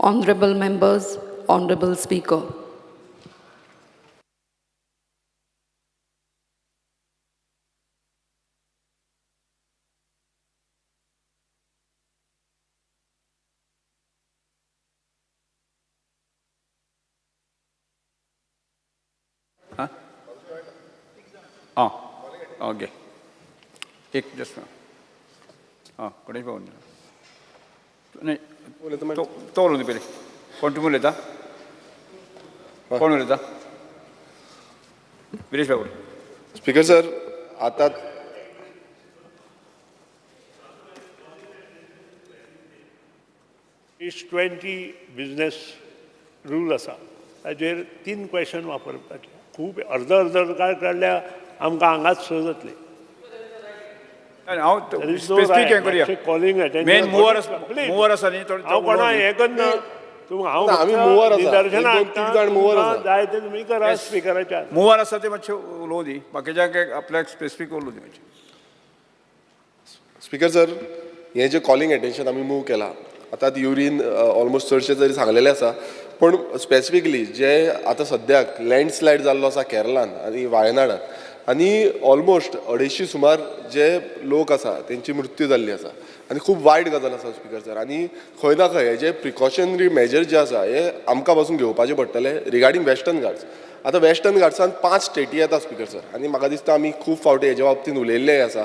Honorable members, Honorable Speaker. आं, okay, एक just. आं, गणेश बाबू न्ही, तो तो उलोवं दी पयलीं. कोण, तुमी उलयता? कोण उलयता? विरेश बाबू. स्पीकर सर, आता is 20 business rule आसा, ताजेर तीन क्वेश्चन वापरपाचे. खूब अर्द अर्द काळ काडल्या, आमकां हांगाच स जातले. हांव स्पेसिफीक हें करुया. कॉलिंग. मेन मुवर आसा, मुवर आसा न्ही तो. हांव कोणा हें करना तुम हांव ना, आमी फक्त मुवर आसा. निदर्शनां एक दोन, तीग जाण मुवर हाडटा. आसा. जाय ते तुमी करा स्पिकराच्या. मुवर आसा ते मातशें उलोवं दी, बाकीच्यांक आपल्याक स्पेसिफीक उलोवं दी मातशें. स्पीकर सर, हें जें कॉलिंग एटेन्शन आमी मूव केलां आतां, युरीन ऑलमोस्ट चडशे तरी सांगलेलें आसा, पूण स्पेसिफिकली जे आतां सद्याक लँडस्लायड जाल्लो आसा केरलान आनी वायनाडान आनी ऑलमोस्ट 250 सुमार जे लोक आसा तेंची मृत्यू जाल्ली आसा आनी खूब वायट गजाल आसा स्पीकर सर. आनी खंय ना खंय हे जे प्रिकॉशनरी मेजर जे आसा हे आमकां पासून घेवपाचे पडटले रिगार्डींग वेस्टर्न घाट्स. आतां वेस्टर्न घाट्सान पांच स्टेटी येता स्पीकर सर, आनी म्हाका दिसता आमी खूब फावटी हेज्या बाबतीन उलयल्लेय आसा.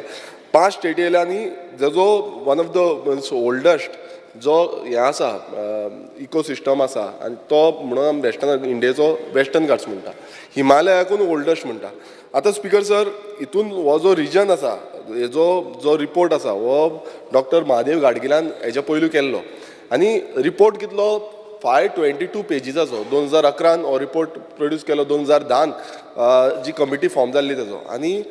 पांच स्टेटी येयल्या आनी Jeju one of the oldest जो हें आसा, इकोसिस्टम आसा, आनी तो म्हणून आमी वेस्टर्न इंडियेचो वेस्टर्न घाट्स म्हणटा, हिमालयाकून ओल्डस्ट म्हणटा. आतां स्पीकर सर, हितून हो जो रिजन आसा, हेजो जो रिपोर्ट आसा हो डॉक्टर महादेव गाडगिलान हेच्या पयलू केल्लो आनी रिपोर्ट कितलो, 522 पेजीसाचो. 2011न हो रिपोर्ट प्रोड्यूस केलो, 2010न जी कमिटी फॉर्म जाल्ली तेजो. आनी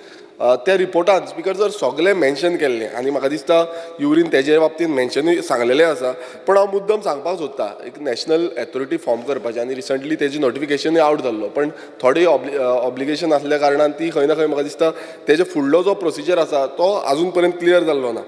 त्या रिपोर्टान स्पीकर सर सगळें मेन्शन केल्लें आनी म्हाका दिसता युरीन तेजे बाबतीन मेन्शनूय सांगलेलें आसा. पूण हांव मुद्दम सांगपाक सोदता, एक नॅशनल एथॉरिटी फॉर्म करपाची आनी रिसंटली तेजी नोटिफिकेशनूय आवट जाल्लो, पण थोडी ऑब्लिगेशन आसल्या कारणान ती खंय ना खंय म्हाका दिसता तेजे फुडलो जो प्रोसिजर आसा तो आजून पर्यंत क्लियर जाल्लो ना.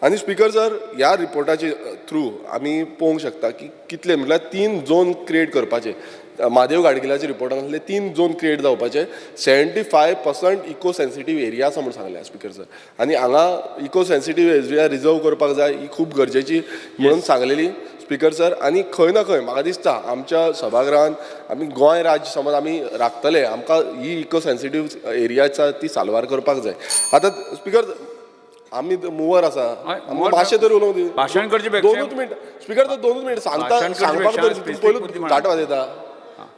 आनी स्पीकर सर, ह्या रिपोर्टाचे थ्रू आमी पळोवंक शकता की कितले, म्हटल्यार तीन झोन क्रिएट करपाचे. महादेव गाडगिलाच्या रिपोर्टान आसले तीन झोन क्रिएट जावपाचे. 75% इको सेन्सिटीव एरिया आसा म्हूण सांगलें स्पीकर सर, आनी हांगा इको सेन्सिटीव एरिया रिजर्व करपाक जाय, ही खूब गरजेची म्हणून सांगलेली स्पीकर सर. आनी खंय ना खंय म्हाका दिसता आमच्या सभागृहान आमी गोंय राज्य समज आमी राखतले, आमकां ही इको सेन्सिटीव एरिया आसा ती साल्वार करपाक जाय. आतां स्पीकर, आमी मुवर आसा, आमकां मातशें तरी उलोवंक दी. भाशण करचे पेक्षा दोनूच मिनट स्पीकर, तर दोनूच मिनट सांगता. भाशण करचे सांगपाक पेक्षा तरी specific पयलू मुद्दे मांडा. घाट वाजयता.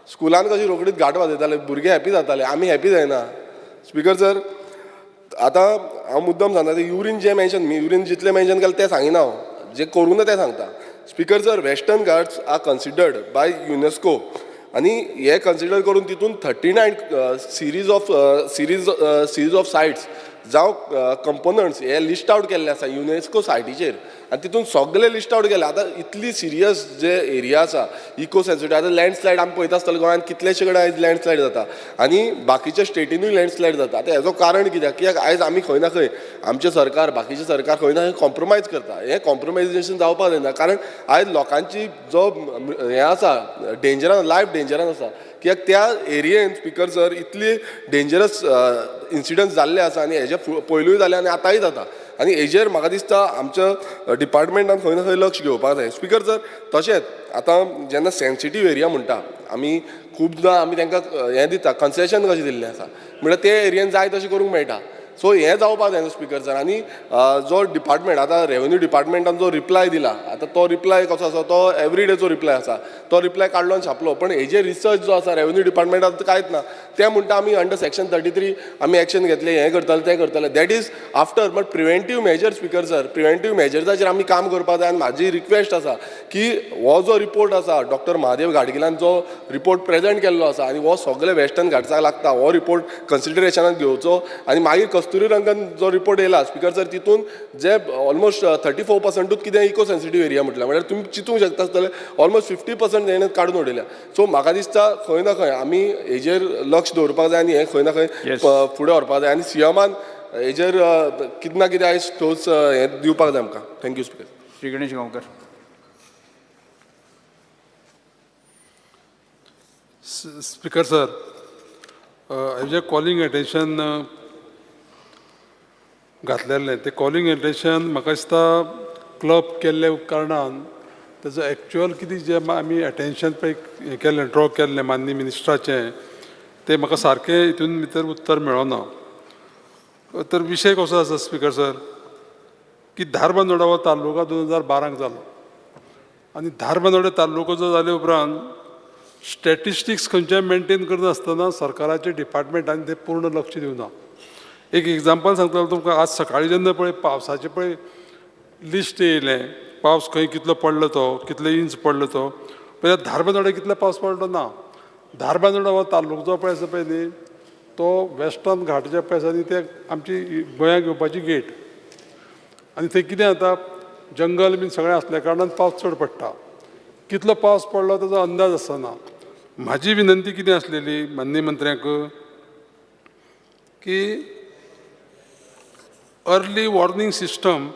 स्कुलान कशी रोखडीच घाट वाजयताले, भुरगे हॅपी जाताले, आमी हॅपी जायना स्पीकर सर. आतां हांव मुद्दम सांगता, ते युरीन जे मेन्शन, युरीन जितलें मेन्शन केलें तें सांगिना हांव, जें करूं ना तें सांगता. Speaker sir, Western Ghats are considered by UNESCO आनी हे कन्सिडर करून तितून 39 series of sites जावं कंपोनंट्स हे लिस्ट आवट केल्ले आसा युनेस्को सायटीचेर आनी तितून सगळे लिस्ट आवट केले. आतां इतली सिरियस जे एरिया आसा इको सेन्सिटीव, आतां लँडस्लायड आमी पळयता आसतले, गोंयांत कितलेशे कडेन आयज लँडस्लायड जाता आनी बाकीच्या स्टेटीनूय लँडस्लायड जाता. आतां हेजो कारण कित्याक? कित्याक आयज आमी खंय ना खंय आमचें सरकार, बाकीचें सरकार खंय ना खंय कॉम्प्रोमायज करता. हें कॉम्प्रोमायजेशन जावपाक जायना, कारण आयज लोकांची जो हें आसा डेंजरान, लायफ डेंजरान आसा, कित्याक त्या एरियेन स्पीकर सर इतली डेंजरस इन्सिडंट्स जाल्ले आसा आनी हेजे पयलूय जाले आनी आतांय जाता. आनी हेजेर म्हाका दिसता आमच्या डिपार्टमेंटान खंय ना खंय लक्ष घेवपाक जाय स्पीकर सर. तशेंच आतां जेन्ना सेन्सिटीव एरिया म्हणटा आमी, खुबदां आमी तांकां हें दिता, कन्सेशन कशें दिल्लें आसा, म्हणल्यार ते एरियेन जाय तशें करूंक मेळटा. सो हें जावपाक जायना स्पीकर सर. आनी जो डिपार्टमेंट आतां रेवेन्यू डिपार्टमेंटान जो रिप्लाय दिला, आतां तो रिप्लाय कसो आसा, तो एवरी डेचो रिप्लाय आसा, तो रिप्लाय काडलो आनी छापलो, पण हेजेर रिसर्च जो आसा रेवेन्यू डिपार्टमेंटान कांयच ना. ते म्हणटा आमी अंडर सेक्शन 33 आमी एक्शन घेतले, हें करतले, तें करतले. That is after, but preventive measure, speaker sir, preventive मेजर्साचेर आमी काम करपाक जाय. आनी म्हाजी रिक्वेस्ट आसा की हो जो रिपोर्ट आसा, डॉक्टर महादेव गाडगिलान जो रिपोर्ट प्रेजेंट केल्लो आसा आनी हो सगळे वेस्टर्न घाट्साक लागता, हो रिपोर्ट कन्सिडरेशनाक घेवचो. आनी मागीर कस्तुरी रंगन जो रिपोर्ट येयला स्पीकर सर, तितून जे ऑलमोस्ट 34 पर्संटूच कितें इको सेन्सिटीव एरिया म्हटल्या, म्हळ्यार तुमी चिंतूंक शकता आसतले, ऑलमोस्ट 50% हेणें काडून उडयल्या. सो म्हाका दिसता खंय ना खंय आमी हेजेर लक्ष दवरपाक जाय आनी हें खंय ना खंय फुडें व्हरपाक जाय आनी सीएमान हेजेर कितें ना कितें आयज ठोस हें दिवपाक जाय आमकां. Thank you, speaker. Shri Ganesh Gaonkar. Speaker sir, हांवें कॉलिंग एटेन्शन घातलेलें तें कॉलिंग एटेन्शन म्हाका दिसता क्लब केल्ल्या कारणान तेजो एक्चुअल कितें जें आमी एटेन्शन पळय हें केल्लें, ड्रॉ केल्लें माननीय मिनिस्टराचें, तें म्हाका सारकें हितून भितर उत्तर मेळना. तर विशय कसो आसा स्पीकर सर, की धारबांदोडा हो तालुका 2012क जालो आनी धारबांदोडा तालुको जो जाले उपरांत स्टॅटिस्टिक्स खंयच्याय मेनटेन करनासतना सरकाराचे डिपार्टमेंटान ते पूर्ण लक्ष दिवना. एक एग्जाम्पल सांगतलो तुमकां. आज सकाळीं जेन्ना पळय पावसाचें पळय लिस्ट येयलें, पावस खंय कितलो पडलो, तो कितले इंच पडलो, तो पळय धारबांदोडा कितलो पावस पडलो ना. धारबांदोडा हो तालुको जो पळय आसा पळय न्ही, तो वेस्टर्न घाट जे पळय आसा न्ही, ते आमची गोंयाक येवपाची गेट आनी थंय कितें जाता, जंगल बीन सगळें आसल्या कारणान पावस चड पडटा. कितलो पावस पडलो ताजो अंदाज आसना. म्हाजी विनंती कितें आसलेली माननीय मंत्र्यांक की अर्ली वॉर्निंग सिस्टम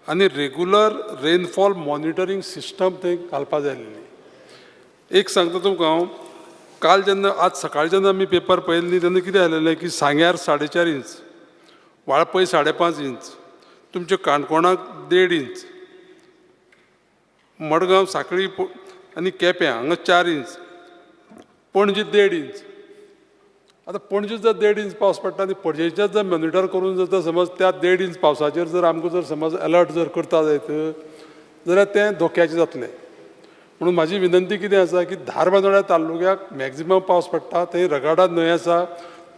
आनी रेगुलर रेनफॉल मॉनिटरींग सिस्टम थंय घालपा जाय आसलेली. एक सांगता तुमकां हांव, काल जेन्ना, आज सकाळीं जेन्ना आमी पेपर पळयले न्ही, तेन्ना कितें आयलेलें की सांग्यार 4.5 इंच, वाळपय 5.5 इंच, तुमच्या काणकोणाक 1.5 इंच, मडगांव, साखळी आनी केप्यां हांगा 4 इंच, पणजी 1.5 इंच. आतां पणजे जर 1.5 इंच पावस पडटा आनी पणजेच्याच जर मॉनिटर करून जर समज त्या 1.5 इंच पावसाचेर जर आमकां जर समज अलर्ट जर करता जायत जाल्यार तें धोक्याचें जातलें. म्हणून म्हाजी विनंती कितें आसा की धारबांदोड्या तालुक्याक मॅक्जिमम पावस पडटा, थंय रगाडा न्हंय आसा,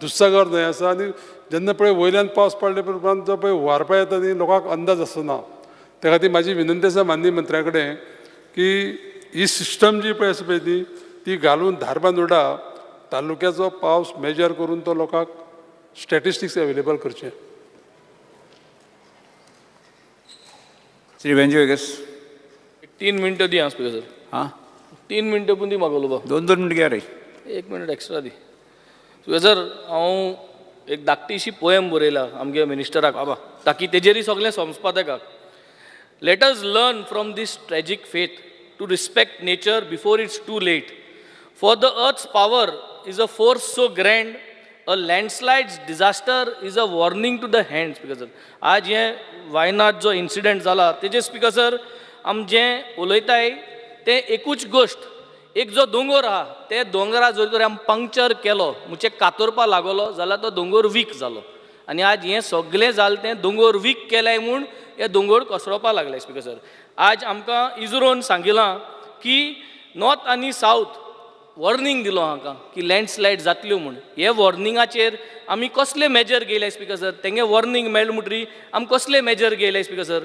दुधसागर न्हंय आसा आनी जेन्ना पळय वयल्यान पावस पडले उपरांत जो पळय हुंवार येता न्ही, लोकांक अंदाज आसना. त्या खातीर म्हाजी विनंती आसा माननीय मंत्र्या कडेन की ही सिस्टम जी पळय आसा पळय ती ती घालून धारबांदोडा तालुक्याचो पावस मेजर करून तो लोकांक स्टॅटिस्टिक्स एवेलेबल करचे. श्री वेंजी वेगस. 3 मिनटं दी आं स्पीकर सर. हां. 3 मिनटं पूण दी म्हाका उलोवपाक. दोन दोन मिनट घ्या रे. एक मिनट एक्स्ट्रा दी. स्पीकर सर, हांव एक धाकटीशी पोएम बरयला आमगे मिनिस्टराक बाबा, ताकी तेजेरय सगळें समजपा तेका. Let us learn from this tragic fate to respect nature before it's too late, for the earth's power is a force so grand, a landslide's disaster is a warning to the hand. Speaker sir, आज हें वायनाड जो incident जाला तेजेर speaker sir, आम जें उलयताय तें एकूच गोश्ट. एक जो दोंगोर आहा, ते दोंगरा जर तर आमी पंक्चर केलो म्हणजे कातरपा लागलो जाल्यार तो दोंगोर वीक जालो आनी आज हें सगळें जालें तें दोंगोर वीक केलें म्हूण हे दोंगोर कोसळोपा लागले. स्पीकर सर, आज आमकां इजरोन सांगिलां की नॉर्थ आनी सावथ वॉर्निंग दिलो हांकां की लँडस्लायड जातल्यो म्हूण. हे वॉर्निंगाचेर आमी कसले मेजर घेयले स्पीकर सर? तेंगे वॉर्निंग मेळ्ळें म्हणटरी आमी कसले मेजर घेयले स्पीकर सर?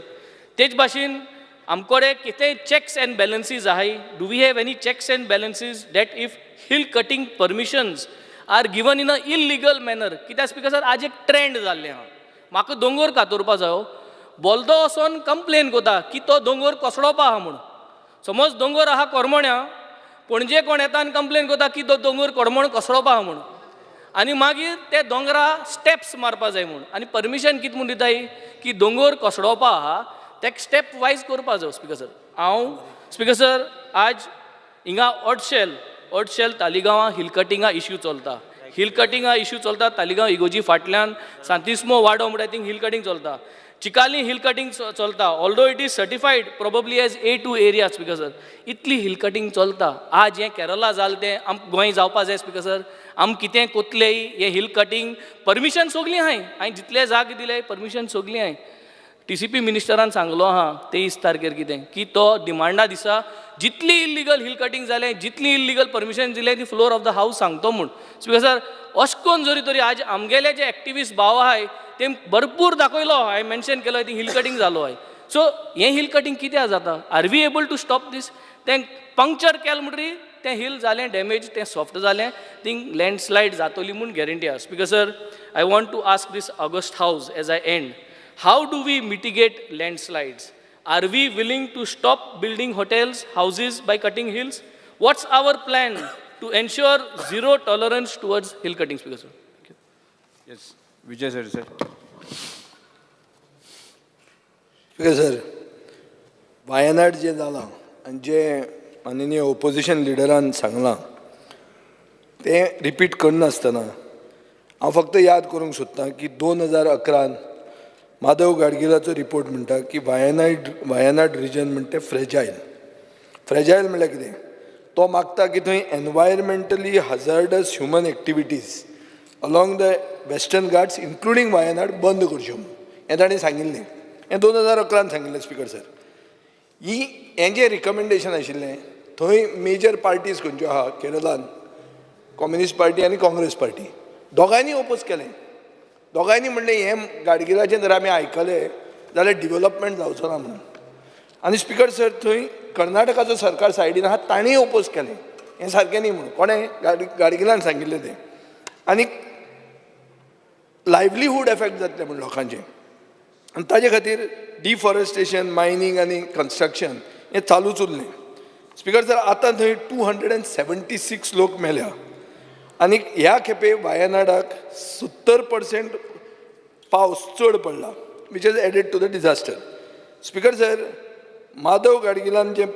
तेच भाशेन आमकोडे कितेंय चॅक्स अँड बॅलन्सीज आहाय? Do we have any checks and balances that if hill cutting permissions are given in a illegal manner? कित्याक स्पीकर सर, आज एक ट्रेंड जाल्लें आहा. म्हाका दोंगोर कातोरपा जायो, बोलदो वचोन कंप्लेन कोता की तो दोंगोर कोसळोपा आहा म्हूण. समज दोंगोर आहा कोरमोण्या, पणजे कोण येता आनी कंप्लेन करता की तो दोंगोर कोरमोण कोसळोपा आहा म्हूण आनी मागीर ते दोंगरा स्टेप्स मारपा जाय म्हूण. आनी परमिशन कितें म्हूण दिताय की दोंगोर कोसळोपा आहा, तेका स्टेप वायज करपा जाय. स्पीकर सर, हांव स्पीकर सर, आज हिंगा ऑडशेल ऑडशेल तालिगांवां हिल कटिंगा इश्यू चलता, हिल कटिंगा इश्यू चलता. तालिगांव इगोजी फाटल्यान सांतिस्मो वाडो म्हणटा थिंग हिल कटिंग चलता. चिकाली हिल कटिंग चलता, although it is certified probably as A2 area. Speaker sir, इतली हिल कटिंग चलता. आज हें केरला जालें तें आम गोंय जावपा जाय? स्पीकर सर, आम कितें कोतलेय? हें हिल कटिंग परमिशन सगलीं आहाय. हांवें जितले जागे दिले, परमिशन सगलीं आहाय. टीसीपी मिनिस्टरान सांगलो आहा 23 तारखेर कितें की तो डिमांडा दिसा जितली इल्लिगल हिल कटिंग जालें, जितली इल्लिगल परमिशन दिलें, ती फ्लोर ऑफ the house सांगतो म्हूण. स्पीकर सर, अशें करून जरी तरी आज आमगेले जे एक्टिविस्ट भाव आहाय ते भरपूर दाखयलो, हांवें मेन्शन केलो ती हिल कटिंग जालो आहाय. सो हें हिल कटिंग कित्याक जाता? Are we able to stop this? तें पंक्चर केलें म्हणटरी तें हिल जालें डॅमेज, तें सॉफ्ट जालें, थिंग लँडस्लायड जातली म्हूण गॅरंटी आसा. Speaker sir, I want to ask this august house as I end, how do we mitigate landslides? Are we willing to stop building hotels, houses by cutting hills? What's our plan to ensure zero tolerance towards hill cutting, Speaker sir? Thank you. Yes, Vijay sir sir. Speaker sir, Wayanad जें जालां आनी जें माननीय opposition लिडरान सांगलां. तें repeat करनासतना हांव फक्त याद करूंक सोदतां की 2011 माधव गाडगिलाचो रिपोर्ट म्हणटा की वायनाड रिजन म्हणटा तें फ्रेजायल. फ्रेजायल म्हणल्यार कितें? तो मागता की थंय environmentally hazardous human activities along the Western Ghats, including Wayanad, बंद करच्यो म्हणून. हें ताणें सांगिल्लें. हें 2011 सांगिल्लें, स्पिकर सर. ही हें जें रिकमेंडेशन आशिल्लें, थंय मेजर पार्टीज खंयच्यो आहा केरलान? कम्युनिस्ट पार्टी आनी काँग्रेस पार्टी. दोगांयनी ओपोज केलें. दोगांयनी म्हणलें, हें गाडगिलाचें जर आमी आयकलें जाल्यार डिवलपमेंट जावचो ना म्हणून. आनी स्पिकर सर, थंय कर्नाटकाचो सरकार सायडीन आहा, तांणीय ओपोज केलें, हें सारकें न्ही म्हणून. कोणें? गाडगिलान सांगिल्लें तें. आनी लायवलीहूड एफेक्ट जातलें म्हण लोकांचें आनी ताजे खातीर डिफॉरेस्टेशन, मायनींग आनी कन्स्ट्रक्शन हें चालूच उरलें. स्पिकर सर, आतां थंय 276 लोक मेल्या आनी ह्या खेपे वायनाडाक 70% पावस चड पडला, which is added to the disaster. Speaker sir, Madhav गाडगिलान जें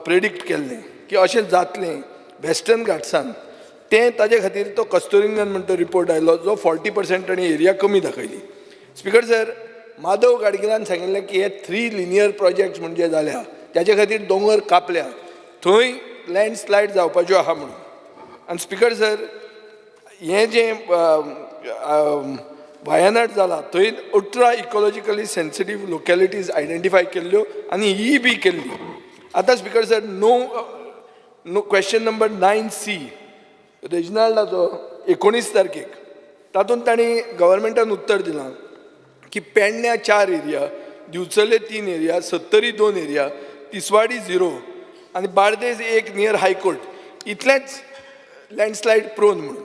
प्रेडिक्ट केल्लें की अशें जातलें वेस्टर्न घाट्सान, तें ताजे खातीर तो कस्तुरीरंगन म्हणटा तो रिपोर्ट आयलो, जो 40% ताणें एरिया कमी दाखयली. स्पिकर सर, माधव गाडगिलान सांगिल्लें की हे थ्री लिनियर प्रोजेक्ट्स म्हणजे जाल्या, ताजे खातीर दोंगर कापल्या, थंय लँडस्लायड जावपाच्यो आहा म्हणून. आनी स्पिकर सर, हें जें वायनाड जाला, थंय 18 इकोलॉजिकली सेन्सिटीव लोकॅलिटीज आयडेंटिफाय केल्ल्यो आनी ही बी केल्ली. आतां speaker sir, no question number 9C रेजिनाल्डाचो 19 तारखेक, तातूंत तांणी गव्हर्मेंटान उत्तर दिलां की पेडण्या चार एरिया, दिवचले तीन एरिया, सत्तरी दोन एरिया, तिसवाडी 0 आनी बार्देज एक नियर हायकोर्ट, इतलेंच लँडस्लायड प्रोन म्हणून.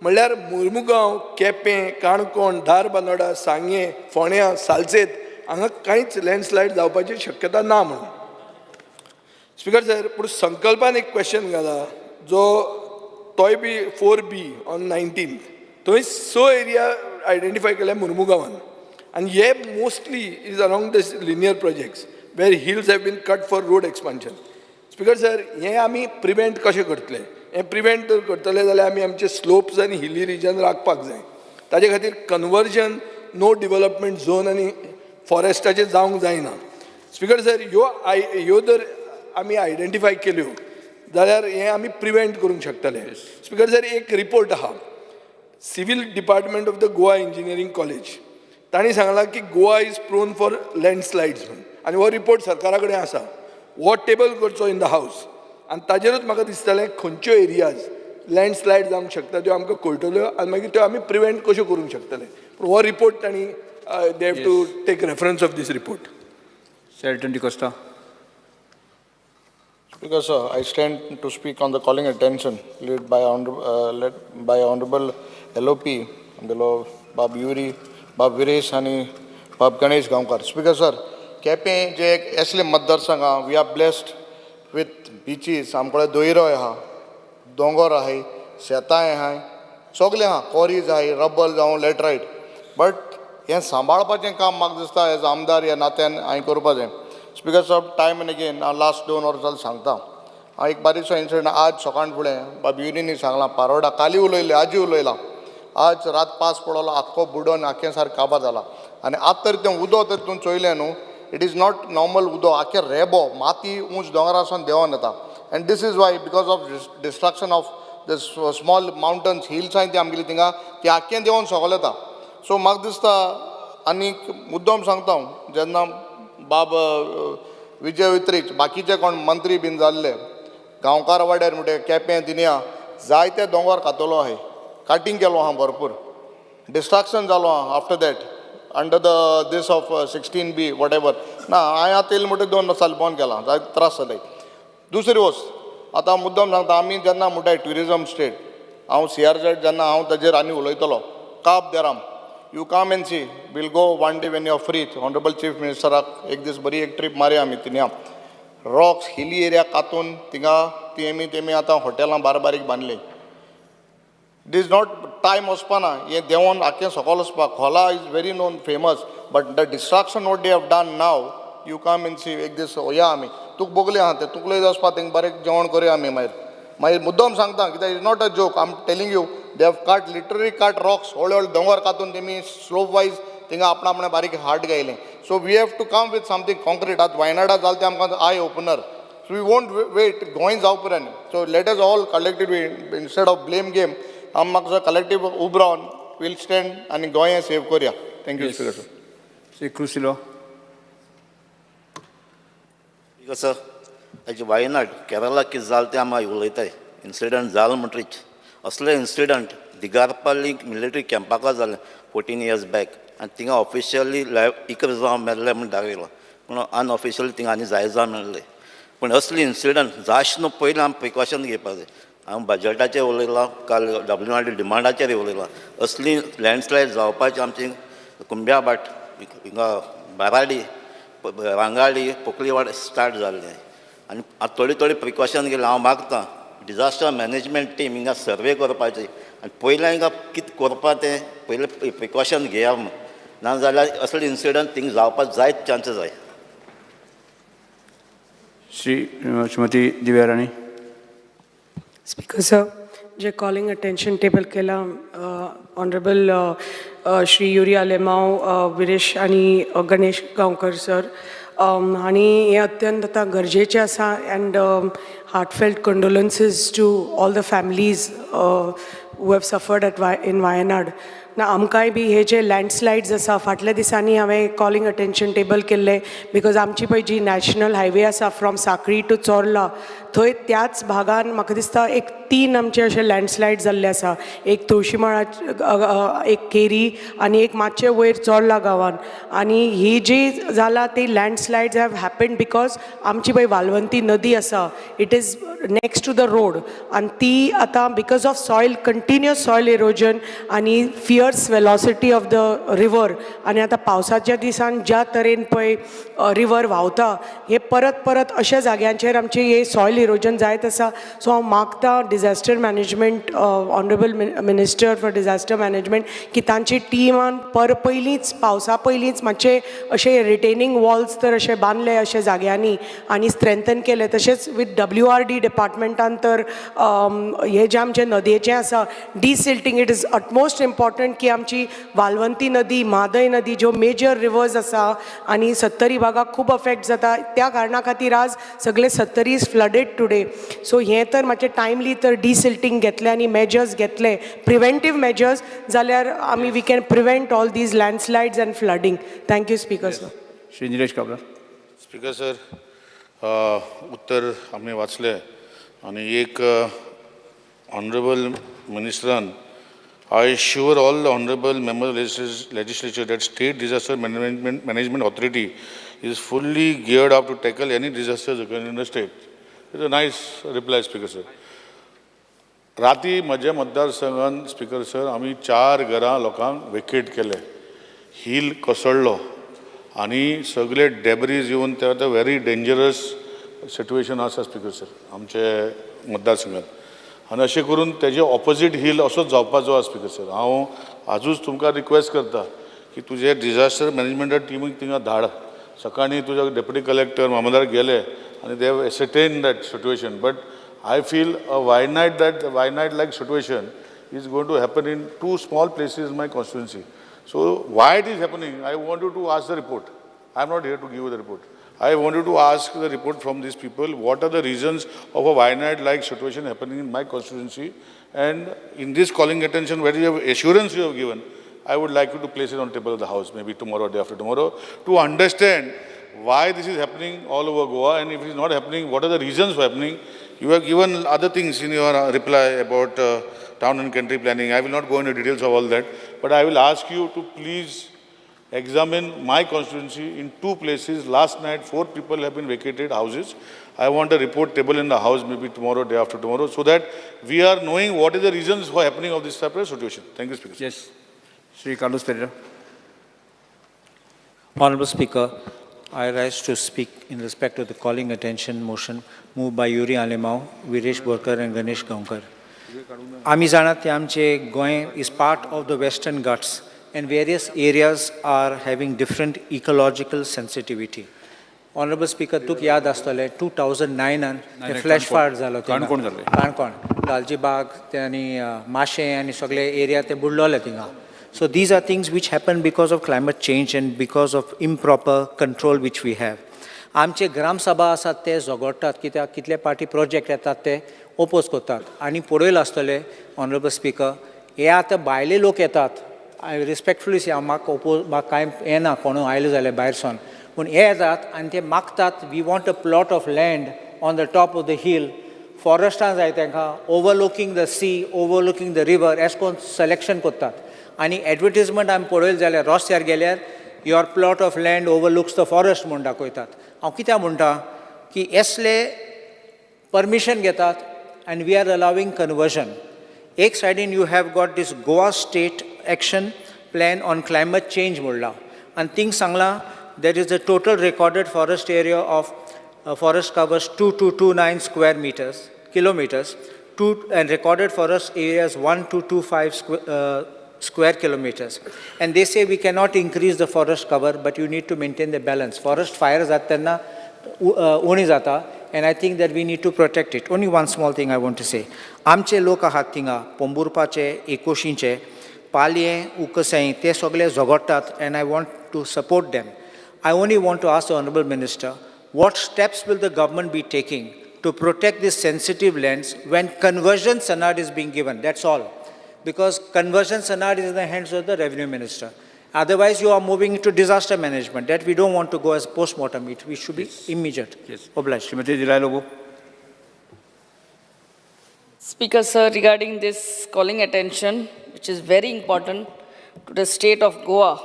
म्हणल्यार मुर्मुगांव, केपें, काणकोण, धारबांदोडा, सांगें, फोंड्या, सालसेत हांगा कांयच लँडस्लायड जावपाची शक्यता ना म्हणून. स्पिकर सर, पूण संकल्पान एक क्वेश्चन घाला, जो तोय बी 4B on 19, थंय स एरिया आयडेंटिफाय केल्या मुर्मुगांवान आनी हे mostly is along the linear projects where hills have been cut for road expansion. Speaker sir, हें आमी प्रिवेंट कशें करतले? हें प्रिवेंट जर करतले जाल्यार आमी आमचे स्लोप्स आनी हिली रिजन राखपाक जाय. ताजे खातीर कन्वर्जन नो डिवलपमेंट झोन आनी फॉरेस्टाचें जावंक जायना. स्पिकर सर, ह्यो जर आमी आयडेंटिफाय केल्यो जाल्यार हें आमी प्रिवेंट करूंक शकतले. स्पिकर सर, एक रिपोर्ट आहा, civil department of the Goa Engineering College, तांणी सांगलां की Goa is prone for landslides म्हणून. आनी हो रिपोर्ट सरकारा कडेन आसा. हो टेबल करचो इन the house आनी ताजेरूच म्हाका दिसतलें खंयच्यो एरियाज लँडस्लायड जावंक शकता त्यो आमकां कळटल्यो आनी मागीर त्यो आमी प्रिवेंट कश्यो करूंक शकतले. पूण हो रिपोर्ट तांणी, they have to take reference of this report. Selton D'Costa. Speaker, sir, I stand to speak on the calling attention led by Honorable LOP, आमगेलो बाब युरी, बाब विरेश आनी बाब गणेश गांवकार. स्पीकर सर, केपें जे एक असले मतदारसंघ आहा, we are blessed with beaches. आमकडे दोयरोय आहा, दोंगोर आहाय, शेतांय आहाय, सगलें आहा, कॉरीज आहाय, रब्बल जावं लेटरायट. बट हें सांबाळपाचें काम म्हाका दिसता एज आमदार ह्या नात्यान हांवें करपा जाय. स्पिकर साहब, टायम एंड अगेन हांव लास्ट 2 वर्सां जालें सांगता हांव. एक बारीकसो इन्सिडंट आज सकाळ फुडें बाब युरिनी सांगलां. पारोडा काली उलयले, आजी उलयलां. आज रात पास पडलो, आख्खो बुडोन आख्खें सारकें काबार जाला. आनी आतां तर तें उदक तर तूं चोयलें न्हू, it is not normal उदक. आख्खें रेबो माती उंच दोंगरासून देंवोन येता and this is why, because of destruction of the small mountains, hills आहाय ती आमगेली थिंगा, ती आख्खें देंवोन सकयल येता. सो म्हाका दिसता आनीक मुद्दम सांगता हांव, जेन्ना बाब विजय वित्रीच बाकीचे कोण मंत्री बीन जाल्ले, गांवकार वाड्यार म्हणटे केपें दिनया जायते दोंगर कातलो आहाय, काटींग केलो आहा, भरपूर डिस्ट्रक्शन जालो आहा. After that, under the this of 16B, whatever ना, हांवें आतां येयलें म्हणटकीर 2 वर्सां बंद केलां. जायते त्रास जाले. दुसरी वस्त आतां मुद्दम सांगता, आमी जेन्ना म्हणटाय ट्युरिजम स्टेट, हांव सीआरझेड जेन्ना हांव ताजेर आनी उलयतलो. काब दे Ram, you come and see. We'll go one day when you are free. Honourable chief मिनिस्टराक एक दीस बरी एक ट्रीप मारया आमी थिंगा. रॉक्स, हिली एरिया कातून थिंगा तेमी तेमी आतां हॉटेलां बारीक बारीक बांदलीं. It is not time वचपाना, हें देंवोन आख्खें सकयल वचपाक. खोला is very known, famous, but the destruction what they have done now, you come and see. एक दीस या आमी, तुका बोगले आहा तें, तुका लय वचपा थिंग, बरें जेवण करुया आमी मागीर. मागीर मुद्दम सांगता कित्याक it's not a joke, I am telling you, they have cut, literally cut rocks, व्हडले व्हडले दोंगर कातून तेमी स्लोप वायज थिंगा आपणा आपणा बारीक heart गायलें. So we have to come with something concrete. आतां वायनाडा जालें तें आमकां eye opener. So we won't wait Goa जावपा पर्यंत. So let us all collectively, instead of blame game, आम म्हाका कलेक्टीव उब रावन वील स्टँड आनी गोंय सेव करया. Thank you speaker sir. Shri Cruz Silva. Sir, ताजे वायनाड केरला कितें जालें तें आमी उलयताय. इन्सिडंट जालो म्हणटरीच असले इन्सिडंट दिगारपल्ली मिलिटरी कॅम्पाक जालें 14 इयर्स बॅक आनी थिंगा ऑफिशियली लायव 11 जावं मेल्ले म्हूण दाखयलां, पूण अनऑफिशियली थिंगा आनी जाय जावं मेळ्ळे. पूण असले इन्सिडंट जायच न्हू पयलीं आमी प्रिकॉशन घेवपाक जाय. हांव बजटाचेर उलयलां, काल WRD डिमांडाचेर उलयलां. असली लँडस्लायड जावपाची आमची कुंब्याभाट हिंगा बाराडी रांगाडी पोकलीवाड स्टार्ट जाल्लें आनी आतां थोडी थोडी प्रिकॉशन घेयला. हांव मागतां डिजास्टर मॅनेजमेंट टीम हिंगा सर्वे करपाची आनी पयलें हिंगा कितें करपा तें पयलें प्रिकॉशन घेया म्हूण, नाजाल्यार असले इन्सिडंट थिंग जावपाक जायत चान्सीस आसाय. श्री श्रीमती दिव्या राणी. स्पीकर सर, जे कॉलिंग अटेन्शन टेबल केला ऑनरेबल श्री युरी आलेमाव, विरेश आनी गणेश गांवकर सर, आनी हें अत्यंत आतां गरजेचें आसा and heartfelt condolences to all the families who have suffered at in Wayanad. ना आमकांय बी हे जे लँडस्लायड्स आसा, फाटल्या दिसांनी हांवें कॉलिंग अटेन्शन टेबल केल्लें because आमची पळय जी नॅशनल हायवे आसा फ्रॉम साखळी टू चोर्ला, थंय त्याच भागान म्हाका दिसता एक 3 आमचे अशे लँडस्लायड जाल्ले आसा. एक तुळशीमळा, एक केरी आनी एक मातशें वयर चोर्ला गांवान. आनी ही जी जाला ती लँडस्लायड्स have happened because आमची पळय वालवंती नदी आसा, it is next to the road, आनी ती आतां because of soil, continuous soil erosion आनी fierce velocity of the river, आनी आतां पावसाच्या दिसान ज्या तरेन पळय रिवर व्हांवता, हे परत परत अशा जाग्यांचेर आमचें हे सॉयल इरोजन जायत आसा. सो हांव मागता disaster management, honourable minister for disaster management, की तांची टिमान पर पयलींच पावसा पयलींच मातशे अशे रिटेनींग वॉल्स तर अशे बांदले अशे जाग्यांनी आनी स्ट्रेंथन केले. तशेंच विथ WRD डिपार्टमेंटान तर हे जे आमचे नदयेचें आसा desilting, it is utmost important की आमची वालवंती नदी, म्हादय नदी ज्यो मेजर रिवर्स आसा आनी सत्तरी भागाक खूब अफेक्ट जाता, त्या कारणा खातीर आज सगळे Sattari is flooded today. So हें तर मातशें टायमली तर डिसिल्टींग घेतलें आनी मेजर्स घेतले, प्रिवेंटीव मेजर्स, जाल्यार आमी we can prevent all these landslides and flooding. Thank you speaker sir. Shri Nilesh Cabral. Speaker sir, उत्तर आमी वाचलें आनी एक honourable मिनिस्टरान I assure all the honorable members of legislature that State Disaster Management Authority is fully geared up to tackle any disasters occurring in the state. It's a nice reply, Speaker sir. राती म्हज्या मतदारसंघान speaker sir आमी 4 घरां लोकांक vacate केले. Hill कोसळ्ळो आनी सगळे debris येवन ते आतां व्हेरी डेंजरस सिट्युएशन आसा स्पीकर सर आमचे मतदारसंघात. आनी अशें करून तेजे ऑपोजीट हिल असोच जावपाचो आसा स्पीकर सर. हांव आजूच तुमकां रिक्वेस्ट करता की तुजे डिजास्टर मॅनेजमेंटा टिमीक थिंगा धाड. सकाळीं तुज्या डेप्युटी कलेक्टर मामलेदार गेले आनी they have ascertain that situation, but I feel a Wayanad, that Wayanad like situation is going to happen in 2 small places in my constituency. So why it is happening, I want you to ask the report. I am not here to give you the report. I want you to ask the report from these people, what are the reasons of a Wayanad-like situation happening in my constituency, and in this calling attention, where you have assurance you have given, I would like you to place it on the table of the house, maybe tomorrow or day after tomorrow, to understand why this is happening all over Goa, and if it is not happening, what are the reasons for happening. You have given other things in your reply about town and country planning. I will not go into details of all that, but I will ask you to please examine my constituency in 2 places. Last night, 4 people have been vacated houses. I want a report table in the house maybe tomorrow, day after tomorrow, so that we are knowing what are the reasons for happening of this type of situation. Thank you, Speaker. Yes. Shri Carlos Pereira. Honorable Speaker, I rise to speak in respect of the calling attention motion moved by Yuri Alemao, Viresh Borkar and Ganesh Gaonkar. आमी जाणात ते आमचे Goa is part of the Western Ghats and various areas are having different ecological sensitivity. Honourable speaker, तुका याद आसतलें, 2009आन ते flash fire जालो. काणकोण जाल्लें. काणकोण, गालजीबाग ते आनी माशें आनी सगळे एरिया ते बुडलोले थिंगा. So these are things which happen because of climate change and because of improper control which we have. आमचे ग्रामसभा आसात ते झगडटात कित्याक कितले पार्टी प्रोजेक्ट येतात ते ओपोज करतात. आनी पळयलां आसतलें ऑनरेबल स्पीकर, हे आतां भायले लोक येतात. I respectfully से, हांव म्हाका ओपोज, म्हाका कांय येना कोणू आयले जाल्यार भायर सावन, पूण हे येतात आनी ते मागतात, we want a plot of land on the top of the hill, फॉरेस्टान जाय तांकां, overlooking the sea, overlooking the river, एशें करून सिलेक्शन करतात. आनी एडवर्टीजमेंट आमी पळयली जाल्यार रस्त्यार गेल्यार your plot of land overlooks the forest म्हूण दाखयतात. हांव कित्याक म्हणटा की असले परमिशन घेतात and we are allowing conversion. एक सायडीन you have got this Goa State Action Plan on Climate Change म्हणलां आनी थिंग सांगलां there is a total recorded forest area of forest covers 2229 square meters kilometers two and recorded forest areas 1225 square kilometers. And they say we cannot increase the forest cover, but you need to maintain the balance. Forest fire जाता तेन्ना उणी जाता and I think that we need to protect it. Only one small thing I want to say. आमचे लोक आहात थिंगा पोंबुर्पाचे, एकोशींचे, पालयें, उकसाई, ते सगळे झगडटात and I want to support them. I only want to ask the Honorable Minister, what steps will the government be taking to protect these sensitive lands when conversion sanad is being given? That's all. Because conversion sanad is in the hands of the revenue minister. Otherwise, you are moving into disaster management. That we don't want to go as post-mortem. We should be immediate. Yes. Obliged. Shrimati Delilah Lobo. Speaker, sir, regarding this calling attention, which is very important to the state of Goa,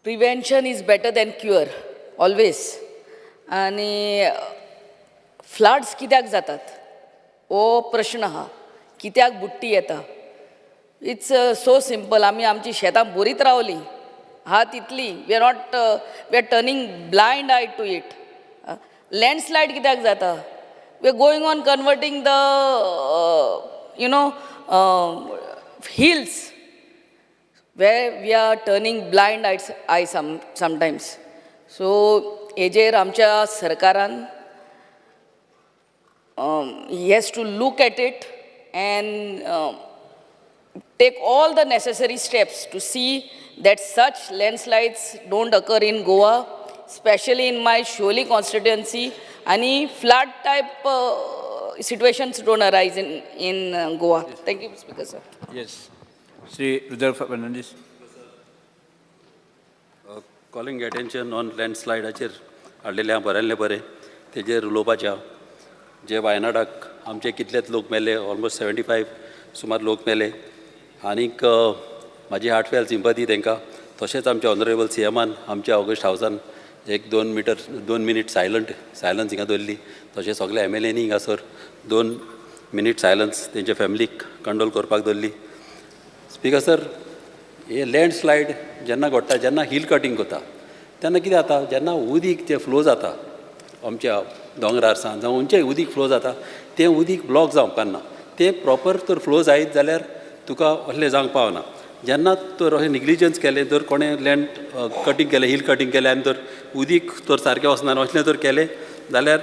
prevention is better than cure, always. आनी floods कित्याक जातात हो प्रश्न आहा. कित्याक बुडटी येता? It's so simple. आमी आमची शेतां बोरीत रावलीं आहा तितली. We are not, we are turning blind eye to it. Landslide कित्याक जाता? We are going on converting the hills where we are turning blind eye sometimes. So हेजेर आमच्या सरकारान he has to look at it and take all the necessary steps to see that such landslides don't occur in Goa, especially in my Siolim constituency, any flood type situations don't arise in Goa. Thank you, Speaker sir. Yes. Shri Rudra Fernandes. Calling attention on लँडस्लायडाचेर हाडलेलें आहा, बरयल्लें बरें, तेजेर उलोवपाचें आहा. जे वायनाडाक आमचे कितलेच लोक मेले, ऑलमोस्ट 75 सुमार लोक मेले आनीक म्हाजी हार्टफेल्ट सिंपती तांकां. तशेंच आमच्या ऑनरेबल सी एमान आमच्या ऑगस्ट हावसान एक 2 मिटर 2 मिनीट सायलन्स हिंगा दवरली. तशें सगळे एमएलएनी हिंगासर 2 मिनीट सायलन्स तेंच्या फॅमिलीक कंडोल करपाक दवरली. स्पिकर सर, हे लँडस्लायड जेन्ना घडटा, जेन्ना हिल कटींग करता तेन्ना कितें जाता, जेन्ना उदीक जें फ्लो जाता आमच्या दोंगरार सावन जावं खंयचें उदीक फ्लो जाता, तें उदीक ब्लॉक जावंक उपकारना. तें प्रॉपर तर फ्लो जायत जाल्यार तुका असलें जावंक पावना. जेन्ना तर अशें निग्लिजन्स केलें, जर कोणें लँड कटींग केलें, हिल कटींग केलें आनी जर उदीक तर सारकें वचना, असलें जर केलें जाल्यार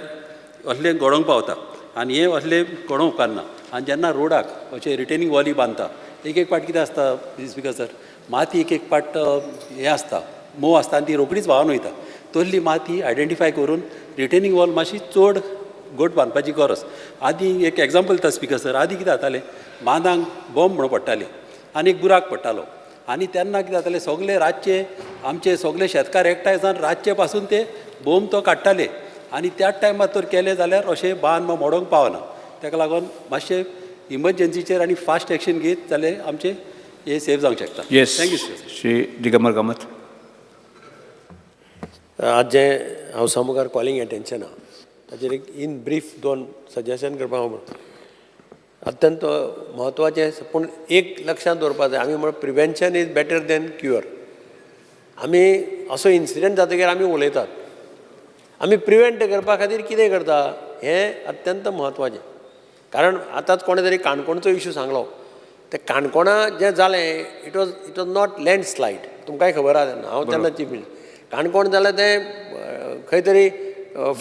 असलें घडोवंक पावता आनी हें असलें घडोवंक उपकारना. आनी जेन्ना रोडाक अशें रिटेनींग वॉली बांदता, एक एक फावट कितें आसता स्पिकर सर, माती एक एक फावट हें आसता, मोव आसता आनी ती रोखडीच व्हांवन वयता. तसली माती आयडेंटिफाय करून रिटेनींग वॉल मातशी चड घट बांदपाची गरज. आदीं एक एग्जाम्पल दिता स्पिकर सर. आदीं कितें जातालें, बांदांक बॉम्ब म्हणून पडटाले आनी एक बुराक पडटालो आनी तेन्ना कितें जातालें, सगले रातचे आमचे सगले शेतकार एकठांय जावन रातचे पासून ते बोम तो काडटाले आनी त्याच टायमार तर केलें जाल्यार अशें बांद मोडोंक पावना. ताका लागून मातशें इमर्जन्सीचेर आनी फास्ट एक्शन घेत जाल्यार आमचें हें सेफ जावंक शकता. Yes. Thank you sir. Shri Digambar Kamat. आज जें हावसा मुखार कॉलिंग एटेन्शन आहा ताचेर एक इन ब्रीफ दोन सजेशन करपाक हांव अत्यंत म्हत्वाचें. पूण एक लक्षांत दवरपाक जाय, आमी म्हण prevention is better than cure. आमी असो इन्सिडंट जातकीर आमी उलयतात, आमी प्रिवेंट करपा खातीर कितें करता हें अत्यंत म्हत्वाचें. कारण आतांच कोणें तरी काणकोणचो इशू सांगलो, ते काणकोणा जें जालें, it was not landslide. तुमकांय खबर आहा, तेन्ना हांव तेन्ना चीफ मिनिस्टर. काणकोण जालें तें खंय तरी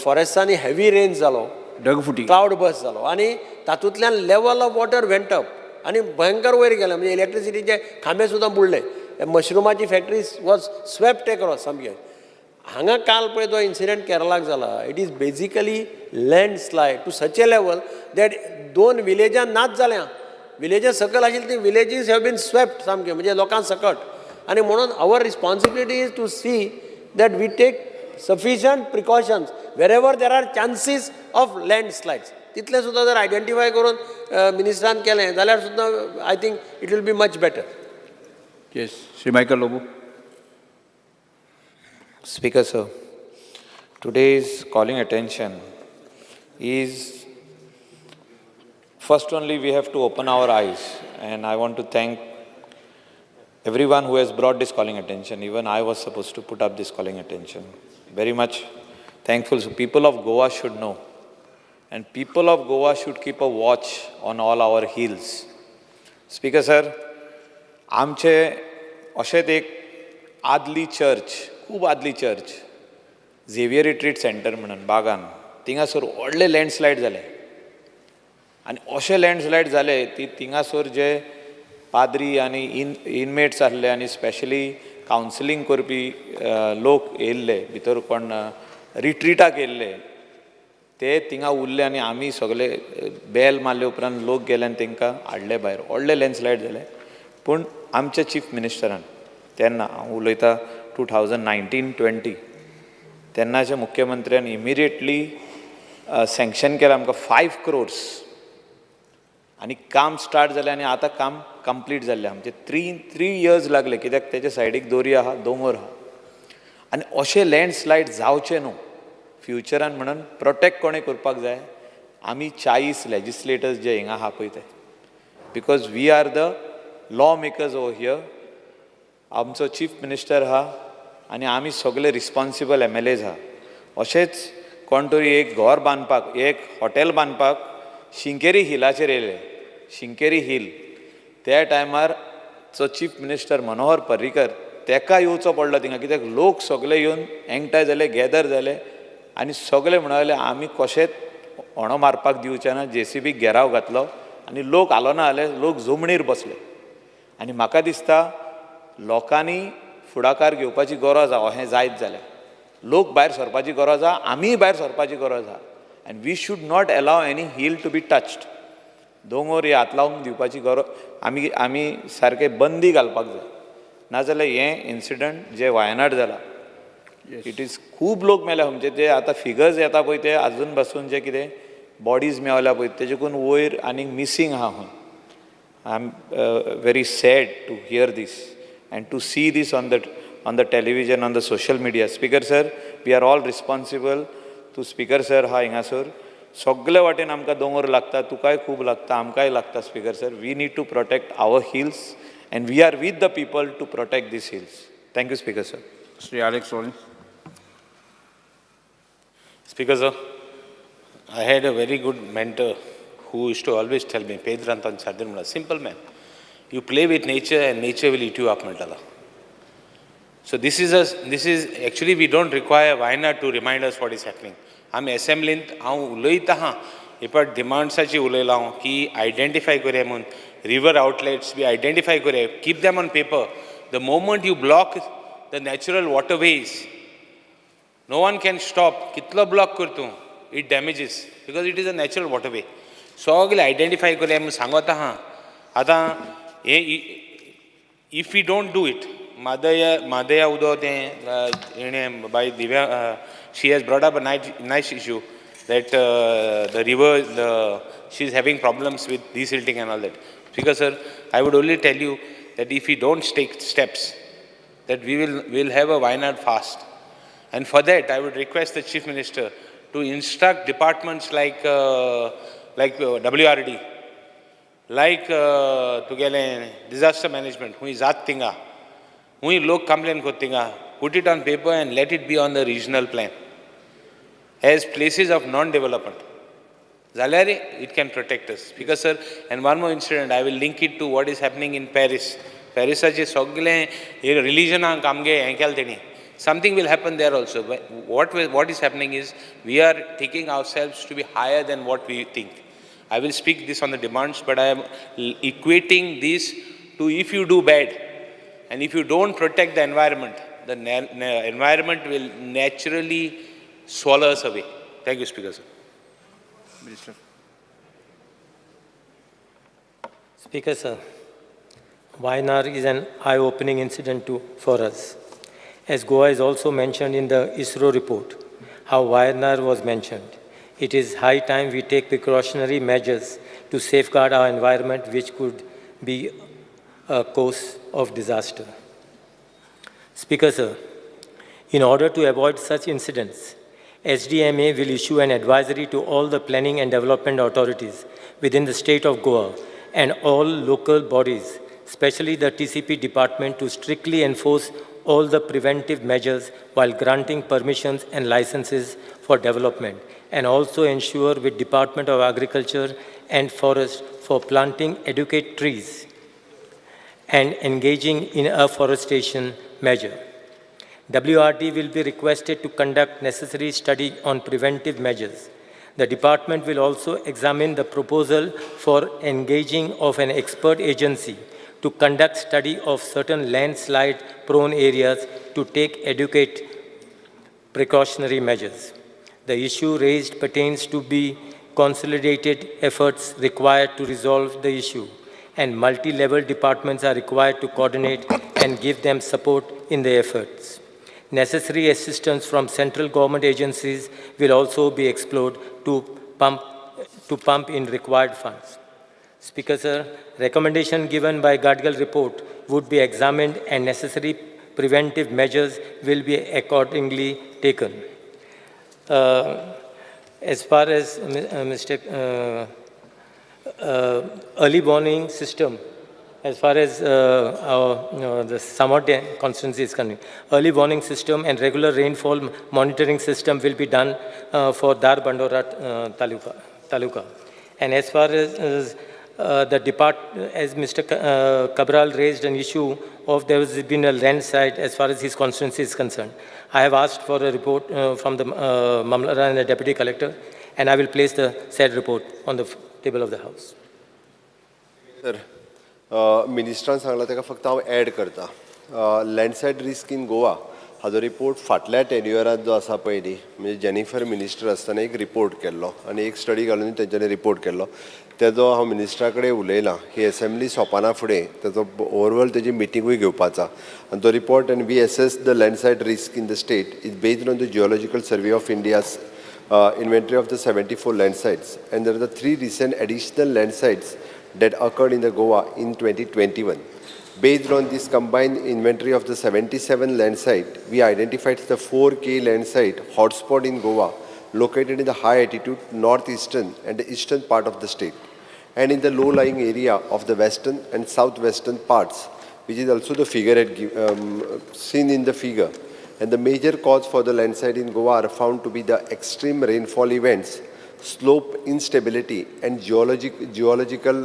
फॉरेस्टांनी हेवी रेन जालो, ढगफुटी, क्लावड बर्स्ट जालो आनी तातूंतल्यान level of water went up आनी भयंकर वयर गेलें. म्हणजे इलेक्ट्रिसिटीचे खांबे सुद्दां बुडले, मशरुमाची फॅक्टरी वॉज स्वेप्ट एक्रॉस सामकें. हांगा काल पळय तो इन्सिडंट केरलाक जाला, it is basically landslide to such a level that दोन विलेजां नाच जाल्या, विलेजां सकयल आशिल्ली ती विलेजीस have been swept सामक्यो, म्हणजे लोकां सकट. आनी म्हणून our responsibility is to see that we take sufficient precautions wherever there are chances of landslides. तितलें सुद्दां जर आयडेंटिफाय करून मिनिस्टरान केलें जाल्यार सुद्दां I think it will be much better. Yes, Shri Michael Lobo. Speaker sir, today's calling attention is, first only we have to open our eyes, and I want to thank everyone who has brought this calling attention. Even I was supposed to put up this calling attention. Very much thankful. So people of Goa should know, and people of Goa should keep a watch on all our hills. Speaker sir, आमचे अशेंच एक आदली church, खूब आदली church, Xavier retreat centre म्हणून बागान, थिंगासर व्हडले landslide जाले आनी अशे लँडस्लायड जाले ती थिंगासर जे पाद्री आनी इनमेट्स आसले आनी स्पेशली कावन्सिलींग करपी लोक येयल्ले भितर, कोण रिट्रिटाक येयल्ले ते थिंगा उरले आनी आमी सगळे बेल मारले उपरांत लोक गेले आनी तांकां हाडले भायर. व्हडले लँडस्लायड जाले. पूण आमच्या चीफ मिनिस्टरान तेन्ना, हांव उलयतां 2019-20, तेन्नाच्या मुख्यमंत्र्यान इमिडिएटली सँक्शन केलें आमकां 5 crores आनी काम स्टार्ट जालें आनी आतां काम कंप्लीट जाल्लें. आमचें थ्री इयर्स लागले कित्याक तेच्या सायडीक दोरी आहा, दोंगर आहा आनी अशें लँडस्लायड जावचें न्हू फ्युचरान म्हणून प्रोटेक्ट कोणें करपाक जाय, आमी 40 लेजिस्लेटर्स जे हिंगा आहा पळय ते, because we are the law makers over here. आमचो चीफ मिनिस्टर आहा आनी आमी सगळे रिस्पोन्सिबल MLAs आहा. अशेंच कोण तरी एक घर बांदपाक, एक हॉटेल बांदपाक शिंकेरी हिलाचेर येयले, शिंकेरी हिल, त्या टायमार चो चीफ मिनिस्टर मनोहर पर्रीकर तेका येवचो पडलो थिंगा, कित्याक लोक सगळे येवन एकठांय जाले, गॅदर जाले आनी सगळे म्हणले आमी कशेंच होणो मारपाक दिवचे ना. JCB घेराव घातलो आनी लोक हालोना जाले, लोक जमणीर बसले. आनी म्हाका दिसता लोकांनी फुडाकार घेवपाची गरज आहा. हें जायत जाल्यार लोक भायर सरपाची गरज आहा, आमीय भायर सरपाची गरज आहा. And we should not allow any hill to be touched. दोंगर हे हात लावंक दिवपाची गरज आमी आमी सारके बंदी घालपाक जाय, नाजाल्यार हें इन्सिडंट जे वायनाड जाला, it is खूब लोक मेल्या. म्हणजे ते आतां फिगर्स येता पळय ते आजून पासून जे कितें बॉडीज मेवल्या पळय तेजेकून वयर आनीक मिसींग आहा खंय. I am very sad to hear this and to see this on the television, on the social media. Speaker sir, we are all responsible. तूं स्पीकर सर हा हिंगासर सगळे वाटेन आमकां दोंगर लागता, तुकाय खूब लागता, आमकांय लागता. Speaker sir, we need to protect our hills and we are with the people to protect these hills. Thank you, Speaker sir. Shri Alex Lawrence. Speaker sir, I had a very good mentor who used to always tell me, Pedro Anton Sardin, simple man, you play with nature and nature will eat you up, म्हणटालो. So this is actually we don't require Wayanad to remind us what is happening. आमी असेंब्लींत हांव उलयता आहा, हे डिमांड्साची उलयला हांव की identify करुया म्हणून, river outlets B identify करुया, keep them on paper. The moment you block the natural waterways, no one can stop. कितलो ब्लॉक कर तूं, it damages because it is a natural waterway. सगळे आयडेंटिफाय करुया म्हणून सांगत आहा. आतां हे if we don't do it, मादया उदो तें हेणें बाय Divya, she has brought up a nice issue that the river, she is having problems with desilting and all that. Because sir, I would only tell you that if we don't take steps, that we will have a Wayanad fast. And for that, I would request the Chief Minister to instruct departments like WRD, like तुगेलें disaster management, हुंय जात थिंगा, हुंय लोक complain करता थिंगा, put it on paper and let it be on the regional plan as places of non-development. जाल्यार it can protect us. Because sir, and one more incident, I will link it to what is happening in Paris. पॅरिसाचे सगळे रिलिजनाक आमगे हें केलें तेणी, Something will happen there also. What is happening is we are taking ourselves to be higher than what we think. I will speak this on the demands, but I am equating this to if you do bad and if you don't protect the environment, the environment will naturally swallow us away. Thank you, Speaker, sir. Minister. Speaker, sir, Wayanad is an eye-opening incident for us. As Goa is also mentioned in the ISRO report, how Wayanad was mentioned. It is high time we take precautionary measures to safeguard our environment, which could be a cause of disaster. Speaker, sir, in order to avoid such incidents, SDMA will issue an advisory to all the planning and development authorities within the state of Goa and all local bodies, especially the TCP department, to strictly enforce all the preventive measures while granting permissions and licenses for development, and also ensure with Department of Agriculture and Forest for planting adequate trees and engaging in afforestation measure. WRD will be requested to conduct necessary study on preventive measures. The department will also examine the proposal for engaging of an expert agency to conduct study of certain landslide prone areas to take adequate precautionary measures. The issue raised pertains to be consolidated efforts required to resolve the issue, and multi-level departments are required to coordinate and give them support in the efforts. Necessary assistance from central government agencies will also be explored to pump in required funds. Speaker, sir, recommendation given by Gadgil report would be examined and necessary preventive measures will be accordingly taken. As far as Mr. Early warning system, as far as the Samode constituency is concerned, early warning system and regular rainfall monitoring system will be done for Dharbandora taluka. And as far as the as Mr. Cabral raised an issue of there has been a landslide as far as his constituency is concerned. I have asked for a report from the Mamlatdar and the Deputy Collector, and I will place the said report on the table of the House. Sir, मिनिस्टरान सांगला ताका फक्त हांव add करता. Landslide risk in Goa हाजो report फाटल्या टेन्युअरांत जो आसा पळय न्ही, म्हणजे जेनिफर मिनिस्टर आसतना एक रिपोर्ट केल्लो आनी एक स्टडी घालून तेंच्यांनी रिपोर्ट केल्लो. तेजो हांव मिनिस्टरा कडेन उलयलां ही एसेंब्ली सोंपना फुडें तेजो ओवरऑल तेजी मिटिंगूय घेवपाचा आनी तो report and we assess the landslide risk in the state is based on the Geological Survey of India's inventory of the 74 landslides, and there are the 3 recent additional landslides that occurred in the Goa in 2021. Based on this combined inventory of the 77 landslide, we identified the 4K landslide hotspot in Goa, located in the high altitude northeastern and the eastern part of the state, and in the low-lying area of the western and southwestern parts, which is also the figure seen in the figure. And the major cause for the landslide in Goa are found to be the extreme rainfall events, slope instability, and geological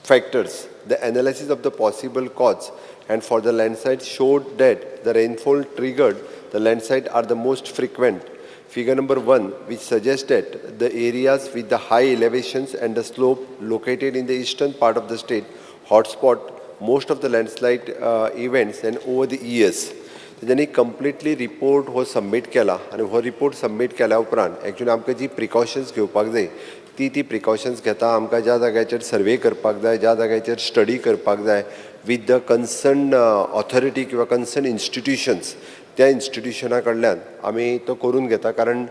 factors. The analysis of the possible cause and for the landslide showed that the rainfall triggered the landslide are the most frequent. Figure number 1, which suggests that the areas with the high elevations and the slope located in the eastern part of the state hotspot most of the landslide events and over the years. तेंच्यांनी completely report हो submit केला आनी हो report submit केल्या उपरांत actually आमकां जी precautions घेवपाक जाय ती प्रिकॉशन्स घेता. आमकां ज्या जाग्याचेर सर्वे करपाक जाय, ज्या जाग्याचेर स्टडी करपाक जाय विथ the concern authority किंवा कन्सर्न इन्स्टिट्युशन्स, त्या इन्स्टिट्युशना कडल्यान आमी तो करून घेता. कारण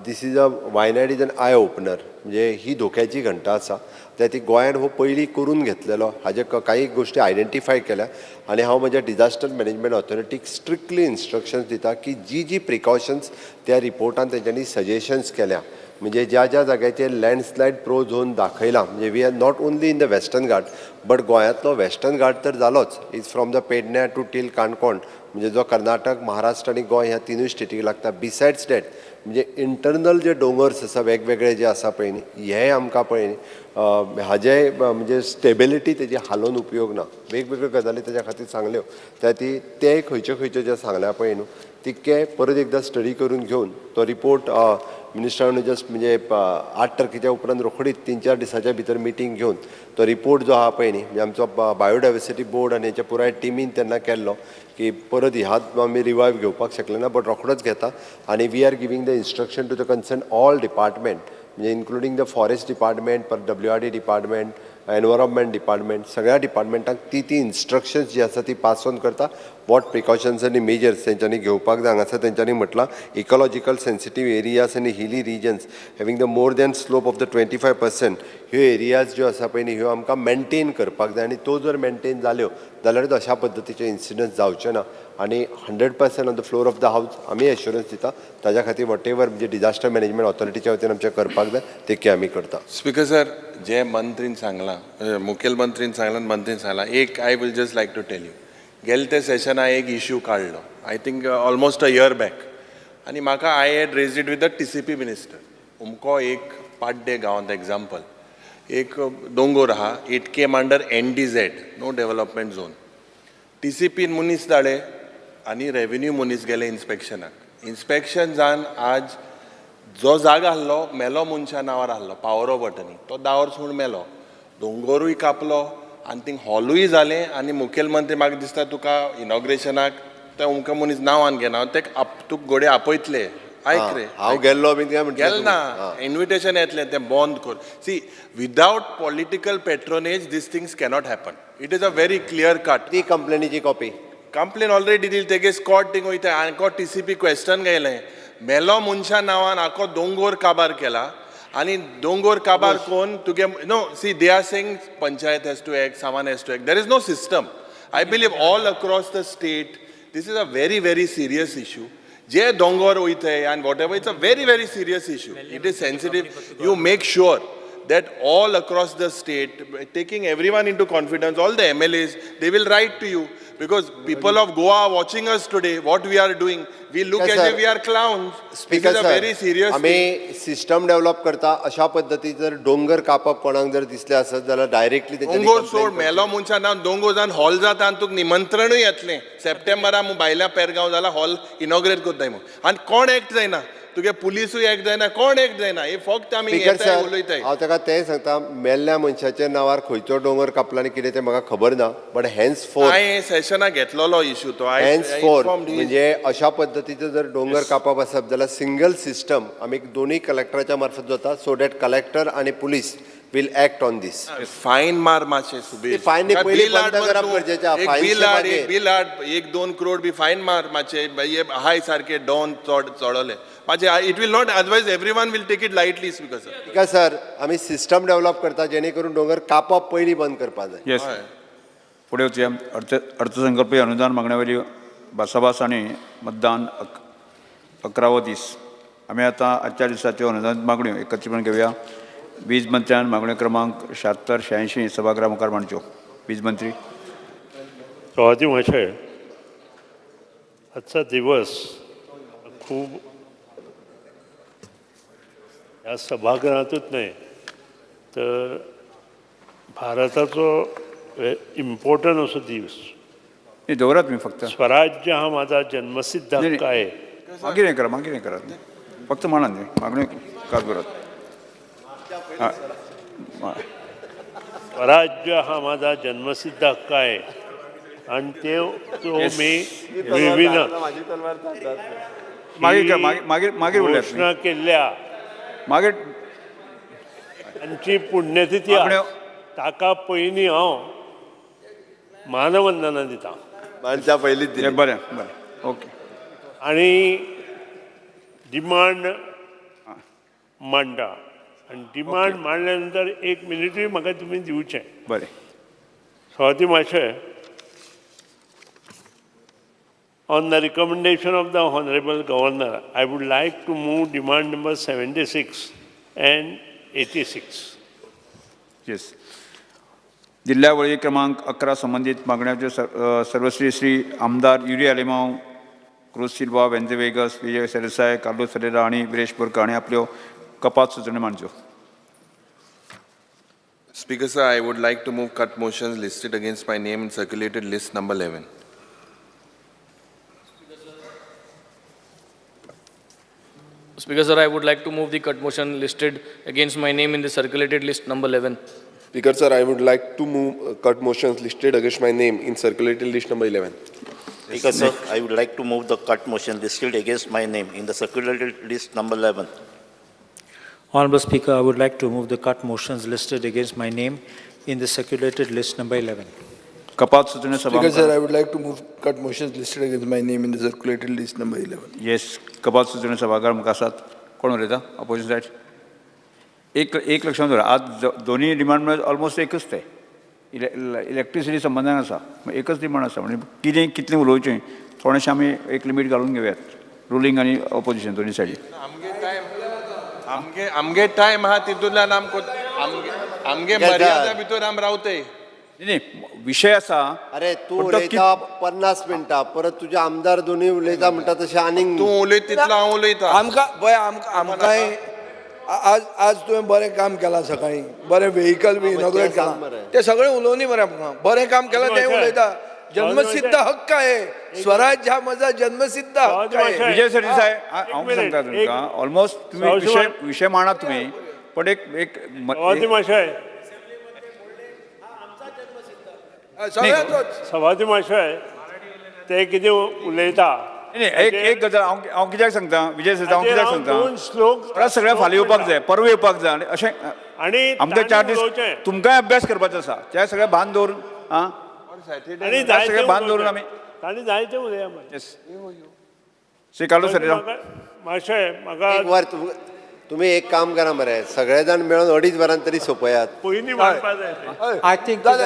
this is a Wayanad is an eye opener, म्हणजे ही धोक्याची घंटा आसा. त्या ती गोंयान हो पयलीं करून घेतलेलो हाजे कांय गोश्टी आयडेंटिफाय केल्या आनी हांव म्हज्या डिजास्टर मॅनेजमेंट ऑथॉरिटीक स्ट्रिक्टली इन्स्ट्रक्शन्स दिता की जी जी प्रिकॉशन्स त्या रिपोर्टान तेंच्यांनी सजेशन्स केल्या, म्हणजे ज्या ज्या जाग्याचेर लँडस्लायड प्रो झोन दाखयला, म्हणजे we are not only in the Western Ghat but गोंयांतलो वेस्टर्न घाट तर जालोच, is from the Pedne to till Canacona, म्हणजे जो कर्नाटक, महाराष्ट्र आनी गोंय ह्या तिनूय स्टेटीक लागता. बिसायड्स that म्हणजे इंटरनल जे दोंगर्स आसा वेगवेगळे जे आसा पळय न्ही, हे आमकां पळय न्ही हाजे म्हणजे स्टेबिलिटी तेजी हालोवन उपयोग ना. वेगवेगळ्यो गजाली तेज्या खातीर सांगल्यो त्या ती ते खंयच्यो खंयच्यो जे सांगल्या पळय न्हू तितके परत एकदां स्टडी करून घेवन तो रिपोर्ट मिनिस्टरान जस्ट म्हणजे 8 तारखेच्या उपरांत रोखडीच 3-4 दिसाच्या भितर मिटींग घेवन तो रिपोर्ट जो आहा पळय न्ही, म्हणजे आमचो बायोडायवर्सिटी बोर्ड आनी हेच्या पुराय टिमीन तेन्ना केल्लो की परत ह्यात आमी रिवायव घेवपाक शकले ना, बट रोखडोच घेता आनी we are giving the instruction to the concern all department, म्हणजे इन्क्लुडींग the forest department, परत WRD department, environment department, सगळ्या डिपार्टमेंटाक ती ती इन्स्ट्रक्शन्स जी आसा ती पास ऑन करता. What precautions आनी मेजर्स तेंच्यांनी घेवपाक जाय हांगासर तेंच्यांनी म्हटलां इकॉलॉजिकल सेन्सिटीव एरियाज आनी hilly regions having the more than slope of the 25% ह्यो एरियाज ज्यो आसा पळय न्ही ह्यो आमकां मेनटेन करपाक जाय आनी त्यो जर मेनटेन जाल्यो जाल्यारूच अशा पद्दतीचे इन्सिडंट्स जावचे ना. आनी 100% on the floor of the house आमी एश्युरन्स दिता ताज्या खातीर what ever म्हणजे डिजास्टर मॅनेजमेंट ऑथॉरिटीच्या वतीन आमचें करपाक जाय ते आमी करता. स्पीकर सर, जे मंत्रीन सांगलां, मुखेलमंत्रीन सांगलां, मंत्रीन सांगलां, एक I will just like to tell you, गेले ते सेशना एक इश्यू काडलो, I think almost a year back, आनी म्हाका I had raised it with the TCP minister. उमको एक पाड्डे गांवांत एग्जाम्पल एक दोंगोर आहा, it came under NDZ, no development zone. टीसीपीन मनीस धाडले आनी रेवेन्यू मनीस गेले इन्स्पेक्शनाक. इन्स्पेक्शन जावन आज जो जागो आहलो मेलो मनशा नांवार आहलो, पावर ऑफ अटर्नी, तो 10 वर्स म्हूण मेलो, दोंगोरूय कापलो आनी थिंग हॉलूय जालें. आनी मुखेलमंत्री म्हाका दिसता तुका इनॉग्रेशनाक ते अमके मनीस नांवान घेना, ते तुका घोडये आपयतले. आयक रे, हांव गेल्लो बीन काय म्हणटा गेल ना, इन्विटेशन येतलें, तें बंद कर. See, without political patronage these things cannot happen. It is a very clear cut. ती कंप्लेनीची कॉपी कंप्लेन ऑलरेडी दिली, तेगे स्कॉट थिंग वयता. आनको टीसीपी क्वेश्चन गेलें, मेलो मनशा नांवान आखो दोंगोर काबार केला आनी दोंगोर काबार कोन्न तुगे no. See, they are saying panchayat has to act, someone has to act. There is no system. I believe all across the state this is a very very serious issue. जे दोंगोर वयताय आनी whatever, it's a very very serious issue. It is sensitive. You make sure that all across the state, taking everyone into confidence, all the MLAs, they will write to you, because people of Goa are watching us today, what we are doing. We look as if we are clowns. Speaker This is a very serious thing. आमी system develop करता अशा पद्दती जर डोंगर कापप कोणाक जर दिसले आसत जाल्यार डायरेक्टली दोंगोर सोड, मेलो मनशा ना दोंगोर जावन हॉल जाता आनी तुका निमंत्रणूय येतलें सप्टेंबरा मु भायल्या पेरगांव जाल्यार हॉल इनॉग्रेट करताय म्हूण. आनी कोण एक्ट जायना, तुगे पुलिसूय एक्ट जायना, कोण एक्ट जायना, हे फक्त आमी स्पीकर येताय सर, उलयताय. हांव ताका तें सांगता, मेल्ल्या मनशाच्या नांवार खंयचो दोंगर कापला आनी कितें तें म्हाका खबर ना, बट हेन्स फोर हांवें सेशनाक घेतलेलो इशू तो. हेन्स फोर म्हणजे अशा पद्दतीचो जर दोंगर कापप आसत जाल्यार सिंगल सिस्टम आमी दोनूय कलेक्टराच्या मार्फत जाता, सो that collector आनी police will act on this. Fine मार मातशें सुबेज. फायन पयलीं बंद करप गरजेचें. एक बिल हाड, एक बिल हाड, 1-2 करोड बी फायन मार मातशें. हाय सारके डॉन चड चडवले मातशें. It will not, otherwise everyone will take it lightly. Speaker sir, speaker sir, आमी सिस्टम डेव्हलप करता जेणे करून दोंगर कापप पयलीं बंद करपाक जाय. येस, फुडें वचुया. अर्थसंकल्पीय अनुदान मागण्यावयली भासाभास आनी मतदान 11वो दीस. आमी आतां आजच्या दिसाच्यो अनुदान मागण्यो एकत्रीपणान घेवया. वीज मंत्र्यान मागण्यो क्रमांक 76 86 सभागृहा मुखार मांडच्यो. वीज मंत्री. सभापती महाशय, आजचा दिवस खूब ह्या सभागृहातूच न्हय तर भारताचो इम्पॉर्टंट असो दीस. दवरात तुम्ही फक्त. स्वराज्य हा माझा जन्मसिद्ध हक्क आहे. मागीर हें करा, मागीर हें करात, फक्त म्हणा न्ही मागण्यो कात करात. स्वराज्य हा माझा जन्मसिद्ध हक्क आहे आणि ते तो मी मिळविन. मागीर मागीर मागीर घोषणा केल्ल्या मागीर तांची पुण्यतिथी ताका पयलीं हांव मानवंदना दिता. मानच्या पयलींच. बरें बरें, ओके. आणि डिमांड मांडटा आनी डिमांड मांडल्या नंतर 1 मिनिटूय म्हाका तुमी दिवचें. बरें. सभापती महाशय, on the recommendation of the Honorable Governor, I would like to move demand number 76 and 86. Yes. जिल्ल्या वळी क्रमांक 11 संबंदीत मागण्याच्यो सर्वश्री श्री आमदार युरी आलेमांव क्रूज सिल्वा, वेंझी वेगस, विजय सरदेसाय, कार्लूस फेरेरा आनी विरेश बोरकार हांणी आपल्यो कपात सुचोवण्यो मांडच्यो. Speaker sir, I would like to move cut motions listed against my name in circulated list number 11. Speaker sir, I would like to move the cut motion listed against my name in the circulated list number 11. Speaker sir, I would like to move cut motions listed against my name in circulated list number 11. Speaker sir, I would like to move the cut motion listed against my name in the circulated list number 11. Honorable Speaker, I would like to move the cut motions listed against my name in the circulated list number 11. कपात सुचोवण्यो Speaker sir, सभा I would like to move cut motions listed against my name in the circulated list number 11. Yes, कपात सुचोवण्यो सभाघर मुखार आसात. कोण उलयता ऑपोजिशन सायड? एक एक लक्षांत दवर, आज दोन्ही डिमांड म्हळ्यार ऑलमोस्ट एकच ते इलेक्ट्रिसिटी संबंदान आसा, एकच डिमांड आसा. म्हणजे कितें कितलें उलोवचें थोडेशें आमी एक लिमीट घालून घेवयात, रुलींग आनी ऑपोजिशन दोन्ही सायडी. आमगे आमगे टायम आहा तितूंतल्यान आमकां आमगे आमगे मर्यादा भितर आम रावतय. न्ही, विशय आसा. अरे तूं उलयता 50 मिनटां, परत तुजे आमदार दोनूय उलयता म्हणटा तशें आनीक तूं उलयत तितलो हांव उलयता. आमकां पळय, आमकांय आज आज तुवें बरें काम केलां, सकाळीं बरें व्हेकल बी इनॉग्रेट केलां, तें सगळें उलोवनी मरे. आमकां बरें काम केलां तें उलयता. जन्मसिद्ध हक्क आहे स्वराज्य, हा माझा जन्मसिद्ध हक्क आहे. विजय सरदेसाय, हांव सांगता तुमकां, ऑलमोस्ट तुमी विशय विशय मांडात तुमी, पण एक एक सभापती माशय, ते कितें उलयता. एक एक गजाल हांव कित्याक सांगता विजय सरदेसाय, हांव कित्याक सांगता, श्लोक परत सगळें फाल्यां येवपाक जाय, परवां येवपाक जाय. आनी अशें आनी आमकां 4 दीस तुमकांय अभ्यास करपाचो आसा, त्या सगळें भान दवरून. आं, आनी सगळें भान दवरून आमी तांणी जायते उलया. श्री कार्लूस फेरेरा माशय, म्हाका एक वर तुमी एक काम करा मरे, सगळे जाण मेळून 2.5 वरां तरी सोंपयात. पयलीं मांडपा जाय. I think जालें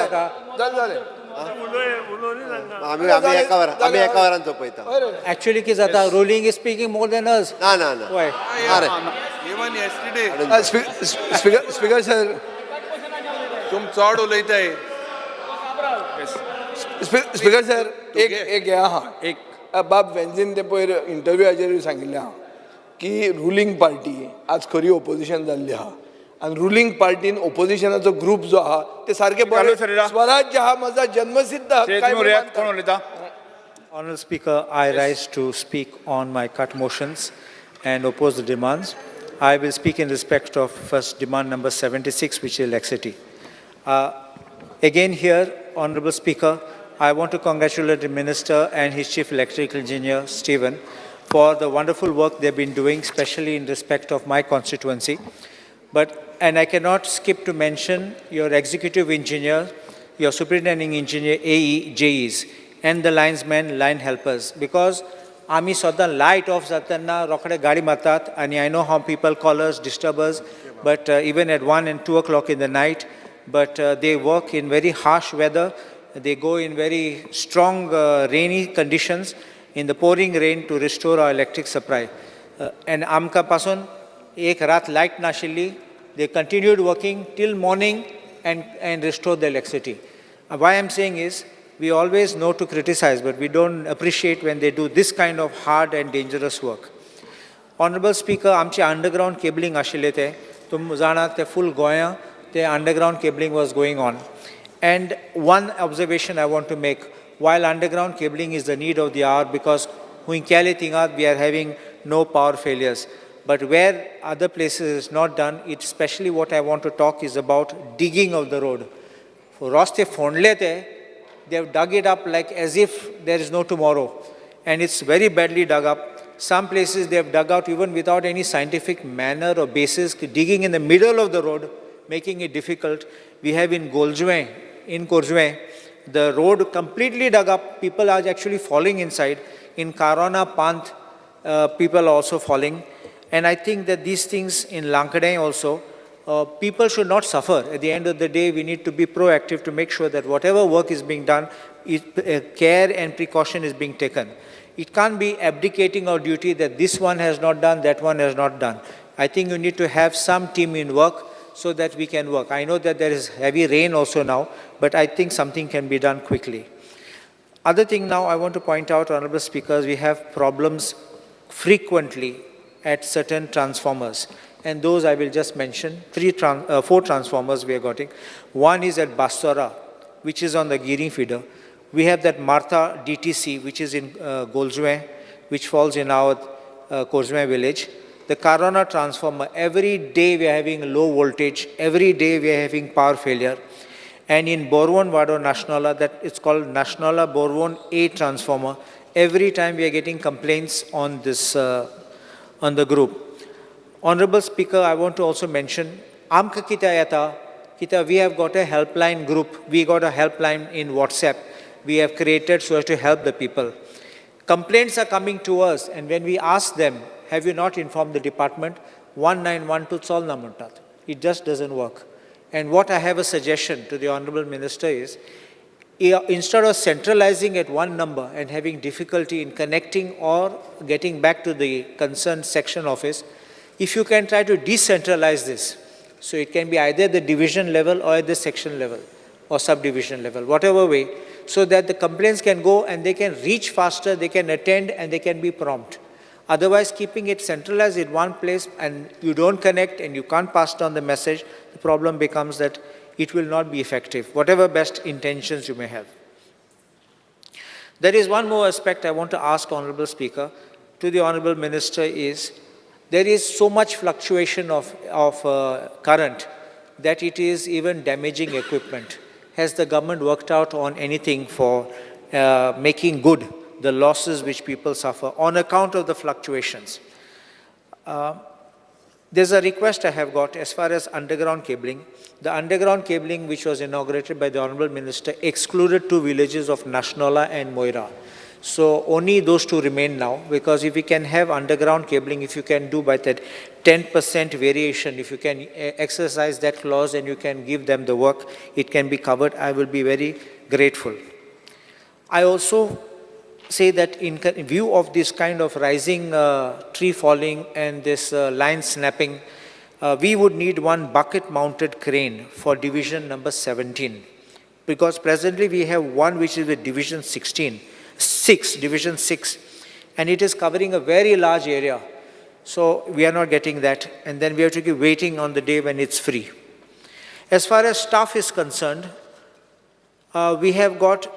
आमी आमी एका वरान आमी एका वरान सोंपयता. एक्चुअली कितें जाता, ruling is speaking more than us. ना ना ना, अरे इवन येस्टरडे स्पीकर सर, तुम चड उलयताय. स्पीकर सर, एक एक हें आहा, एक बाब वेन्झीन ते पयर इंटरव्यूआचेरूय सांगिल्लें आहा की रुलींग पार्टी आज खरी ओपोजिशन जाल्ली आहा, आनी रुलींग पार्टीन ओपोजिशनाचो ग्रूप जो आहा ते सारके बरे. स्वराज्य हा माझा जन्मसिद्ध हक्क. कोण उलयता? Honorable Speaker, I rise to speak on my cut motions and oppose the demands. I will speak in respect of first demand number 76, which is electricity. Again here, Honorable Speaker, I want to congratulate the Minister and his Chief Electrical Engineer, Stephen, for the wonderful work they've been doing, especially in respect of my constituency. And I cannot skip to mention your executive engineer, your superintending engineer, AE, JEs, and the linesmen, line helpers, because आमी सदां light of जाता तेन्ना रोखडे गाडी मारतात, आनी I know how people call us, disturb us, but even at 1 and 2 o'clock in the night, but they work in very harsh weather, they go in very strong rainy conditions, in the pouring rain to restore our electric supply. And आमकां पासून एक रात light नाशिल्ली, they continued working till morning and restore the electricity. Why I'm saying is, we always know to criticize, but we don't appreciate when they do this kind of hard and dangerous work. Honorable Speaker, आमचे underground cabling आशिल्ले ते, तुम जाणात ते full गोंया, ते underground cabling was going on. And one observation I want to make, while underground cabling is the need of the hour, because huinkele tingat we are having no power failures. But where other places is not done, it especially what I want to talk is about digging of the road. For roste phondle te, they have dug it up like as if there is no tomorrow. And it's very badly dug up. Some places they have dug out even without any scientific manner or basis, digging in the middle of the road, making it difficult. We have in Goljuem, in Korjuem, the road completely dug up. People are actually falling inside. In Karona Panth, people are also falling. And I think that these things in Lankadai also, people should not suffer. At the end of the day, we need to be proactive to make sure that whatever work is being done, care and precaution is being taken. It can't be abdicating our duty that this one has not done, that one has not done. I think you need to have some team in work so that we can work. I know that there is heavy rain also now, but I think something can be done quickly. Other thing now I want to point out, Honorable Speakers, we have problems frequently at certain transformers. And those I will just mention, 4 transformers we are getting. One is at Bastora, which is on the Giri feeder. We have that Martha DTC, which is in Golzwe, which falls in our Kozme village. The Karona transformer, every day we are having low voltage, every day we are having power failure. And in Borwon Vado Nationala, that it's called Nationala Borwon A transformer, every time we are getting complaints on this, on the group. Honorable Speaker, I want to also mention, Amka kita yata, kita, we have got a helpline group, we got a helpline in WhatsApp, we have created so as to help the people. Complaints are coming to us, and when we ask them, have you not informed the department? 1912 chalna muntat. It just doesn't work. And what I have a suggestion to the Honorable Minister is, instead of centralizing at one number and having difficulty in connecting or getting back to the concerned section office, if you can try to decentralize this, so it can be either the division level or at the section level or subdivision level, whatever way, so that the complaints can go and they can reach faster, they can attend and they can be prompt. Otherwise, keeping it centralized in one place and you don't connect and you can't pass down the message, the problem becomes that it will not be effective, whatever best intentions you may have. There is one more aspect I want to ask, Honorable Speaker, to the Honorable Minister is, there is so much fluctuation of current that it is even damaging equipment. Has the government worked out on anything for making good the losses which people suffer on account of the fluctuations? There's a request I have got as far as underground cabling. The underground cabling which was inaugurated by the Honorable Minister excluded 2 villages of Nationala and Moira. So only those 2 remain now, because if we can have underground cabling, if you can do by that 10% variation, if you can exercise that clause and you can give them the work, it can be covered. I will be very grateful. I also say that in view of this kind of rising tree falling and this line snapping, we would need one bucket-mounted crane for division number 17, because presently we have one which is with division division 6, and it is covering a very large area. So we are not getting that, and then we have to keep waiting on the day when it's free. As far as staff is concerned, we have got,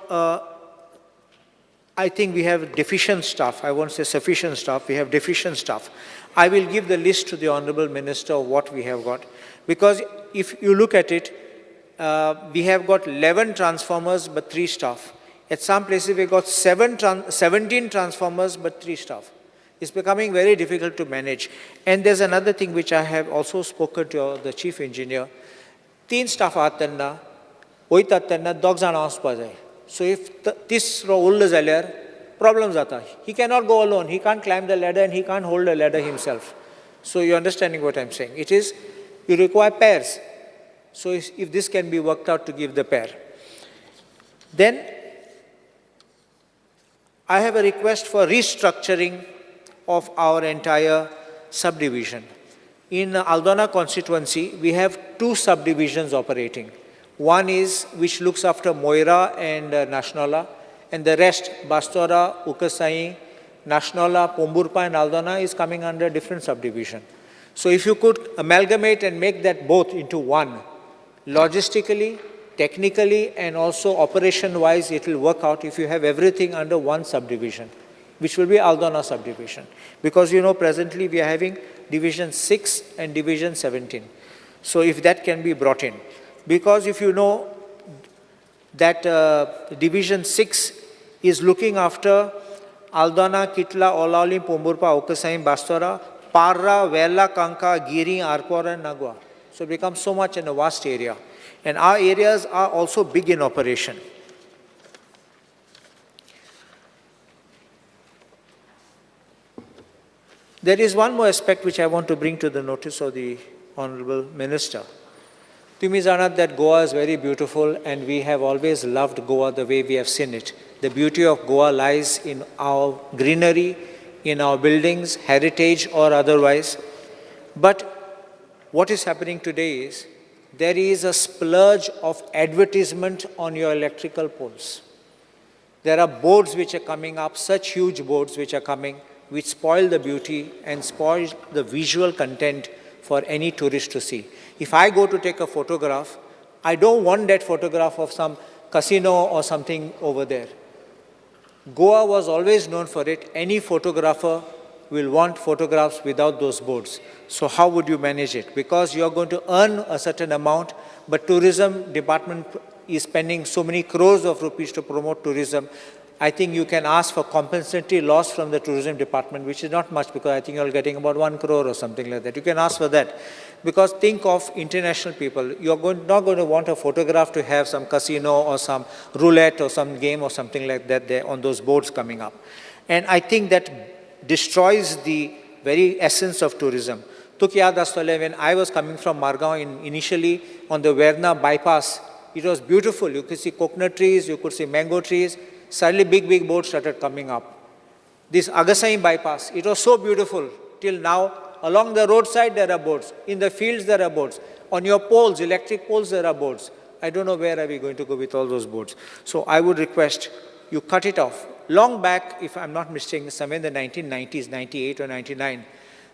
I think we have deficient staff. I won't say sufficient staff, we have deficient staff. I will give the list to the Honorable Minister of what we have got. Because if you look at it, we have got 11 transformers but 3 staff. At some places we got 17 transformers but 3 staff. It's becoming very difficult to manage. And there's another thing which I have also spoken to the chief engineer. 3 staff आहात तेन्ना वयतात तेन्ना 2 जाणां वचपा जाय. So if तिसरो उरलो जाल्यार problem जाता. He cannot go alone. He can't climb the ladder and he can't hold the ladder himself. So you're understanding what I'm saying. It is, you require pairs. So if this can be worked out to give the pair. Then I have a request for restructuring of our entire subdivision. In Aldona constituency, we have 2 subdivisions operating. One is which looks after Moira and Nationala, and the rest, Bastora, Ukasai, Nationala, Pomburpa and Aldona is coming under a different subdivision. So if you could amalgamate and make that both into one, logistically, technically, and also operation-wise, it will work out if you have everything under one subdivision, which will be Aldona subdivision. Because you know, presently we are having Division 6 and Division 17. So if that can be brought in. Because if you know that Division 6 is looking after Aldona, Kitla, Olauli, Pomburpa, Okasaim, Bastora, Parra, Vela, Kanka, Giri, Arpora and Nagua. So it becomes so much in a vast area. And our areas are also big in operation. There is one more aspect which I want to bring to the notice of the Honorable Minister. Tumi janat that Goa is very beautiful and we have always loved Goa the way we have seen it. The beauty of Goa lies in our greenery, in our buildings, heritage or otherwise. But what is happening today is there is a splurge of advertisement on your electrical poles. There are boards which are coming up, such huge boards which are coming, which spoil the beauty and spoil the visual content for any tourist to see. If I go to take a photograph, I don't want that photograph of some casino or something over there. Goa was always known for it. Any photographer will want photographs without those boards. So how would you manage it? Because you are going to earn a certain amount, but tourism department is spending so many crores of rupees to promote tourism. I think you can ask for compensatory loss from the tourism department, which is not much because I think you're getting about 1 crore or something like that. You can ask for that. Because think of international people. You're not going to want a photograph to have some casino or some roulette or some game or something like that there on those boards coming up. And I think that destroys the very essence of tourism. Tuka yaad आसतलें, when I was coming from Margao initially on the Verna bypass, it was beautiful. You could see coconut trees, you could see mango trees. Suddenly big, big boards started coming up. This Agassaim bypass, it was so beautiful till now. Along the roadside there are boards. In the fields there are boards. On your poles, electric poles, there are boards. I don't know where are we going to go with all those boards. So I would request you cut it off. Long back, if I'm not mistaken, somewhere in the 1990s, 98 or 99,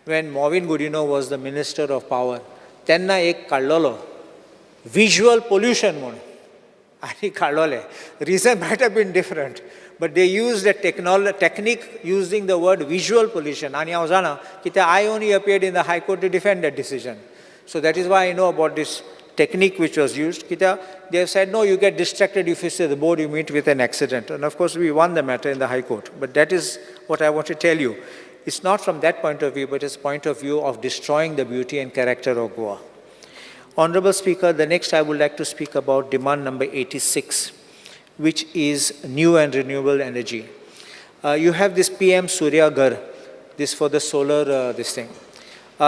when Mauvin Godinho was the Minister of Power, tenna ek kaadlolo, visual pollution म्हूण आनी काडलोले. Reason might have been different, but they used a technique using the word visual pollution. आनी हांव जाणा कित्याक I only appeared in the High Court to defend that decision. So that is why I know about this technique which was used. कित्याक they have said, no, you get distracted if you see the board, you meet with an accident. And of course, we won the matter in the High Court. But that is what I want to tell you. It's not from that point of view, but it's point of view of destroying the beauty and character of Goa. Honorable Speaker, the next I would like to speak about demand number 86, which is new and renewable energy. You have this PM Surya Ghar, this for the solar this thing.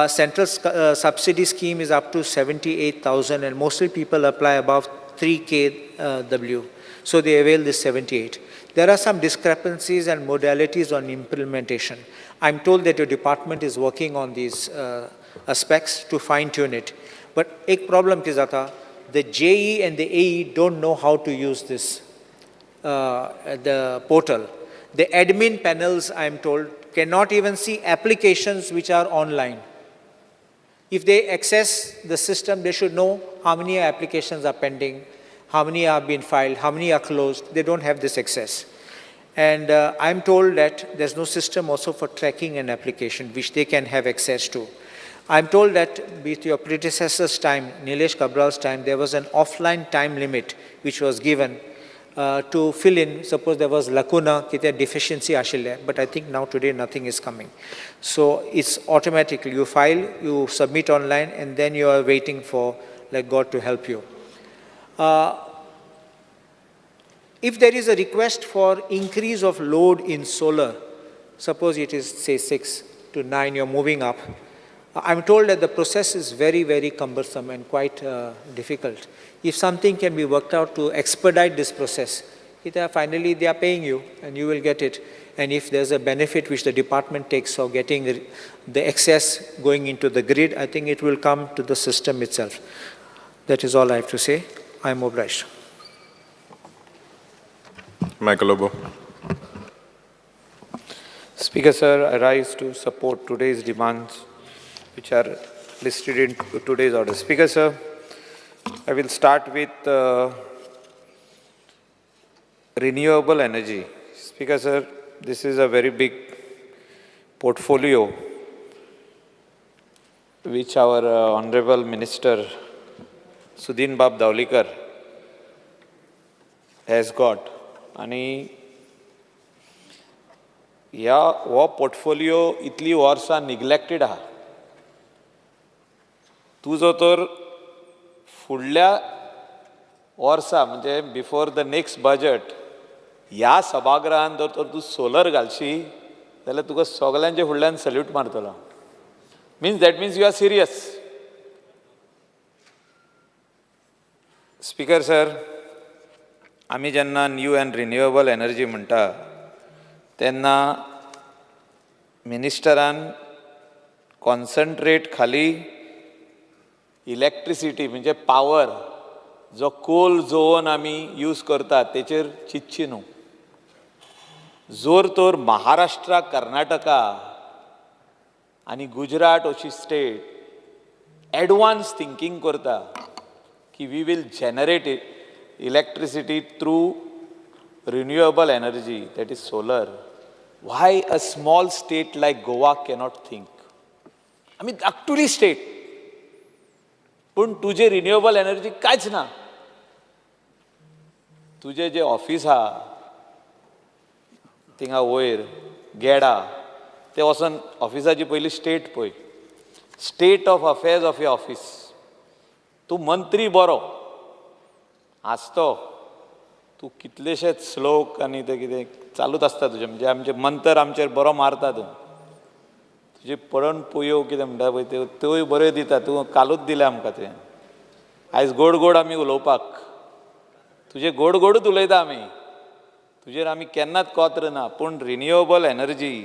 Central subsidy scheme is up to 78,000 and mostly people apply above 3 kW. So they avail this 78. There are some discrepancies and modalities on implementation. I'm told that your department is working on these aspects to fine tune it. But ek problem कितें जाता, the JE and the AE don't know how to use this, the portal. The admin panels, I'm told, cannot even see applications which are online. If they access the system, they should know how many applications are pending, how many have been filed, how many are closed. They don't have this access. And I'm told that there's no system also for tracking an application, which they can have access to. I'm told that with your predecessor's time, Nilesh Cabral's time, there was an offline time limit which was given to fill in. Suppose there was lacuna, कितें deficiency आशिल्लें, but I think now today nothing is coming. So it's automatically, you file, you submit online, and then you are waiting for God to help you. If there is a request for increase of load in solar, suppose it is say 6 to 9, you're moving up. I'm told that the process is very, very cumbersome and quite difficult. If something can be worked out to expedite this process, finally they are paying you and you will get it. And if there's a benefit which the department takes for getting the excess going into the grid, I think it will come to the system itself. That is all I have to say. I am obliged. Michael Lobo. Speaker, sir, I rise to support today's demands which are listed in today's order. Speaker, sir, I will start with renewable energy. Speaker, sir, this is a very big portfolio which our Honorable Minister Sudin Bab Dhavalikar has got. आणि ह्या हो portfolio इतली वर्सां neglected आहा. तुजो तर फुडल्या वर्सा म्हणजे बिफोर the next budget ह्या सभागृहान जर तर तूं सोलर घालशी जाल्यार तुका सगल्यांच्या फुडल्यान salute मारतलो. Means that means you are serious. Speaker sir, आमी जेन्ना न्यू एंड रिन्युएबल एनर्जी म्हणटा तेन्ना मिनिस्टरान कॉन्सन्ट्रेट खाली इलेक्ट्रिसिटी म्हणजे पावर जो कोल जोवन आमी यूज करतात तेचेर चिंतची न्हू. जोर तर महाराष्ट्रा, कर्नाटका आनी गुजरात अशी स्टेट एडवान्स थिंकींग करता की we will generate electricity through renewable energy, that is solar, why a small state like Goa cannot think? आमी धाकटुली स्टेट, पूण तुजे रिन्युएबल एनर्जी कांयच ना. तुजें जें ऑफीस आहा थिंगा वयर गेडा, ते वचोन ऑफिसाची पयली स्टेट पळय, state of affairs of your office. तूं मंत्री बरो आसतो, तूं कितलेशेच श्लोक आनी ते कितें चालूच आसता तुजें, म्हणजे आमचे मंतर आमचेर बरो मारता तूं. तुजे पळोवन पोयो कितें म्हणटा पळय त्यो, त्योय बऱ्यो दिता तूं, कालूच दिलें आमकां तें. आयज गोड गोड आमी उलोवपाक, तुजें गोड गोडूच उलयता आमी, तुजेर आमी केन्नाच कोत्र ना. पूण रिन्युएबल एनर्जी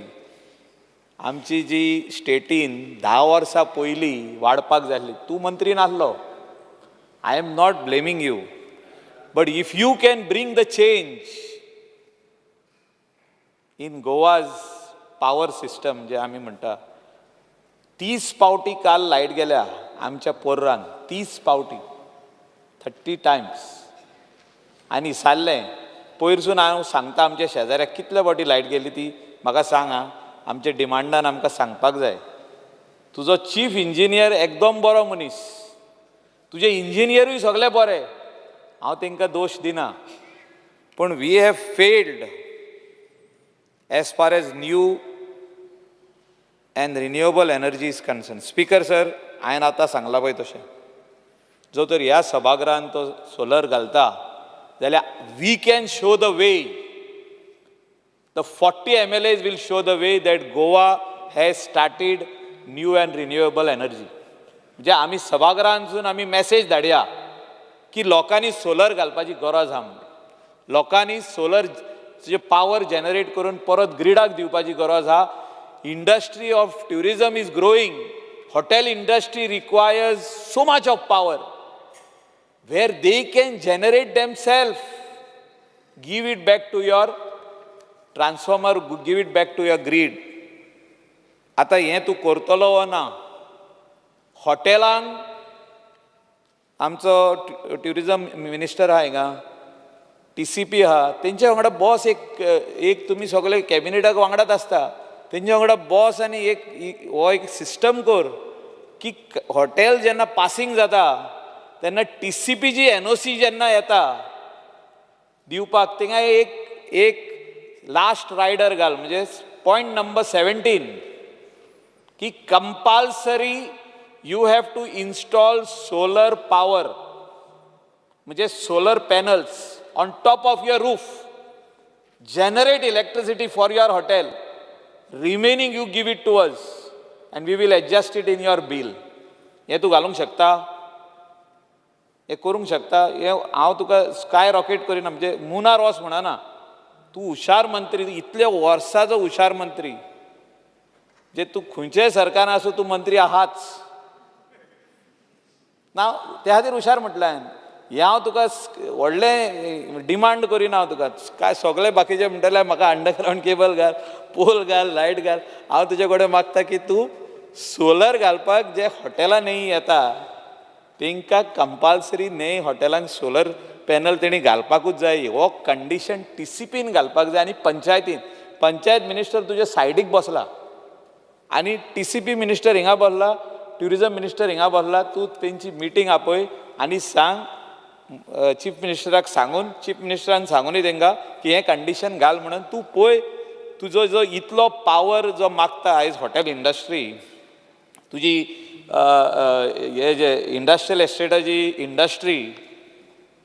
आमची जी स्टेटीन 10 वर्सां पयलीं वाडपाक जाय आसली, तूं मंत्री नासलो, I am not blaming you, but if you can bring the change in Goa's power system, जे आमी म्हणटा 30 पावटी काल लायट गेल्या आमच्या पोर्रान, 30 पावटी, 30 टायम्स. आनी सारलें पयरसून हांव सांगता आमच्या शेजाऱ्याक कितले पावटी लायट गेली ती म्हाका सांग आं, आमच्या डिमांडान आमकां सांगपाक जाय. तुजो चीफ इंजिनियर एकदम बरो मनीस, तुजे इंजिनियरूय सगळे बरे, हांव तांकां दोश दिना, पूण we have failed as far as new and renewable energy is concern. Speaker sir, हांवें आतां सांगलां पळय तशें, जो तर ह्या सभागृहान तो सोलर घालता जाल्यार we can show the way, the 40 MLAs will show the way that Goa has started new and renewable energy. म्हणजे आमी सभागृहांतसून आमी मॅसेज धाडया की लोकांनी सोलर घालपाची गरज आहा म्हणून, लोकांनी सोलर पावर जनरेट करून परत ग्रिडाक दिवपाची गरज आहा. Industry of tourism is growing, hotel industry requires so much of power where they can generate themselves, give it back to your transformer, give it back to your grid. आतां हें तूं करतलो वा ना? हॉटेलांक आमचो ट्युरिजम मिनिस्टर आहा हिंगा, TCP आहा, तेंच्या वांगडा बॉस एक एक तुमी सगळे कॅबिनेटाक वांगडाच आसता, तेंच्या वांगडा बॉस आनी एक हो एक सिस्टम कर की हॉटेल जेन्ना पासींग जाता तेन्ना TCPची NOC जेन्ना येता दिवपाक, थिंगा एक एक लास्ट रायडर घाल, म्हणजे पॉयंट नंबर 17 की compulsory you have to install solar power, म्हणजे solar panels on top of your roof, generate electricity for your hotel, remaining you give it to us and we will adjust it in your bill. हें तूं घालूंक शकता, हें करूंक शकता. हें हांव तुका स्काय रॉकेट करिना, म्हणजे मुनार वच म्हणना, तूं हुशार मंत्री, इतले वर्साचो हुशार मंत्री, जे तूं खंयच्याय सरकारान आसूं तूं मंत्री आहाच ना, त्या खातीर हुशार म्हटलें हांवें. हें हांव तुका व्हडलें डिमांड करिना, हांव तुका काय सगळे बाकीचे म्हणटले म्हाका अंडरग्रावंड केबल घाल, पोल घाल, लायट घाल, हांव तुजे कडेन मागता की तूं सोलर घालपाक जे हॉटेलां न्ही येता तांकां कंपालसरी न्ही हॉटेलांक सोलर पॅनल तेणी घालपाकूच जाय. हो कंडिशन TCPन घालपाक जाय आनी पंचायतीन, पंचायत मिनिस्टर तुज्या सायडीक बसला आनी TCP minister हिंगा बसला, ट्युरिजम मिनिस्टर हिंगा बसला, तूं तेंची मिटींग आपय आनी सांग चीफ मिनिस्टराक सांगून, चीफ मिनिस्टरान सांगूनय तांकां की हें कंडिशन घाल म्हणून. तूं पळय तुजो जो इतलो पावर जो मागता आयज हॉटेल इंडस्ट्री, तुजी हे जे इंडस्ट्रियल एस्टेटाची इंडस्ट्री,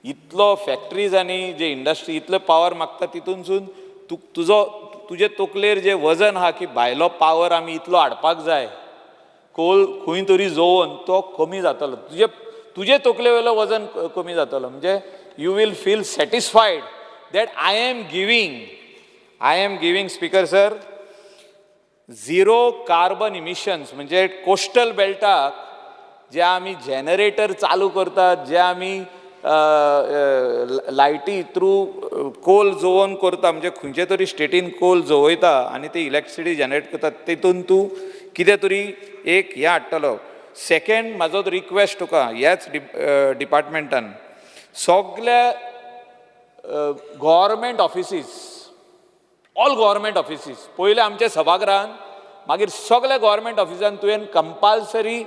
इतलो फॅक्ट्रीज आनी जे इंडस्ट्री इतलो पावर मागता, तितूनसून तूं तुजो तुजे तकलेर जे वजन आहा की भायलो पावर आमी इतलो हाडपाक जाय, कोल खंय तरी जोवन तो कमी जातलो, तुजे तुजे तकले वयलो वजन कमी जातलो. म्हणजे you will feel satisfied that I am giving speaker sir zero carbon emissions. म्हणजे कोस्टल बेल्टाक जे आमी जनरेटर चालू करतात, जे आमी लायटी थ्रू कोल जोवन करता, म्हणजे खंयचे तरी स्टेटीन कोल जोवयता आनी ती इलेक्ट्रिसिटी जनरेट करता, तितून तूं कितें तरी एक हें हाडटलो. सेकेंड म्हाजो रिक्वेस्ट तुका ह्याच डिपार्टमेंटान सगल्या government offices, all government offices, पयलें आमच्या सभागृहान, मागीर सगल्या गव्हर्मेंट ऑफिसान तुवें कंपालसरी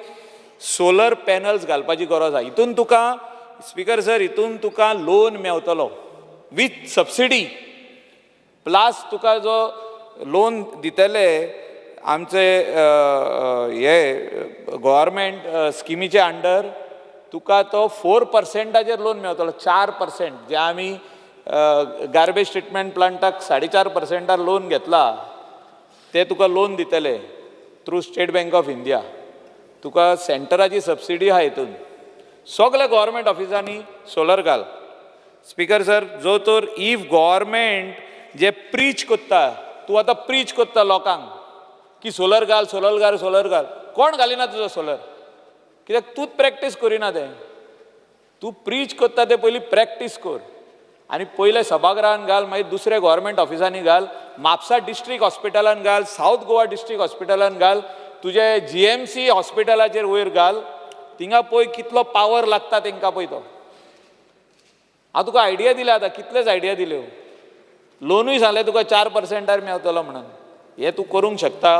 सोलर पॅनल्स घालपाची गरज आसा. हितून तुका स्पिकर सर, हितून तुका लोन मेवतलो विथ सबसिडी, प्लस तुका जो लोन दितले आमचे हे गव्हर्मेंट स्किमीचे अंडर, तुका तो 4%चेर लोन मेवतलो. 4% जे आमी गार्बेज ट्रिटमेंट प्लांटाक 4.5%र लोन घेतला, ते तुका लोन दितले through State Bank of India. तुका सेंटराची सबसिडी आहा. हितून सगल्या गव्हर्मेंट ऑफिसांनी सोलर घाल. स्पिकर सर, जो तर if government जे प्रीच कोत्ता, तूं आतां प्रीच कोत्ता लोकांक की सोलर घाल, सोलर घाल, सोलर घाल, कोण घालिना तुजो सोलर? कित्याक तूंच प्रॅक्टीस करिना तें. तूं प्रीच कोत्ता तें पयलीं प्रॅक्टीस कर आनी पयलें सभागृहान घाल, मागीर दुसऱ्या गव्हर्मेंट ऑफिसांनी घाल, म्हापसा डिस्ट्रीक्ट हॉस्पिटलान घाल, सावथ गोवा डिस्ट्रीक्ट हॉस्पिटलान घाल, तुजे जीएमसी हॉस्पिटलाचेर वयर घाल. थिंगा पळय कितलो पावर लागता तेंकां पळय तो. हांव तुका आयडिया दिल्या आतां, कितलेच आयडिया दिल्यो. लोनूय सांगलें तुका 4%र मेवतलो म्हणून. हें तूं करूंक शकता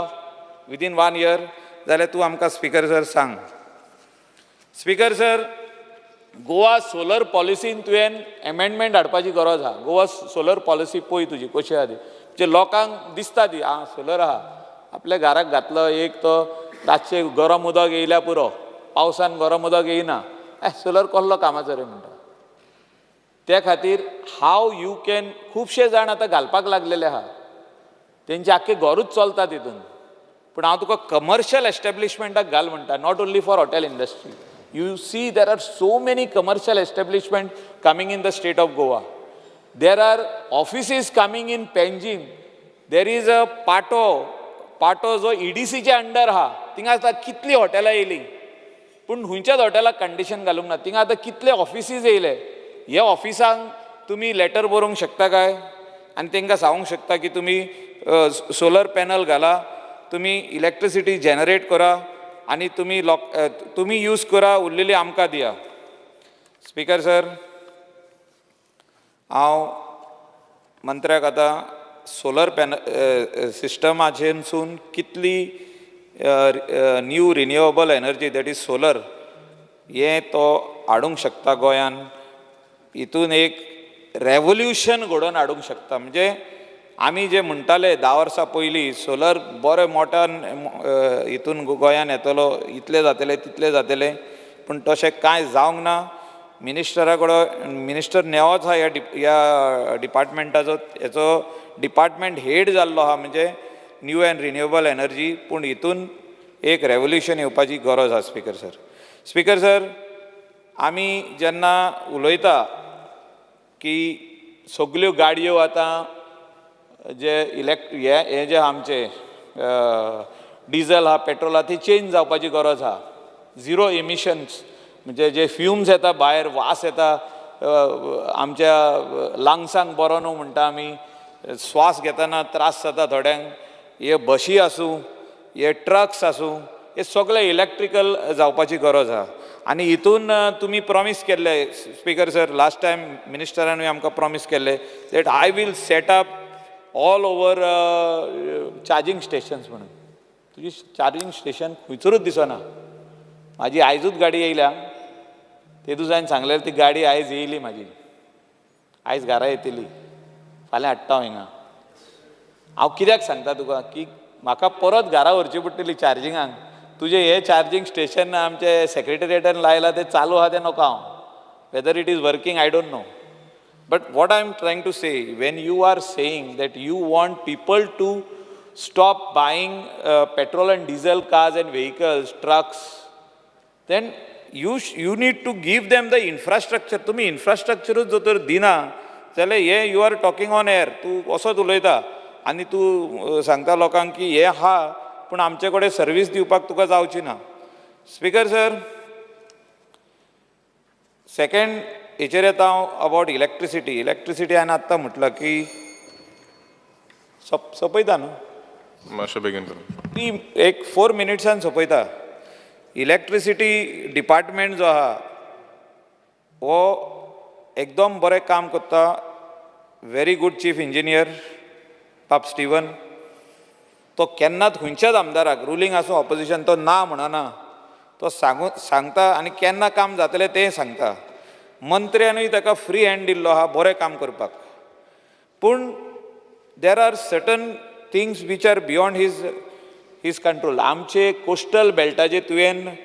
विदीन 1 इयर जाल्यार तूं आमकां स्पिकर सर सांग. स्पिकर सर, गोवा सोलर पॉलिसीन तुवें एमेंडमेंट हाडपाची गरज आहा. गोवा सोलर पॉलिसी पळय तुजी कशी आहा ती, म्हणजे लोकांक दिसता ती आं सोलर आहा, आपल्या घराक घातलो एक तो रातचें गरम उदक येयल्या पुरो, पावसान गरम उदक येयना, सोलर कसलो कामाचो रे म्हणटा. त्या खातीर हाव you can, खुबशे जाण आतां घालपाक लागलेले आहा, तेंचे आख्खें घरूच चलता तितून. पूण हांव तुका कमर्शियल एस्टेब्लिशमेंटाक घाल म्हणटा, not only for hotel industry. You see there are so many commercial establishment coming in the state of Goa. There are offices coming in Panjim. There is a Patto, Patto जो ईडीसीच्या under आहा, थिंगा आतां कितलीं हॉटेलां येयलीं, पूण खंयच्याच हॉटेलाक condition घालूंक ना. थिंगा आतां कितले ऑफिसीज येयले, ह्या ऑफिसांक तुमी लेटर बरोवंक शकता काय आनी तांकां सांगूंक शकता की तुमी सोलर पॅनल घाला, तुमी इलेक्ट्रिसिटी जनरेट करा आनी तुमी लोक तुमी यूज करा, उरलेली आमकां दिया. स्पिकर सर, हांव मंत्र्याक आतां सोलर पॅनल सिस्टमाचेरसून कितली new renewable energy that is solar हें तो हाडूंक शकता गोंयान, हितून एक रेवोल्युशन घडोवन हाडूंक शकता. म्हणजे आमी जे म्हणटाले 10 वर्सां पयलीं सोलर बरें मोट्यान हितून गोंयान येतलो, इतलें जातलें तितलें जातलें, पूण तशें कांय जावंक ना. मिनिस्टरा कडेन, मिनिस्टर नेवोच आहा ह्या डिपार्टमेंटाचो, हेचो डिपार्टमेंट हेड जाल्लो आहा म्हणजे न्यू एंड रिन्युएबल एनर्जी, पूण हितून एक रेवोल्युशन येवपाची गरज आहा. स्पिकर सर, स्पिकर सर, आमी जेन्ना उलयता की सगल्यो गाडयो आतां जे हे जे आमचे डिजल आहा, पेट्रोल आहा, ती चेंज जावपाची गरज आहा. झिरो एमिशन्स म्हणजे जे फ्युम्स येता भायर, वास येता आमच्या लंग्सांक बरो न्हू म्हणटा आमी, श्वास घेतना त्रास जाता थोड्यांक. हे बशी आसूं, हे ट्रक्स आसूं, हे सगळे इलेक्ट्रिकल जावपाची गरज आहा. आनी हितून तुमी प्रॉमीस केल्ले स्पिकर सर, लास्ट टायम मिनिस्टरानूय आमकां प्रॉमीस केल्ले that I will set up all over charging stations म्हणून. तुजी चार्जींग स्टेशन खंयसरूच दिसना. म्हाजी आयजूच गाडी येयल्या, ते दिसांनी सांगलें ती गाडी आयज येयली म्हाजी, आयज घरा येतली, फाल्यां हाडटा हांव हिंगा. हांव कित्याक सांगता तुका की म्हाका परत घरा व्हरची पडटली चार्जिंगाक. तुजें हें चार्जींग स्टेशन आमचे सेक्रेटेरिएटान लायलां तें चालू आहा तें नको हांव, whether it is working I don't know. But what I am trying to say, when you are saying that you want people to stop buying petrol and diesel cars and vehicles, trucks, then you need to give them the infrastructure. तुमी इन्फ्रास्ट्रक्चरूच जर तर दिना जाल्यार हें you are talking on air, तूं असोच उलयता आनी तूं सांगता लोकांक की हें आहा पूण आमचे कडेन सर्वीस दिवपाक तुका जावची ना. Speaker sir, second हेचेर येता हांव अबावट इलॅक्ट्रिसिटी. इलॅक्ट्रिसिटी हांवें आत्तां म्हटलां की सोंपयता न्हू. मातशें बेगीन करून. ती एक 4 मिनिट्सान सोंपयता. इलॅक्ट्रिसिटी डिपार्टमेंट जो आहा हो एकदम बरें काम करता. व्हेरी गूड चीफ इंजिनियर बाब स्टिवन, तो केन्नाच खंयच्याच आमदाराक रुलींग आसूं ऑपोजिशन तो ना म्हणना, तो सांगता आनी केन्ना काम जातलें तें सांगता. मंत्र्यानूय ताका फ्री हँड दिल्लो आहा बरें काम करपाक. पूण there are certain things which are beyond his control. आमचे कोस्टल बेल्टाचे तुवें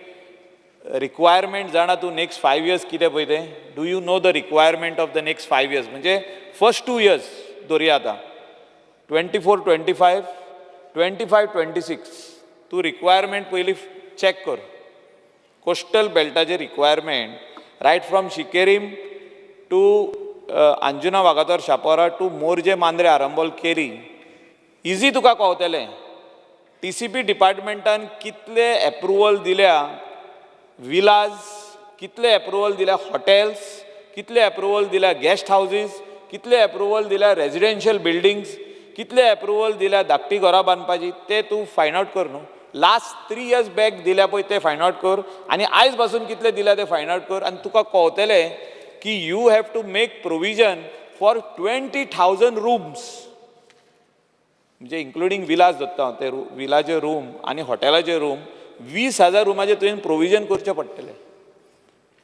रिक्वायरमेंट जाणा तूं नेक्स्ट 5 इयर्स कितें पळय तें? Do you know the requirement of the next 5 years? म्हणजे फर्स्ट 2 इयर्स दवरया आतां, 24 25 25 26 तूं रिक्वायरमेंट पयलीं चॅक कर. कोस्टल बेल्टाचे requirement right from Sinquerim to Anjuna Vagator Chapora to Morjim Mandrem Arambol Keri easy तुका कळतलें. TCP डिपार्टमेंटान कितले एप्रुवल दिल्या विलाज, कितले एप्रुवल दिल्या हॉटेल्स, कितले एप्रुवल दिल्या गेस्ट हावजीस, कितले एप्रुवल दिल्या रेजिडेन्शियल बिल्डिंग्स, कितले एप्रुवल दिल्या धाकटी घरां बांदपाची, ते तूं फायंड आवट कर न्हू. लास्ट 3 इयर्स बॅक दिल्या पळय ते फायंड आवट कर आनी आयज पासून कितले दिल्या ते फायंड आवट कर आनी तुका कळतलें की you have to make provision for 20,000 rooms, म्हणजे इन्क्लुडींग विलास धरता हांव, ते विलाचे रूम आनी हॉटेलाचे रूम 20,000 रुमाचें तुवें प्रोविजन करचें पडटलें.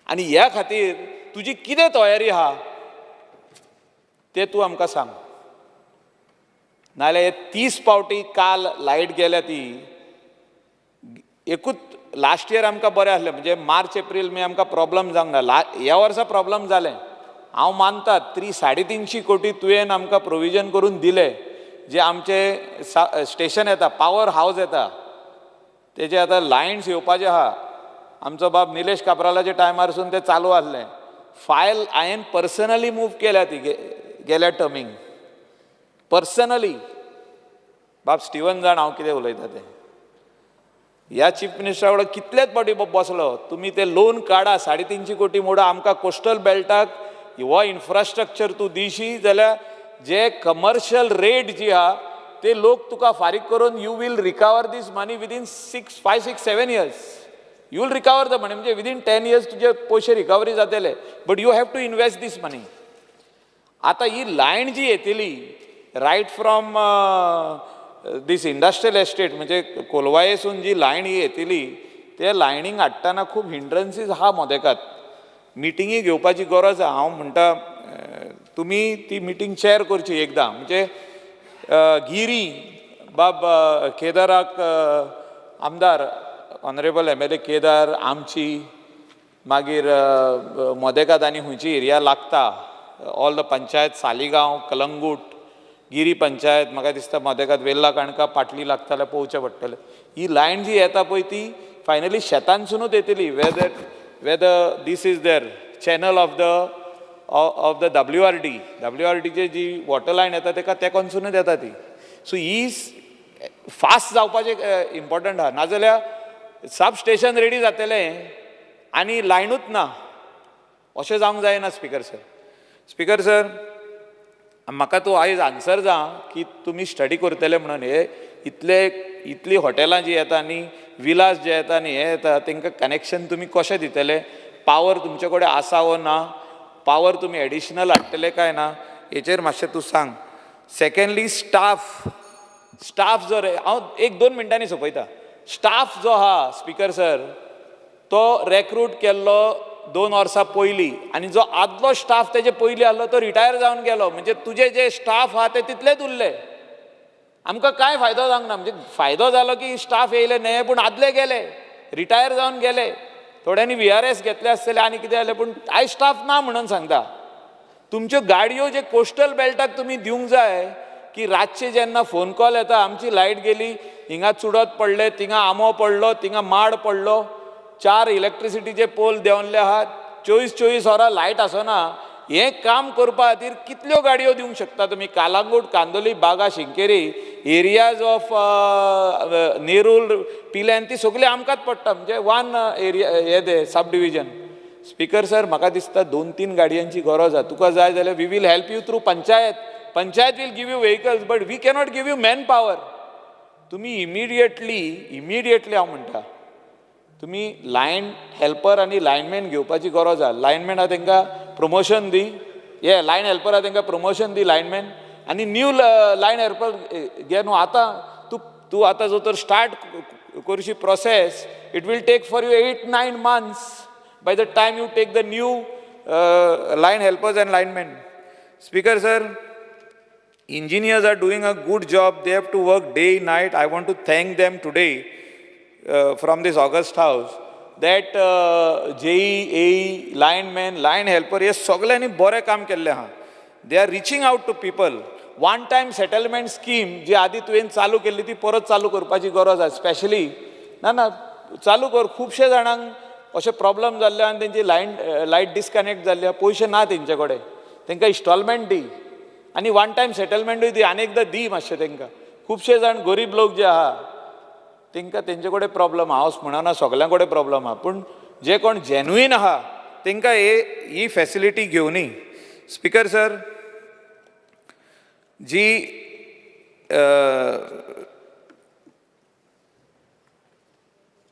आनी ह्या खातीर तुजी कितें तयारी आहा तें तूं आमकां सांग. नाजाल्यार 30 पावटी काल लायट गेल्या ती एकूच लास्ट इयर आमकां बरें आसलें, म्हणजे मार्च एप्रील मे आमकां प्रॉब्लम जावंक ना. ह्या वर्सा प्रॉब्लम जालें हांव मानता. 350 कोटी तुवें आमकां प्रोविजन करून दिलें, जे आमचे स्टेशन येता, पावर हावज येता, तेजे आतां लायन्स येवपाचे आहा. आमचो बाब निलेश काब्रालाच्या टायमारसून तें चालू आसलें. फायल हांवें पर्सनली मूव केल्या ती गेल्या टर्मींग पर्सनली. बाब स्टिवन जाण हांव कितें उलयता तें. ह्या चीफ मिनिस्टरा वांगडा कितलेच फावटी बसलो, तुमी ते लोन काडा, 350 कोटी मोडा, आमकां कोस्टल बेल्टाक हो इन्फ्रास्ट्रक्चर तूं दिशी जाल्यार जे कमर्शियल रेट जी आहा ते लोक तुका फारीक करून you will recover this money within 6, 5, 6, 7 years. You will recover the money, म्हणजे विदीन 10 इयर्स तुजे पयशे रिकवरी जातले, but you have to invest this money. आतां ही लायन जी येतली right from this industrial estate, म्हणजे कोलवायेसून जी लायन ही येतली ते लायनींग हाडटना खूब हिंड्रन्सीस आहा मोदेकात. मिटिंगी घेवपाची गरज आहा. हांव म्हणटा तुमी ती मिटींग चॅर करची एकदां. म्हणजे गिरी बाब केदाराक आमदार ऑनरेबल MLA Kedar आमची, मागीर मोदेकात आनी खंयची एरिया लागता, all the panchayat, Saligao, Calangute, Giri panchayat, म्हाका दिसता मोदेकात वेल्ला काणका पाटली लागता जाल्यार पळोवचें पडटलें. ही लायन जी येता पळय ती फायनली शेतानसुनूच येतली. Whether this is there channel of the WRD, WRDचे ji water line येता तेका तेकोनसुनूच येता ती. सो ही फास्ट जावपाचें इम्पोर्टंट आहा, नाजाल्यार सब स्टेशन रेडी जातलें आनी लायनूच ना, अशें जावंक जायना. स्पिकर सर, स्पिकर सर म्हाका तूं आयज आन्सर जा की तुमी स्टडी करतले म्हणून. हे इतले इतली हॉटेलां जी येता आनी विलास जे येता आनी हे येता तांकां कनेक्शन तुमी कशें दितले? पावर तुमचे कडेन आसा वो ना? पावर तुमी एडिशनल हाडटले काय ना? हेचेर मातशें तूं सांग. सेकेंडली स्टाफ, स्टाफ जो हांव 1-2 मिनटांनी सोंपयता. स्टाफ जो आहा स्पिकर सर तो रेक्रूट केल्लो 2 वर्सां पयलीं आनी जो आदलो स्टाफ तेजे पयलीं आहलो तो रिटायर जावन गेलो. म्हणजे तुजे जे स्टाफ आहा ते तितलेच उरले. आमकां कांय फायदो जावंक ना. म्हणजे फायदो जालो की स्टाफ येयले न्हय, पूण आदले गेले, रिटायर जावन गेले. थोड्यांनी VRS घेतले आसतले आनी कितें जालें, पूण आयज स्टाफ ना म्हणून सांगता. तुमच्यो गाडयो जे कोस्टल बेल्टाक तुमी दिवंक जाय की रातचे जेन्ना फोन कॉल येता आमची लायट गेली, हिंगा चुडत पडले, थिंगा आंबो पडलो, थिंगा माड पडलो, 4 इलेक्ट्रिसिटीचे पोल देंवल्ले आहा, 24 वरां लायट आसना. हें काम करपा खातीर कितल्यो गाडयो दिवंक शकता तुमी? कालांगूट, कांदोली, बागा, शिंकेरी एरियाज ऑफ नेरूल, पिल्यान ती सगळी आमकांच पडटा. म्हणजे 1 एरिया हे ते सब डिविजन. स्पीकर सर, म्हाका दिसता दोन तीन गाडयांची गरज आसा. तुका जाय जाल्यार we will help you through panchayat. Panchayat will give you vehicles, but we cannot give you man power. तुमी इमिडिएटली, इमिडिएटली हांव म्हणटा, तुमी लायन हेल्पर आनी लायनमॅन घेवपाची गरज आसा. लायनमॅन आहा तेंकां प्रमोशन दी, हे लायन हेल्पर आहा तेंकां प्रमोशन दी लायनमॅन, आनी न्यू लायन हेल्पर घे न्हू. आतां तूं तूं आतां जो तर start करशी process, it will take for you 8-9 months by the time you take the new line helpers and linemen. Speaker sir, engineers are doing a good job. They have to work day, night. I want to thank them today from this august house that JE, AE, linemen, line helper, हे सगळ्यांनी बरें काम केल्लें आहा. They are reaching out to people. One time settlement scheme जी आदी तुवें चालू केल्ली ती परत चालू करपाची गरज आसा. स्पेशली ना ना चालू कर. खुबशे जाणांक अशे प्रॉब्लम जाल्ले आनी तेंची लायन लायट डिस्कनेक्ट जाल्ली आहा, पयशे ना तेंचे कडेन, तेंकां इन्स्टॉलमेंट दी आनी वन टायम सेटलमेंटूय दी, आनी एकदां दी मातशें तेंकां. खुबशे जाण गरीब लोक जे आहा तेंकां तेंचे कडेन प्रॉब्लम आहा, हांव म्हणना सगल्यां कडेन प्रॉब्लम आहा, पूण जे कोण जेन्युइन आहा तेंकां ही फॅसिलिटी घेवनी. स्पीकर सर, जी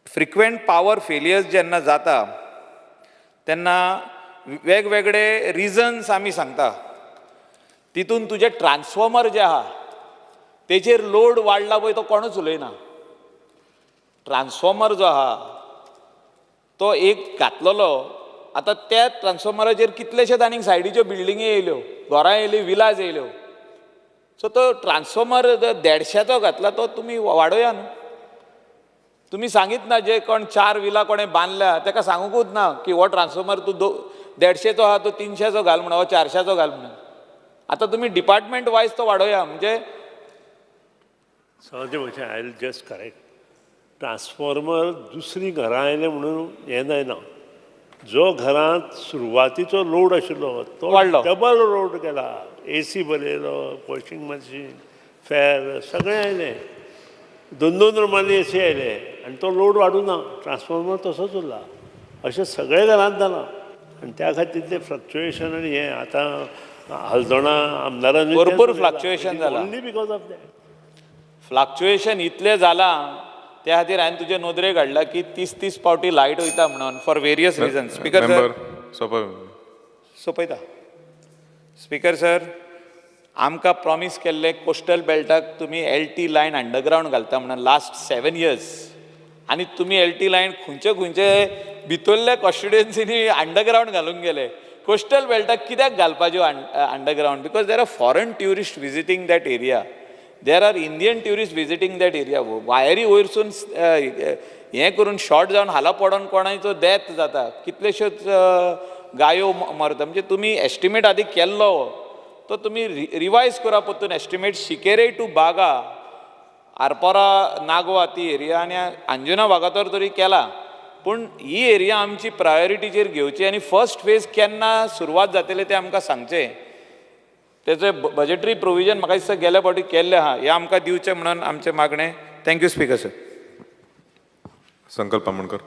फ्रिक्वेंट पावर फेलियर्स जेन्ना जाता तेन्ना वेगवेगळे रिजन्स आमी सांगता. तितून तुजें ट्रान्सफॉर्मर जें आहा तेचेर लोड वाडला पळय तो कोणूच उलयना. ट्रान्सफॉर्मर जो आहा तो एक घातलेलो, आतां त्या ट्रान्सफॉर्मराचेर कितलेशेच आनीक सायडीच्यो बिल्डिंगी येयल्यो, घरां येयलीं, विलाज येयल्यो. सो तो ट्रान्सफॉर्मर 150चो घातला तो तुमी वाडोया न्हू. तुमी सांगीत ना जे कोण 4 विला कोणें बांदल्या तेका सांगूकूच ना की हो ट्रान्सफॉर्मर तूं 150चो आहा तो 300चो घाल म्हणून, हो 400चो घाल म्हणून. आतां तुमी डिपार्टमेंट वायज तो वाडोया. म्हणजे सगळें I will just correct. Transformer दुसरीं घरां आयलें म्हणून हें जायना. जो घरांत सुरवातीचो लोड आशिल्लो तो वाडलो, डबल लोड केला. ए सी बरयलो, वॉशिंग मशीन, फॅन सगळें आयलें, 2-2 रुमांनी ए सी आयले आनी तो लोड वाडूं ना, ट्रान्सफॉर्मर तसोच उरला. अशें सगळें घरांत जालां आनी त्या खातीर तें फ्लक्चुएशन आनी हें आतां हल्दोणा आमदारांनी भरपूर फ्लक्चुएशन जालां. Only because of that fluctuation इतलें जालां त्या खातीर हांवें तुजे नदरेक हाडला की 30-30 पावटी लायट वयता म्हणून for various reasons. Speaker sir, सोंपयता. स्पीकर सर, आमकां प्रॉमीस केल्लें कोस्टल बेल्टाक तुमी LT line underground घालता म्हणून लास्ट 7 इयर्स, आनी तुमी LT line खंयचे खंयचे भितरल्या कॉन्स्टिट्युएन्सीनी अंडरग्रावंड घालूंक गेले. कोस्टल बेल्टाक कित्याक घालपाच्यो underground? Because there are foreign tourist visiting that area, there are Indian tourist visiting that area. वायरी वयरसून हें करून शॉर्ट जावन हाला पडोन कोणाचो डेथ जाता, कितलेश्योच गायो मरता. म्हणजे तुमी एस्टिमेट आदी केल्लो तो तुमी रिवायज करा परतून एस्टिमेट. शिकेरे टू बागा, आरपोरा, नागवा ती एरिया आनी अंजुना वागातोर तरी केला, पूण ही एरिया आमची प्रायोरिटीचेर घेवची आनी फर्स्ट फेज केन्ना सुरवात जातली तें आमकां सांगचें. तेचें बजेटरी प्रोविजन म्हाका दिसता गेल्या फावटी केल्लें आहा, हें आमकां दिवचें म्हणून आमचें मागणें. Thank you speaker sir. Sankalp Amonkar.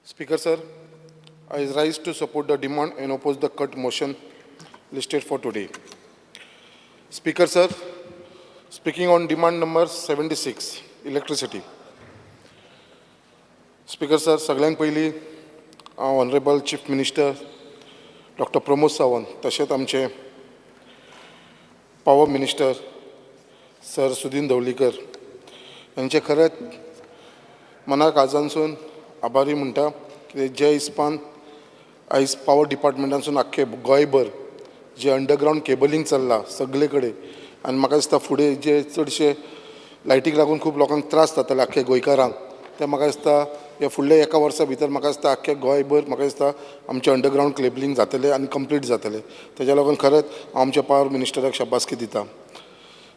Speaker sir, I rise to support the demand and oppose the cut motion listed for today. Speaker sir, speaking on demand number 76, electricity. Speaker sir, सगळ्यांत पयलीं हांव honourable chief minister doctor Pramod Sawant तशेंच आमचे power minister sir Sudin Dhavalikar हांचे खरेंच मना काळजांसून आभारी म्हणटा की जे हिसपान आयज पावर डिपार्टमेंटांसून आख्खे गोंयभर जे अंडरग्रावंड केबलींग चल्लां सगळे कडेन, आनी म्हाका दिसता फुडें जे चडशे लायटीक लागून खूब लोकांक त्रास जातले आख्खे गोंयकारांक, ते म्हाका दिसता ह्या फुडल्या एका वर्सा भितर म्हाका दिसता आख्खे गोंयभर म्हाका दिसता आमचें अंडरग्रावंड केबलींग जातलें आनी कंप्लीट जातलें. तेज्या लागून खरेंच हांव आमच्या पावर मिनिस्टराक शाबासकी दिता.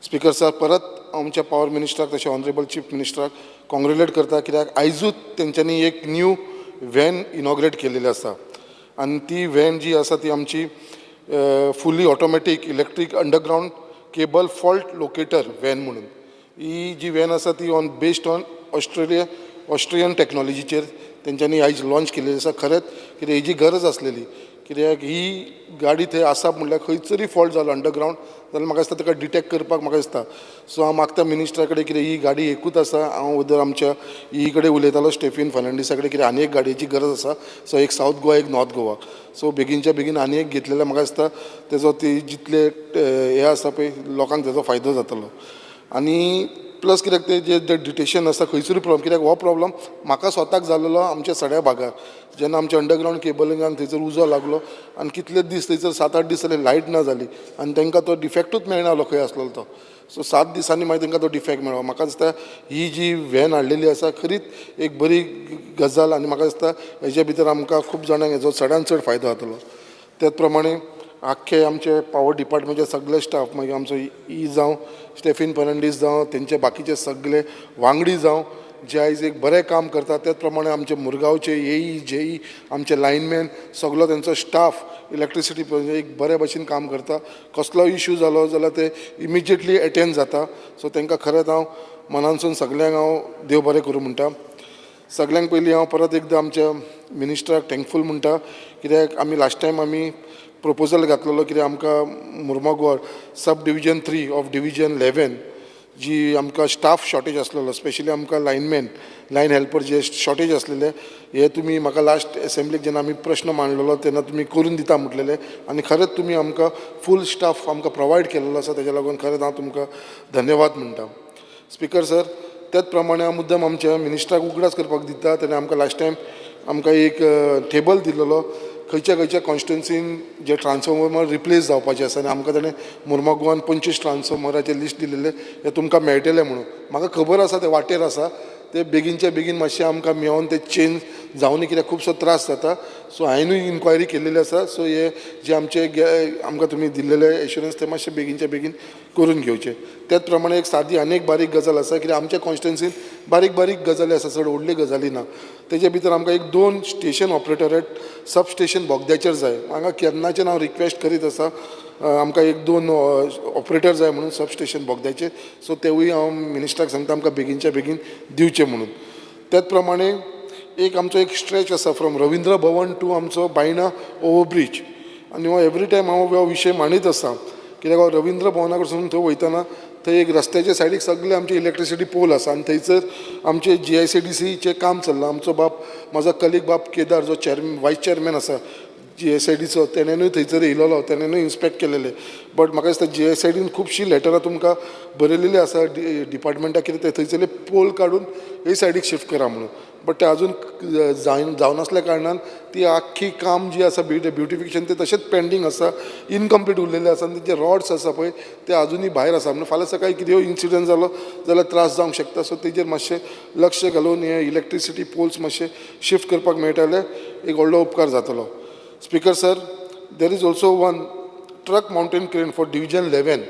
स्पीकर सर, परत आमच्या पावर मिनिस्टराक तशें ऑनरेबल चीफ मिनिस्टराक कॉंग्रेलेट करता कित्याक आयजूच तेंच्यांनी एक न्यू व्हॅन इनॉग्रेट केलेली आसा आनी ती व्हॅन जी आसा ती आमची fully automatic electric underground cable fault locator van म्हणून. ही जी व्हॅन आसा ती on based on Australia Austrian टॅक्नॉलॉजीचेर तेंच्यांनी आयज लॉन्च केल्ली आसा. खरेंच कित्याक हेजी गरज आसलेली, कित्याक ही गाडी थंय आसा म्हणल्यार खंयसरूय फॉल्ट जालो अंडरग्रावंड जाल्यार म्हाका दिसता ताका डिटेक्ट करपाक म्हाका दिसता. सो हांव मागता मिनिस्टरा कडेन कितें ही गाडी एकूच आसा. हांव वदर आमच्या ई कडेन उलयतालो, स्टेफीन फर्नांडीसा कडेन, कितें आनी एक गाडयेची गरज आसा. सो एक सावथ गोवा, एक नॉर्थ गोवा. सो बेगीनच्या बेगीन आनी एक घेतलेल्या म्हाका दिसता तेजो ती जितले हे आसा पळय लोकांक तेजो फायदो जातलो. आनी प्लस कित्याक ते जे डिटेक्शन आसा खंयसरूय प्रॉब्लम, कित्याक हो प्रॉब्लम म्हाका स्वताक जाल्लो आमच्या सड्या भागार, जेन्ना आमच्या अंडरग्रावंड केबलिंगाक थंयसर उजो लागलो आनी कितले दीस थंयसर 7-8 दीस जाले लायट ना जाली आनी तांकां तो डिफेक्टूच मेळना आसलो खंय आसलेलो तो. सो 7 दिसांनी मागीर तांकां तो डिफेक्ट मेळ्ळो. म्हाका दिसता ही जी व्हॅन हाडलेली आसा खरीच एक बरी गजाल आनी म्हाका दिसता हेजे भितर आमकां खूब जाणांक हेजो चडान चड फायदो जातलो. त्याच प्रमाणे आख्खे आमचे पावर डिपार्टमेंटचे सगळे स्टाफ, मागीर आमचो ई जावं, स्टेफीन फर्नांडीस जावं, तेंचे बाकीचे सगळे वांगडी जावं, जे आयज एक बरें काम करतात. त्याच प्रमाणे आमचे मुरगांवचे एई जेई, आमचे लायनमॅन, सगलो तेंचो स्टाफ इलेक्ट्रिसिटी एक बरे भशेन काम करता. कसलो इशू जालो जाल्यार ते इमिजिएटली एटेंड जाता. सो तांकां खरेंच हांव मनानसून सगल्यांक हांव देव बरें करूं म्हणटा. सगल्यांक पयलीं हांव परत एकदां आमच्या मिनिस्टराक थँकफूल म्हणटा, कित्याक आमी लास्ट टायम आमी प्रपोजल घातलेलो कित्याक आमकां Mormugao sub division 3 of division 11 जी आमकां स्टाफ शॉर्टेज आसलेलो, स्पेशली आमकां लायनमॅन, लायन हेल्पर जे शॉर्टेज आसलेले, हे तुमी म्हाका लास्ट एसेंब्लीक जेन्ना आमी प्रश्न मांडलेलो तेन्ना तुमी करून दिता म्हटलेले आनी खरेंच तुमी आमकां फूल स्टाफ आमकां प्रोवायड केल्लो आसा. तेज्या लागून खरेंच हांव तुमकां धन्यवाद म्हणटा. स्पीकर सर, त्याच प्रमाणे हांव मुद्दम आमच्या मिनिस्टराक उगडास करपाक दिता, तेणें आमकां लास्ट टायम आमकां एक टेबल दिलेलो खंयच्या खंयच्या कॉन्स्टिट्युन्सीन जे ट्रान्सफॉर्मर रिप्लेस जावपाचे आसा आनी आमकां ताणें मुर्मागोवान 25 ट्रान्सफॉर्मराचें लिस्ट दिलेलें, हें तुमकां मेळटलें म्हणून. म्हाका खबर आसा ते वाटेर आसा, ते बेगीनच्या बेगीन मातशें आमकां मेळोन ते चेंज जावनी, कित्याक खुबसो त्रास जाता. सो हांवेनूय इन्क्वायरी केल्लेली आसा. सो हे जे आमचे आमकां तुमी दिल्लेले एश्युरन्स ते मातशे बेगीनच्या बेगीन करून घेवचे. त्याच प्रमाणे एक सादी आनी एक बारीक गजाल आसा, कित्याक आमच्या कॉन्स्टिट्युन्सीन बारीक बारीक गजाली आसा, चड व्हडल्यो गजाली ना. तेजे भितर आमकां एक 2 स्टेशन ऑपरेटर सब स्टेशन बोगद्याचेर जाय. हांगा केन्नाच्यान हांव रिक्वेस्ट करीत आसा, आमकां एक 2 ऑपरेटर जाय म्हणून सब स्टेशन बोगद्याचेर. सो तेवूय हांव मिनिस्टराक सांगता आमकां बेगीनच्या बेगीन दिवचें म्हणून. त्याच प्रमाणे एक आमचो एक स्ट्रेच आसा फ्रॉम रविंद्र भवन टू आमचो बायणा ओवरब्रीज आनी हो एवरी टायम हांव हो विशय मांडीत आसा, कित्याक हो रविंद्र भवना कडसून थंय वयतना थंय एक रस्त्याच्या सायडीक सगळे आमचे इलेक्ट्रिसिटी पोल आसा आनी थंयसर आमचे GICDCचें काम चल्लां. आमचो बाब, म्हाजो कलीग बाब केदार जो चेअरमॅन, वायस चेअरमॅन आसा GSIDचो, तेणेनूय थंयसर येयलेलो, तेणेनूय इन्स्पेक्ट केलेले. बट म्हाका दिसता GSIDन खुबशीं लेटरां तुमकां बरयलेलीं आसा डिपार्टमेंटाक, कितें ते थंयसरले पोल काडून हे सायडीक शिफ्ट करा म्हणून. बट ते आजून जावनासल्या कारणान ती आख्खी काम जी आसा ब्युटिफिकेशन ते तशेंच पेंडींग आसा, इनकम्प्लीट उरलेलें आसा आनी तेजे रॉड्स आसा पळय ते आजुनूय भायर आसा. म्हणून फाल्यां सकाळीं कितें इन्सिडंट जालो जाल्यार त्रास जावंक शकता. सो तेजेर मातशें लक्ष घालून हे इलेक्ट्रिसिटी पोल्स मातशे शिफ्ट करपाक मेळटा जाल्यार एक व्हडलो उपकार जातलो. Speaker sir, there is also one truck mounted crane for division 11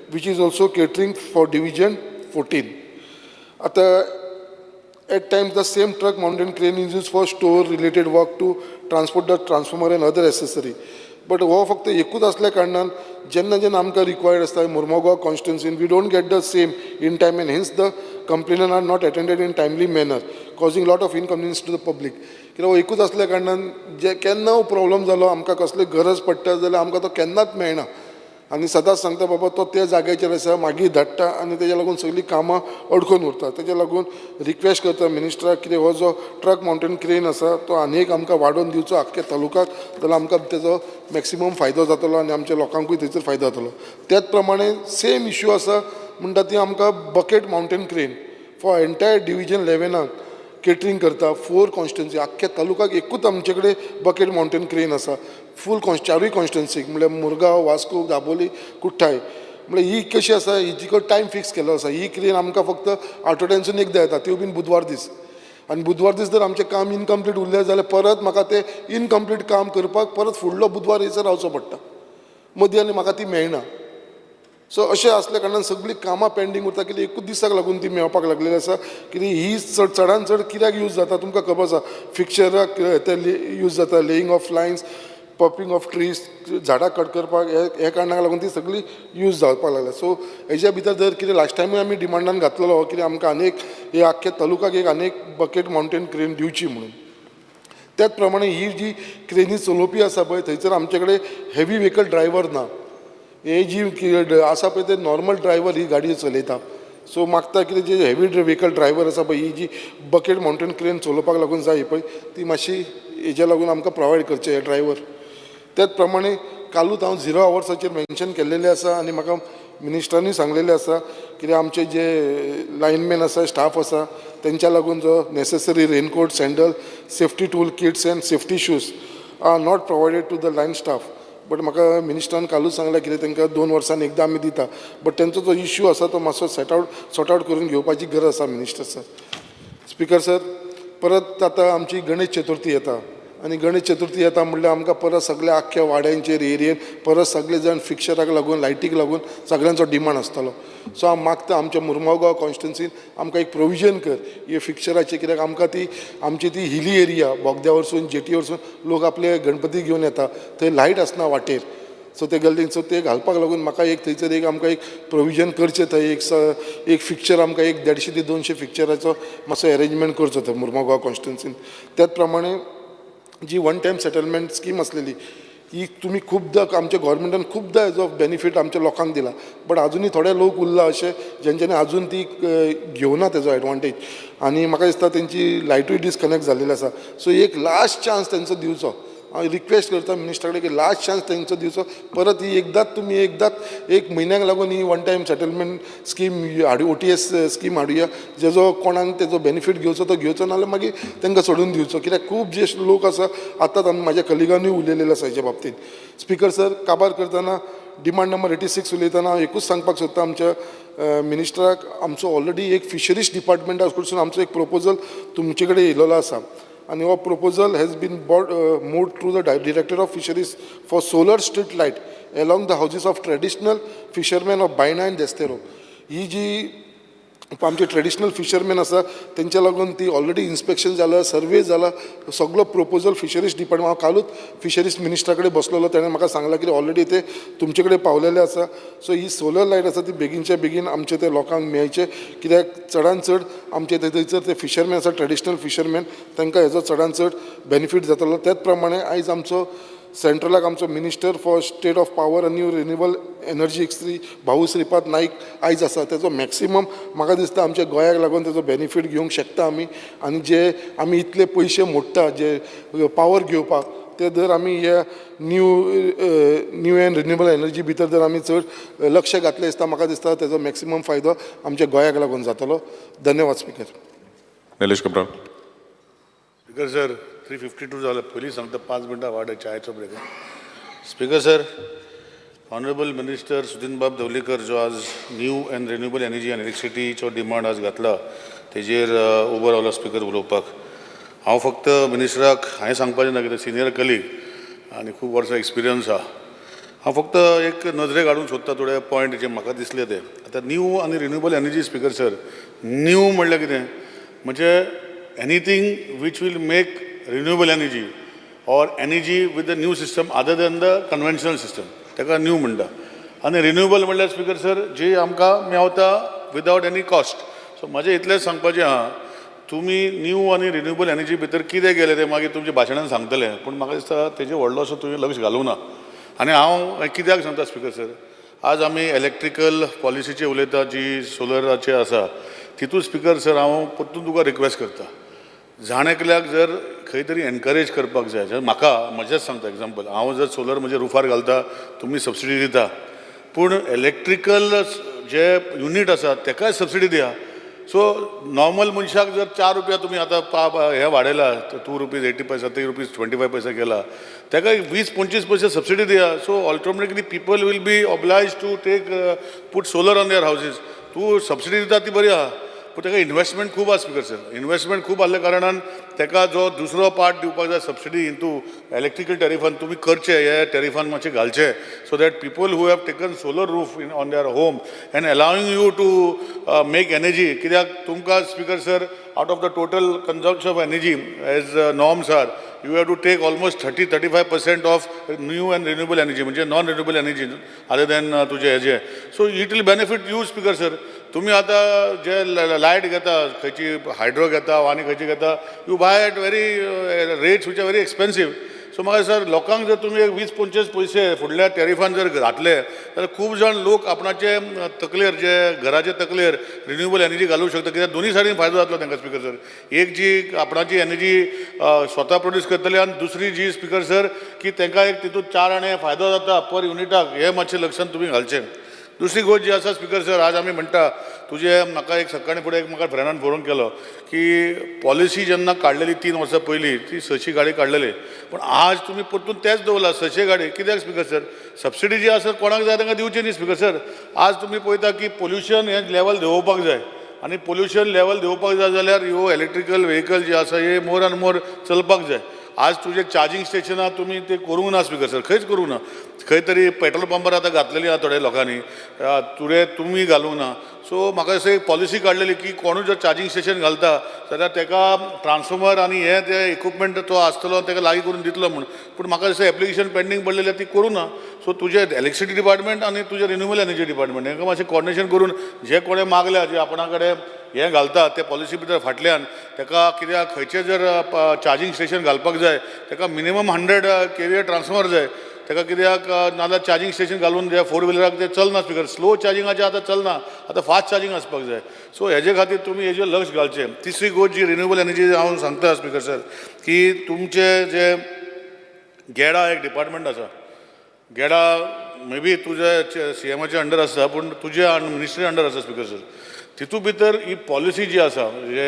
which is also catering for division 14. आतां at times the same truck mounted crane is used for store related work to transport the transformer and other accessory. But हो फक्त एकूच आसल्या कारणान जेन्ना जेन्ना आमकां required आसता Mormugao कॉन्स्टिट्युन्सीन, we don't get the same in time and hence the complainant are not attended in timely manner, causing lot of inconvenience to the public. कित्याक हो एकूच आसल्या कारणान जे केन्ना प्रॉब्लम जालो, आमकां कसली गरज पडटा जाल्यार आमकां तो केन्नाच मेळना आनी सदांच सांगता बाबा तो त्या जाग्याचेर आसा, मागीर धाडटा आनी तेज्या लागून सगळीं कामां अडकून उरता. तेज्या लागून रिक्वेस्ट करता मिनिस्टराक कितें हो जो ट्रक मावंटेन क्रेन आसा तो आनी एक आमकां वाडोवन दिवचो आख्ख्या तालुक्याक, जाल्यार आमकां तेजो मॅक्सिमम फायदो जातलो आनी आमच्या लोकांकूय थंयसर फायदो जातलो. त्याच प्रमाणे सेम इश्यू आसा म्हणटा ती आमकां bucket mounted crane for entire division 11 catering करता. 4 कॉन्स्टिट्युन्सी आख्ख्या तालुक्याक एकूच आमचे कडेन बकेट मावंटेन क्रेन आसा, फूल चारूय कॉन्स्टिट्युन्सीक, म्हणल्यार मुरगांव, वास्को, दाबोली, कुठ्ठाळे. म्हणल्यार ही कशी आसा, हिजी कडेन टायम फिक्स केल्लो आसा. ही क्रेन आमकां फक्त आठवड्यानसून एकदां येता, त्यो बीन बुधवार दीस, आनी बुधवार दीस जर आमचें काम इनकम्प्लीट उरलें जाल्यार परत म्हाका तें इनकम्प्लीट काम करपाक परत फुडलो बुधवार येयसर रावचो पडटा मदीं आनी म्हाका ती मेळना. सो अशें आसल्या कारणान सगळीं कामां पेंडींग उरता, कित्याक एकूच दिसाक लागून ती मेळपाक लागलेली आसा. कित्याक ही चड चडान चड कित्याक यूज जाता तुमकां खबर आसा, फिक्चराक ते यूज जाता, laying of lines, popping of trees, झाडां कट करपाक, हे हे कारणाक लागून ती सगळी यूज जावपाक लागल्या. सो हेज्या भितर जर कितें लास्ट टायमूय आमी डिमांडान घातलेलो कितें आमकां आनी एक हे आख्खे तालुकाक एक आनी एक बकेट मावंटेन क्रेन दिवची म्हणून. त्याच प्रमाणे ही जी क्रेनी चलोवपी आसा पळय, थंयसर आमचे कडेन हेवी व्हेकल ड्रायवर ना. हे जी आसा पळय ते नॉर्मल ड्रायवर ही गाडी चलयता. सो मागता कितें, जे हेवी व्हेकल ड्रायवर आसा पळय, ही जी बकेट मावंटेन क्रेन चलोवपाक लागून जाय पळय, ती मातशी हेज्या लागून आमकां प्रोवायड करचे हे ड्रायवर. त्याच प्रमाणे कालूच हांव झिरो आवर्साचेर मेन्शन केल्लेलें आसा आनी म्हाका मिनिस्टरांनी सांगलेलें आसा कित्याक आमचे जे लायनमॅन आसा, स्टाफ आसा, तेंच्या लागून जो necessary raincoat, sandal, safety tool kits and safety shoes are not provided to the line staff. But म्हाका मिनिस्टरान कालूच सांगलें कितें तांकां 2 वर्सान एकदां आमी दिता, बट तेंचो जो इश्यू आसा तो मातसो सेट आवट सॉर्ट आवट करून घेवपाची गरज आसा मिनिस्टर सर. स्पिकर सर, परत आतां आमची गणेश चतुर्थी येता आनी गणेश चतुर्थी येता म्हणल्यार आमकां परत सगल्या आख्ख्या वाड्यांचेर, एरियेन परत सगळे जाण फिक्शराक लागून, लायटीक लागून सगळ्यांचो डिमांड आसतलो. सो हांव मागता, आमच्या मुरमोगांव कॉन्स्टिट्युन्सीन आमकां एक प्रोविजन कर हे फिक्शराचें, कित्याक आमकां ती आमची ती हिली एरिया, बोगद्या वरसून, जेटी वरसून लोक आपले गणपती घेवन येता, थंय लायट आसना वाटेर. सो ते गल्लीन, सो ते घालपाक लागून म्हाका एक थंयसर एक आमकां एक प्रोविजन करचें थंय एक फिक्चर आमकां एक 150 ते 200 फिक्चराचो मातसो एरेंजमेंट करचो थंय मुरमोगांव कॉन्स्टिट्युन्सीन. त्याच प्रमाणे जी वन टायम सेटलमेंट स्कीम आसलेली, ही तुमी खुबदां, आमच्या गोवोरमेंटान खुबदां हेजो बेनिफीट आमच्या लोकांक दिला, बट आजुनूय थोडे लोक उरला अशे जेंच्यांनी आजून ती घेवना तेजो एडवांटेज आनी म्हाका दिसता तेंची लायटूय डिसकनेक्ट जाल्लेली आसा. सो एक लास्ट चान्स तेंचो दिवचो. हांव रिक्वेस्ट करता मिनिस्टरा कडेन की लास्ट चान्स तेंचो दिवचो परत. ही एकदांच तुमी एकदांच एक म्हयन्याक लागून ही one time settlement scheme हाडू, OTS scheme हाडुया, Jeju कोणाक तेजो बेनिफीट घेवचो तो घेवचो, नाजाल्यार मागीर तांकां सोडून दिवचो, कित्याक खूब जे लोक आसा, आतांच आमी म्हाज्या कलिगांनी उलयलेले आसा हेच्या बाबतींत. स्पिकर सर, काबार करतना डिमांड नंबर 86 उलयतना हांव एकूच सांगपाक सोदता आमच्या मिनिस्टराक, आमचो ऑलरेडी एक फिशरीज डिपार्टमेंटा कडसून आमचो एक प्रपोजल तुमचे कडेन येयलेलो आसा आनी हो proposal has been brought moved through the Director of Fisheries for solar street light along the houses of traditional fishermen of Baina and Desterro. ही जी आमचे ट्रेडिशनल फिशरमॅन आसा, तेंच्या लागून ती ऑलरेडी इन्स्पेक्शन जाला, सर्वे जाला, सगलो प्रपोजल फिशरीज डिपार्टमेंट. हांव कालूच फिशरीज मिनिस्टरा कडेन बसलेलो, तेणें म्हाका सांगलां की ऑलरेडी ते तुमचे कडेन पावलेले आसा. सो ही सोलर लायट आसा ती बेगीनच्या बेगीन आमचे ते लोकांक मेळचे, कित्याक चडान चड आमचे ते थंयसर ते फिशरमॅन आसा, ट्रेडिशनल फिशरमॅन, तांकां हेजो चडान चड बेनिफीट जातलो. त्याच प्रमाणे आयज आमचो सेंट्रलाक आमचो Minister for State of Power आनी रिन्युएबल एनर्जी श्री भाऊ श्रीपाद नाईक आयज आसा. तेजो मॅक्सिमम म्हाका दिसता आमच्या गोंयाक लागून तेजो बेनिफीट घेवंक शकता आमी आनी जे आमी इतले पयशे मोडटा जे पावर घेवपाक, ते जर आमी हे new and renewable energy भितर जर आमी चड लक्ष घातलें दिसता, म्हाका दिसता तेजो मॅक्सिमम फायदो आमच्या गोंयाक लागून जातलो. धन्यवाद speaker. Nilesh Cabral. Speaker sir, 3:52 जालें. पयलीं सांगता, 5 मिनटां वाड, चायचो break. Speaker sir, honourable minister Sudin बाब दवलीकर जो आज न्यू एंड रिन्युएबल एनर्जी आनी इलेक्ट्रिसिटीचो डिमांड आज घातला, तेजेर उबो रावलो स्पिकर उलोवपाक. हांव फक्त मिनिस्टराक हांवें सांगपाचें ना, कित्याक सिनियर कलीग आनी खूब वर्सां एक्सपिरियन्स आहा. हांव फक्त एक नजरेक हाडूंक सोदता थोडे पॉयंट जे म्हाका दिसले ते. आतां न्यू आनी renewable energy, speaker sir, new म्हणल्यार कितें? म्हणजे anything which will make renewable energy or energy with the new system other than the conventional system, ताका न्यू म्हणटा. आनी रिन्युएबल म्हणल्यार, स्पीकर सर, जी आमकां मेवता विदावट एनी कॉस्ट. सो म्हाजें इतलेंच सांगपाचें आहा, तुमी न्यू आनी रिन्युएबल एनर्जी भितर कितें केलें तें मागीर तुमच्या भाशणान सांगतले, पूण म्हाका दिसता तेजेर व्हडलोसो तुवें लक्ष घालूंक ना. आनी हांव कित्याक सांगता स्पीकर सर, आज आमी इलेक्ट्रिकल पॉलिसीचेर उलयता जी सोलराचे आसा, तितून स्पीकर सर हांव परतून तुका रिक्वेस्ट करता, जाण एकल्याक जर खंय तरी एनकरेज करपाक जाय जर, म्हाका म्हजेंच सांगता एग्जाम्पल, हांव जर सोलर म्हज्या रुफार घालता, तुमी सबसिडी दिता, पूण इलेक्ट्रिकल जे युनीट आसा तेकाय सबसिडी दिया. सो नॉर्मल मनशाक जर 4 रुपया तुमी आतां पा हे वाडयला, ₹2.80, ₹3.25 केला, तेका 20-25 पयशे सबसिडी दिया. So automatically people will be oblige to take put solar on their houses. तूं सबसिडी दिता ती बरी आहा, पूण तेका इनवेस्टमेंट खूब आहा स्पिकर सर. इनवेस्टमेंट खूब आहल्या कारणान तेका जो दुसरो पार्ट दिवपाक जाय सबसिडी इंटू इलेक्ट्रिकल टॅरिफान, तुमी करचे, हे टॅरिफान मातशें घालचे, so that people who have taken solar roof in on their home and allowing you to make energy. कित्याक तुमकां speaker sir out of the total consumption of energy as norms are, you have to take almost 30-35% of new and renewable energy, म्हणजे non renewable energy other than तुजे हेजे. So it will benefit you, Speaker sir. तुमी आतां जे light घेता, खंयची hydro घेता आनी खंयची घेता, you buy at very rates which are very expensive. So म्हाका सर, लोकांक जर तुमी एक 20-25 पयशे फुडल्या टॅरिफान जर घातले जाल्यार खूब जाण लोक आपणाचे तकलेर, जे घराचे तकलेर रिन्युएबल एनर्जी घालूंक शकता, कित्याक दोनूय सायडीन फायदो जातलो तांकां स्पिकर सर. एक जी आपणाची एनर्जी स्वता प्रोड्यूस करतले आनी दुसरी जी स्पिकर सर की तांकां एक तितून 4 आणे फायदो जाता पर युनिटाक. हें मातशें लक्षांत तुमी घालचें. दुसरी गोश्ट जी आसा स्पिकर सर, आज आमी म्हणटा तुजें म्हाका एक सकाळी फुडें एक म्हाका फ्रेंडान फोन केलो की पॉलिसी जेन्ना काडलेली 3 वर्सां पयलीं, ती 600 गाडी काडलेली, पूण आज तुमी परतून तेच दवरला 600 गाडी कित्याक स्पिकर सर? सबसिडी जी आसा कोणाक जाय तांकां दिवची न्ही स्पिकर सर. आज तुमी पळयता की पोल्युशन हें लेवल देंवोवपाक जाय आनी पोल्युशन लेवल देंवोवपाक जाय जाल्यार ह्यो इलेक्ट्रिकल व्हेकल जे आसा हे मोर आनी मोर चलपाक जाय. आज तुजे चार्जींग स्टेशनां तुमी ते करूंक ना स्पिकर सर, खंयच करूंक ना. खंय तरी पेट्रोल पंपार आतां घातलेली आहा थोड्या लोकांनी, तुवें तुमी घालूंक ना. सो म्हाका दिसता एक पॉलिसी काडलेली की कोणूय जर चार्जींग स्टेशन घालता जाल्यार ताका ट्रान्सफॉर्मर आनी हे ते इक्विपमेंट तो आसतलो, ताका लागीं करून दितलो म्हूण. पूण म्हाका दिसता एप्लिकेशन पेंडींग पडलेली, ती करूं ना. सो तुजें इलेक्ट्रिसिटी डिपार्टमेंट आनी तुजें रिन्युएबल एनर्जी डिपार्टमेंट हांकां मातशें कॉर्डिनेशन करून जे कोणें मागल्या, जे आपणा कडेन हें घालता ते पॉलिसी भितर फाटल्यान ताका, कित्याक खंयचें जर चार्जींग स्टेशन घालपाक जाय ताका मिनिमम 100 केवीए ट्रान्सफॉर्मर जाय ताका, कित्याक नाजाल्यार चार्जींग स्टेशन घालून जे फोर व्हिलराक ते चलना स्पिकर. स्लो चार्जिंगाचें आतां चलना, आतां फास्ट चार्जींग आसपाक जाय. सो हेजे खातीर तुमी हेजेर लक्ष घालचें. तिसरी गोश्ट जी रिन्युएबल एनर्जी हांव सांगता स्पिकर सर, की तुमचे जे गेडा एक डिपार्टमेंट आसा, गेडा मे बी तुज्या सीएमाच्या अंडर आसा, पूण तुज्या मिनिस्ट्री अंडर आसा स्पिकर सर. तितू भितर ही पॉलिसी जी आसा, म्हणजे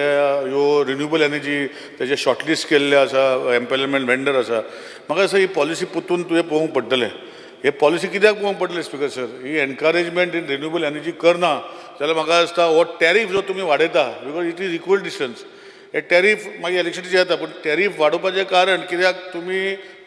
ह्यो रिन्युएबल एनर्जी तेजे शॉर्टलिस्ट केल्ले आसा, एम्पॅनलमेंट वेंडर आसा, म्हाका दिसता ही पॉलिसी परतून तुवें पळोवंक पडटलें. हे पॉलिसी कित्याक पळोवंक पडटलें speaker sir? He encouragement in renewable energy करना जाल्यार म्हाका दिसता हो टॅरीफ जो तुमी वाडयता, because it is equal distance, hey tariff मागीर इलेक्ट्रिसिटी येता. पूण टॅरीफ वाडोवपाचें कारण कित्याक तुमी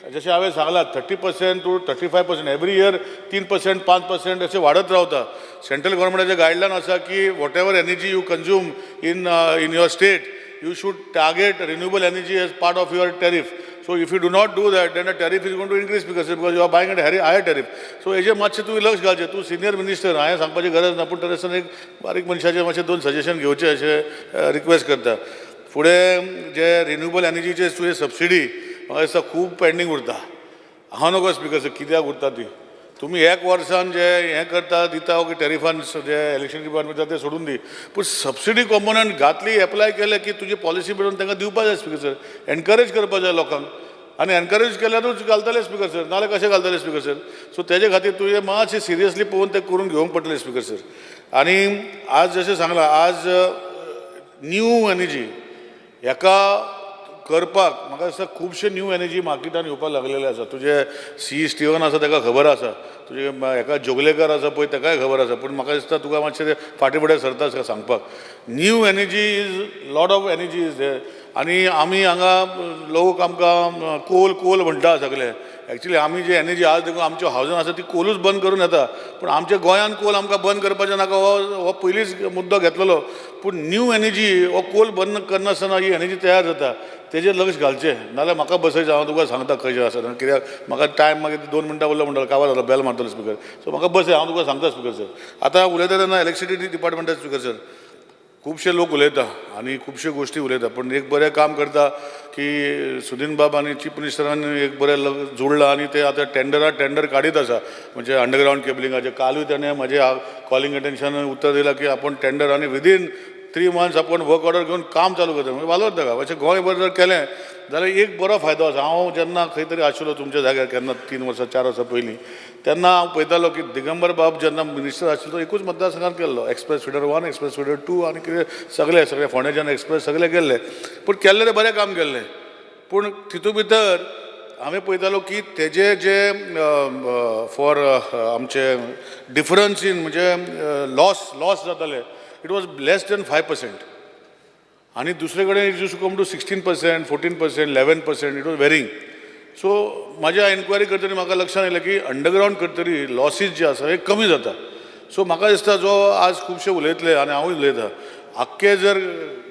जशें हांवें सांगलां, 30% to 35% every year, 3%, 5% अशें वाडत रावता. सेंट्रल गव्हर्मेंटाचें गायडलायन आसा की whatever energy you consume in your state, you should target renewable energy as part of your tariff. So if you do not do that, then the tariff is going to increase because you are buying at higher tariff. So हेजेर मातशें तुवें लक्ष घालचें. तूं senior minister, हांवें सांगपाची गरज ना, पूण तरी आसतना एक बारीक मनशाचें मातशें दोन सजेशन घेवचें अशें रिक्वेस्ट करता. फुडें जे रिन्युएबल एनर्जीचे तुवें सबसिडी म्हाका दिसता खूब पेंडींग उरता. हांव नकळो स्पिकर सर कित्याक उरता ती. तुमी एक वर्सान जे हें करता, दिता की टॅरिफान जे इलेक्ट्रिसिटी डिपार्टमेंट ते सोडून दी, पूण सबसिडी कॉम्पोनंट घातली, एप्लाय केले की तुजी पॉलिसी मेळून तांकां दिवपा जाय स्पिकर सर. एनकरेज करपा जाय लोकांक आनी एनकरेज केल्यारूच घालतले स्पिकर सर, नाजाल्यार कशें घालतले स्पिकर सर? सो तेजे खातीर तुवें मातशें सिरियसली पळोवन तें करून घेवंक पडटलें स्पिकर सर. आनी आज जशें सांगलां, आज न्यू एनर्जी हेका करपाक म्हाका दिसता खुबशे न्यू एनर्जी मार्केटान येवपाक लागलेले आसा. तुजे सी स्टिवन आसा ताका खबर आसा, तुजे हेका जोगलेकर आसा पळय ताकाय खबर आसा, पूण म्हाका दिसता तुका मातशें ते फाटीं फुडें सरता सांगपाक. New energy is, lot of energy is there. आनी आमी हांगा लोक आमकां कोल कोल म्हणटा सगळे. एक्चुली आमी जे एनर्जी आज देखून आमच्या हावजान आसा ती कोलूच बंद करून येता, पूण आमच्या गोंयान कोल आमकां बंद करपाचें नाका, हो पयलींच मुद्दो घेतलेलो. पूण न्यू एनर्जी हो कोल बंद करनासतना ही एनर्जी तयार जाता, तेजेर लक्ष घालचें. नाजाल्यार म्हाका बसयता, हांव तुका सांगता खंयचें आसा. कित्याक म्हाका टायम मागीर 2 मिनटां उरलो म्हणटालो, काबार जालो, बेल मारतलो स्पिकर. सो म्हाका बसय, हांव तुका सांगता स्पिकर सर. आतां उलयता तेन्ना इलेक्ट्रिसिटी डिपार्टमेंटाचो स्पिकर सर, खुबशे लोक उलयता आनी खुबश्यो गोश्टी उलयता, पूण एक बरें काम करता की सुदीन बाब आनी चीफ मिनिस्टरान एक बरें जोडलां आनी ते आतां टेंडरा टेंडर काडीत आसा, म्हणजे अंडरग्रावंड केबलिंगाचें. कालूय ताणें म्हजें कॉलिंग अटेन्शन उत्तर दिलां की आपूण टेंडर आनी विदीन 3 मंथ्स आपूण वर्क ऑर्डर घेवन काम चालू करता. म्हणजे वालोर ताका. अशें गोंयभर जर केलें जाल्यार एक बरो फायदो आसा. हांव जेन्ना खंय तरी आशिल्लो तुमच्या जाग्यार केन्ना 3 वर्सां 4 वर्सां पयलीं, तेन्ना हांव पळयतालो की दिगंबर बाब जेन्ना मिनिस्टर आशिल्लो तो एकूच मतदारसंघात केल्लो, express feeder 1, express feeder 2 आनी कितें सगळे सगळे फोंडेच्यान एक्सप्रेस सगळे केल्ले. पूण केल्ले ते बरें काम केल्लें, पूण तितू भितर हांवें पळयतालो की तेजे जे फॉर आमचे डिफरन्स इन म्हणजे लॉस जाताले, it was less than 5% आनी दुसरे कडेन it used to come to 16%, 14%, 11%, it was varying. So म्हाज्या एन्क्वायरी करतरी म्हाका लक्षांत येयलें की अंडरग्रावंड करतरी लॉसीस जे आसा हे कमी जाता. सो म्हाका दिसता जो आज खुबशे उलयतले आनी हांवूय उलयतां, आख्खे जर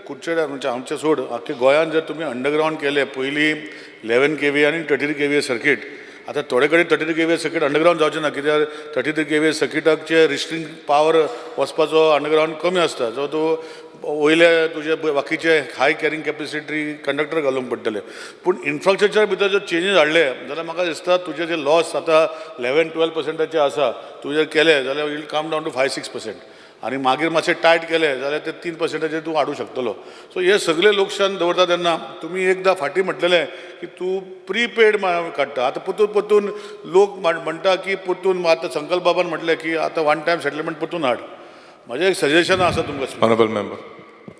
कुडचड्यार म्हणजे आमचे सोड आख्खे गोंयान जर तुमी अंडरग्रावंड केले पयलीं 11 kV आनी 33 kV circuit, आतां थोडे कडेन 33 kV circuit underground जावचें ना, कित्याक 33 kV सर्किटाचे रिस्ट्रिंग पावर वचपाचो अंडरग्रावंड कमी आसता, सो तूं वयले तुजे बाकीचे हाय कॅरिंग कॅपेसिटी कंडक्टर घालूंक पडटले. पूण इन्फ्रास्ट्रक्चर भितर जर चेंजीस हाडले जाल्यार म्हाका दिसता तुजे जे लॉस आतां 11-12% आसा, तूं जर केले जाल्यार will come down to 5-6%, आनी मागीर मातशें टायट केलें जाल्यार ते 3% तूं हाडूंक शकतलो. सो हे सगळे लक्षान दवरता तेन्ना तुमी एकदां फाटीं म्हटलेलें की तूं प्रीपेड काडटा. आतां परतून परतून लोक म्हणटा की परतून आतां संकल्प बाबान म्हटलें की आतां वन टायम सेटलमेंट परतून हाड. म्हजें एक सजेशन आसा तुमकां. Honourable member,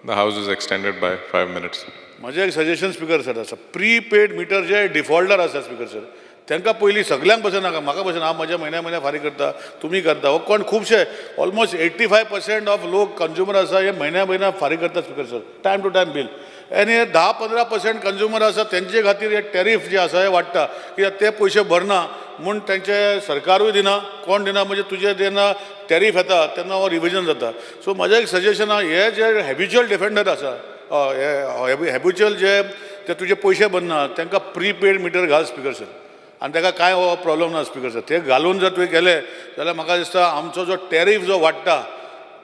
the house is extended by 5 minutes. म्हजें एक सजेशन स्पीकर सर आसा, प्रीपेड मिटर जे डिफॉल्टर आसा स्पीकर सर, तांकां पयलीं सगल्यांक बसून नाका, म्हाका बसून हांव म्हज्या म्हयन्या म्हयन्या फारीक करता, तुमी करता, हो कोण खुबशे ऑलमोस्ट 85% ऑफ लोक कंज्युमर आसा हे म्हयन्या म्हयन्या फारीक करता speaker sir, time to time bill. आनी हे 10-15% कंज्युमर आसा तेंचे खातीर हे टॅरीफ जे आसा हे वाडटा, कित्याक ते पयशे भरना म्हूण तेंचे सरकारूय दिना, कोण दिना, म्हणजे तुजे जेन्ना टॅरीफ येता तेन्ना हो रिविजन जाता. सो म्हजें एक सजेशन आहा, हे जे हॅबिच्युअल डिफेंडर आसा, हे हॅबिच्युअल जे ते तुजे पयशे भरना तांकां प्रीपेड मिटर घाल स्पीकर सर, आनी ताका कांय हो प्रॉब्लम ना स्पीकर सर. ते घालून जर तुवें केलें जाल्यार म्हाका दिसता आमचो जो टॅरीफ जो वाडटा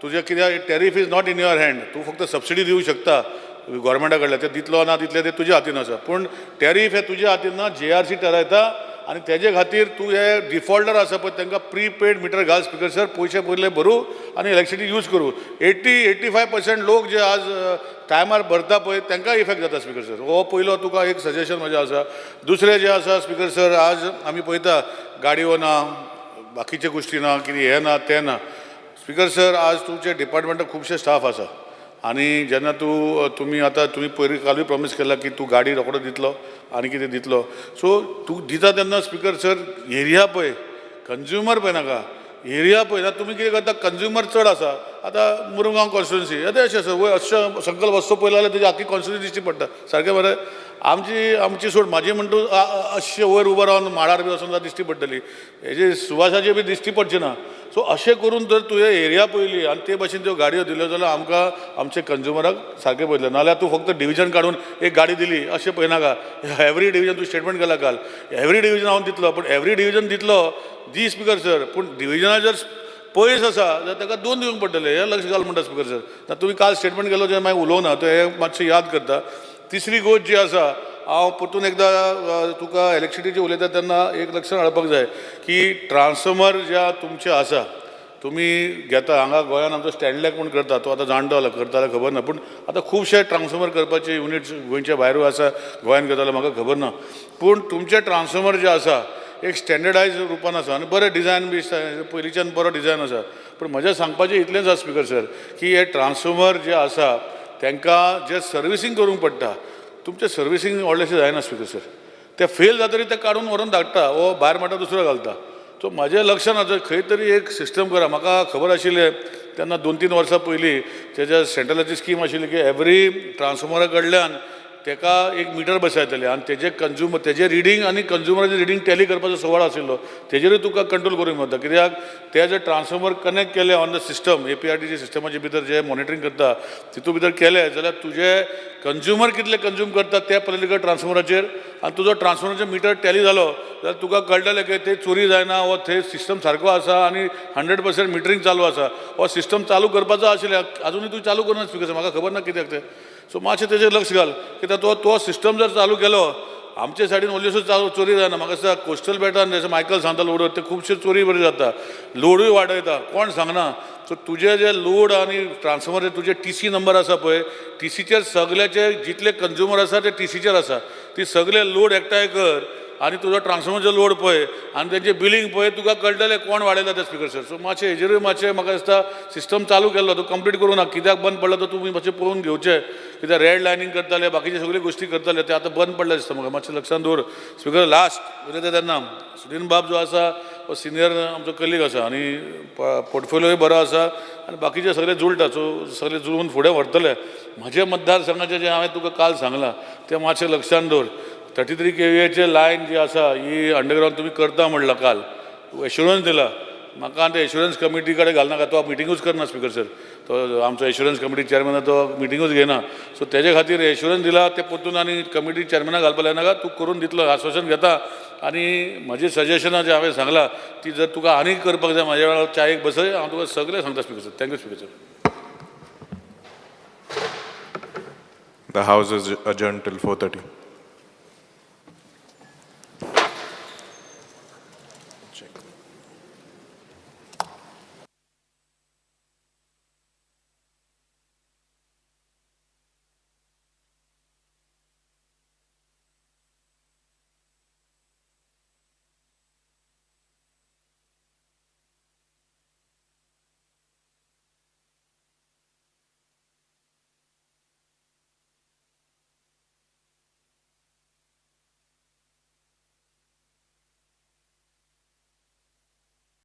तुजें, कित्याक tariff is not in your hand, तूं फक्त सबसिडी दिवंक शकता गोवोरमेंटा कडल्यान, ते दितलो ना दितले ते तुज्या हातीन आसा, पूण टॅरीफ हे तुज्या हातीन ना, JRC थारायता आनी तेजे खातीर तूं हे डिफॉल्टर आसा पळय तांकां प्रीपेड मिटर घाल स्पीकर सर, पयशे पयले भरूं आनी इलेक्ट्रिसिटी यूज करूं. 80-85% लोक जे आज टायमार भरता पळय तांकां इफेक्ट जाता स्पीकर सर. हो पयलो तुका एक सजेशन म्हजें आसा. दुसरें जें आसा स्पीकर सर, आज आमी पळयता गाडयो ना, बाकीच्यो गोश्टी ना, कितें हें ना तें ना स्पीकर सर. आज तुमच्या डिपार्टमेंटाक खुबशे स्टाफ आसा आनी जेन्ना तूं तुमी आतां तुमी पयर कालूय प्रॉमीस केला की तूं गाडी रोकडो दितलो आनी कितें दितलो, सो तूं दिता तेन्ना स्पीकर सर एरिया पळय, कंज्युमर पळय नाका, एरिया पळय ना. तुमी कितें करता, कंज्युमर चड आसा, आतां मुरगांव कॉन्स्टिट्युन्सी येदें अशें आसा, वयर अशें संकल्प वचचो पयलो जाल्यार तेजी आख्खी कॉन्स्टिट्युन्सी दिश्टी पडटा सारकें बरें. आमची आमची सोड म्हाजी म्हणटा अशें वयर उबो रावन माडार बी वचून जाल्यार दिश्टी पडटली, हेजे सुवासाचे बी दिश्टी पडची ना. सो अशें करून जर तुवें एरिया पळयली आनी ते भाशेन त्यो गाडयो दिल्यो जाल्यार आमकां आमचे कंज्युमराक सारकें पळयतलें. नाजाल्यार तूं फक्त डिविजन काडून एक गाडी दिली अशें पळयनाका, एवरी डिविजन तूं स्टेटमेंट केला काल, एवरी डिविजन हांव दितलो, पूण एवरी डिविजन दितलो दी स्पीकर सर, पूण डिविजना जर पयस आसा जाल्यार ताका 2 दिवंक पडटले, हें लक्ष घाल म्हणटा स्पीकर सर. आतां तुमी काल स्टेटमेंट केलो जेन्ना मागीर उलोवना तो हें मातशें याद करता. तिसरी गोश्ट जी आसा, हांव परतून एकदां तुका इलेक्ट्रिसिटीची उलयता तेन्ना एक लक्षात हाडपाक जाय की ट्रान्सफॉर्मर ज्या तुमचे आसा तुमी घेता, हांगा गोंयान आमचो स्टँडलॅक म्हूण करता, तो आतां जाणटो जाला करता जाल्यार खबर ना, पूण आतां खुबशे ट्रान्सफॉर्मर करपाचे युनिट्स गोंयच्या भायरूय आसा, गोंयान करता जाल्यार म्हाका खबर ना, पूण तुमचे ट्रान्सफॉर्मर जे आसा एक स्टँडर्डायज रुपान आसा आनी बरें डिजायन बी पयलींच्यान बरो डिजायन आसा. पूण म्हजें सांगपाचें इतलेंच आसा स्पीकर सर की हे ट्रान्सफॉर्मर जे आसा तांकां जे सर्विसींग करूंक पडटा, तुमचें सर्विसींग व्हडलेंशें जायना स्पीकर सर, ते फेल जातरी ते काडून व्हरून धाडटा वो भायर म्हणटा दुसरो घालता. सो म्हजें लक्षान आसा खंय तरी एक सिस्टम करा. म्हाका खबर आशिल्लें तेन्ना 2-3 वर्सां पयलीं तेज्या सेंट्रलाची स्कीम आशिल्ली की एवरी ट्रान्सफॉर्मरा कडल्यान ताका एक मिटर बसयतले आनी तेजे कंज्युमर तेजे रिडींग आनी कंज्युमराचे रिडींग टॅली करपाचो सुवाळो आशिल्लो, तेजेरूय तुका कंट्रोल करूंक मेळटा. कित्याक ते जर ट्रान्सफॉर्मर कनेक्ट केले ऑन the system, APRTC सिस्टमाचे भितर जे मॉनिटरींग करता तितू भितर केले जाल्यार तुजे कंज्युमर कितले कंज्यूम करता ते पळयले ट्रान्सफॉर्मराचेर आनी तुजो ट्रान्सफॉर्मराचो मिटर टॅली जालो जाल्यार तुका कळटलें की ते चोरी जायना वो थंय सिस्टम सारको आसा आनी 100% मिटरींग चालू आसा. हो सिस्टम चालू करपाचो आशिल्लें, आजुनूय तूं चालू करूना स्पीकर, म्हाका खबर ना कित्याक तें. सो मातशें तेजेर लक्ष घाल कित्याक तो तो सिस्टम जर चालू केलो आमचे सायडीन व्हडल्योश्यो चालू चोरी जायना. म्हाका दिसता कोस्टल बेटान जशें मायकल सांगता लोड ते खुबशे चोरी बरी जाता, लोडूय वाडयता, कोण सांगना. सो तुजे जे लोड आनी ट्रान्सफॉर्मर तुजे TC number आसा पळय, TCचेर सगल्याचे जितले कंज्युमर आसा ते TCचेर आसा, ती सगळे लोड एकठांय कर आनी तुजो ट्रान्सफॉर्मरचो लोड पळय आनी तेंचे बिलींग पळय, तुका कळटलें कोण वाडयता ते स्पीकर सर. सो मातशें हेजेरूय मातशें म्हाका दिसता सिस्टम चालू केल्लो तो कंप्लीट करूं ना, कित्याक बंद पडला तो तुमी मातशें पळोवन घेवचें, कित्याक रेड लायनींग करताले बाकीचे सगळ्यो गोश्टी करताले ते आतां बंद पडले दिसता म्हाका, मातशें लक्षान दवर स्पीकर. लास्ट उलयता तेन्ना सुदीन बाब जो आसा हो सिनियर आमचो कलीग आसा आनी पोर्टफोलियोय बरो आसा आनी बाकीचे सगळे जुळटा, सो सगळे जुळून फुडें व्हरतले. म्हजे मतदारसंघाचें जें हांवें तुका काल सांगलां तें मातशें लक्षान दवर. 33 kVAचे लायन जी आसा ही अंडरग्रावंड तुमी करता म्हणला काल, एश्युरन्स दिला म्हाका, आनी ते एश्युरन्स कमिटी कडेन घालनाका, तो मिटिंगूच करना स्पीकर सर, तो तो आमचो एश्युरन्स कमिटी चेअरमॅन तो मिटिंगूच घेयना. सो तेजे खातीर एश्युरन्स दिला ते परतून आनी कमिटी चेअरमॅनाक घालपा लायनाका, तूं करून दितलो आश्वासन घेता. आनी म्हजी सजेशनां जें हांवें सांगलां ती जर तुका आनीक करपाक जाय म्हाज्या वेळार च्यायेक बसय, हांव तुका सगळें सांगता speaker sir. Thank you speaker sir. The House is adjourned till 4:30.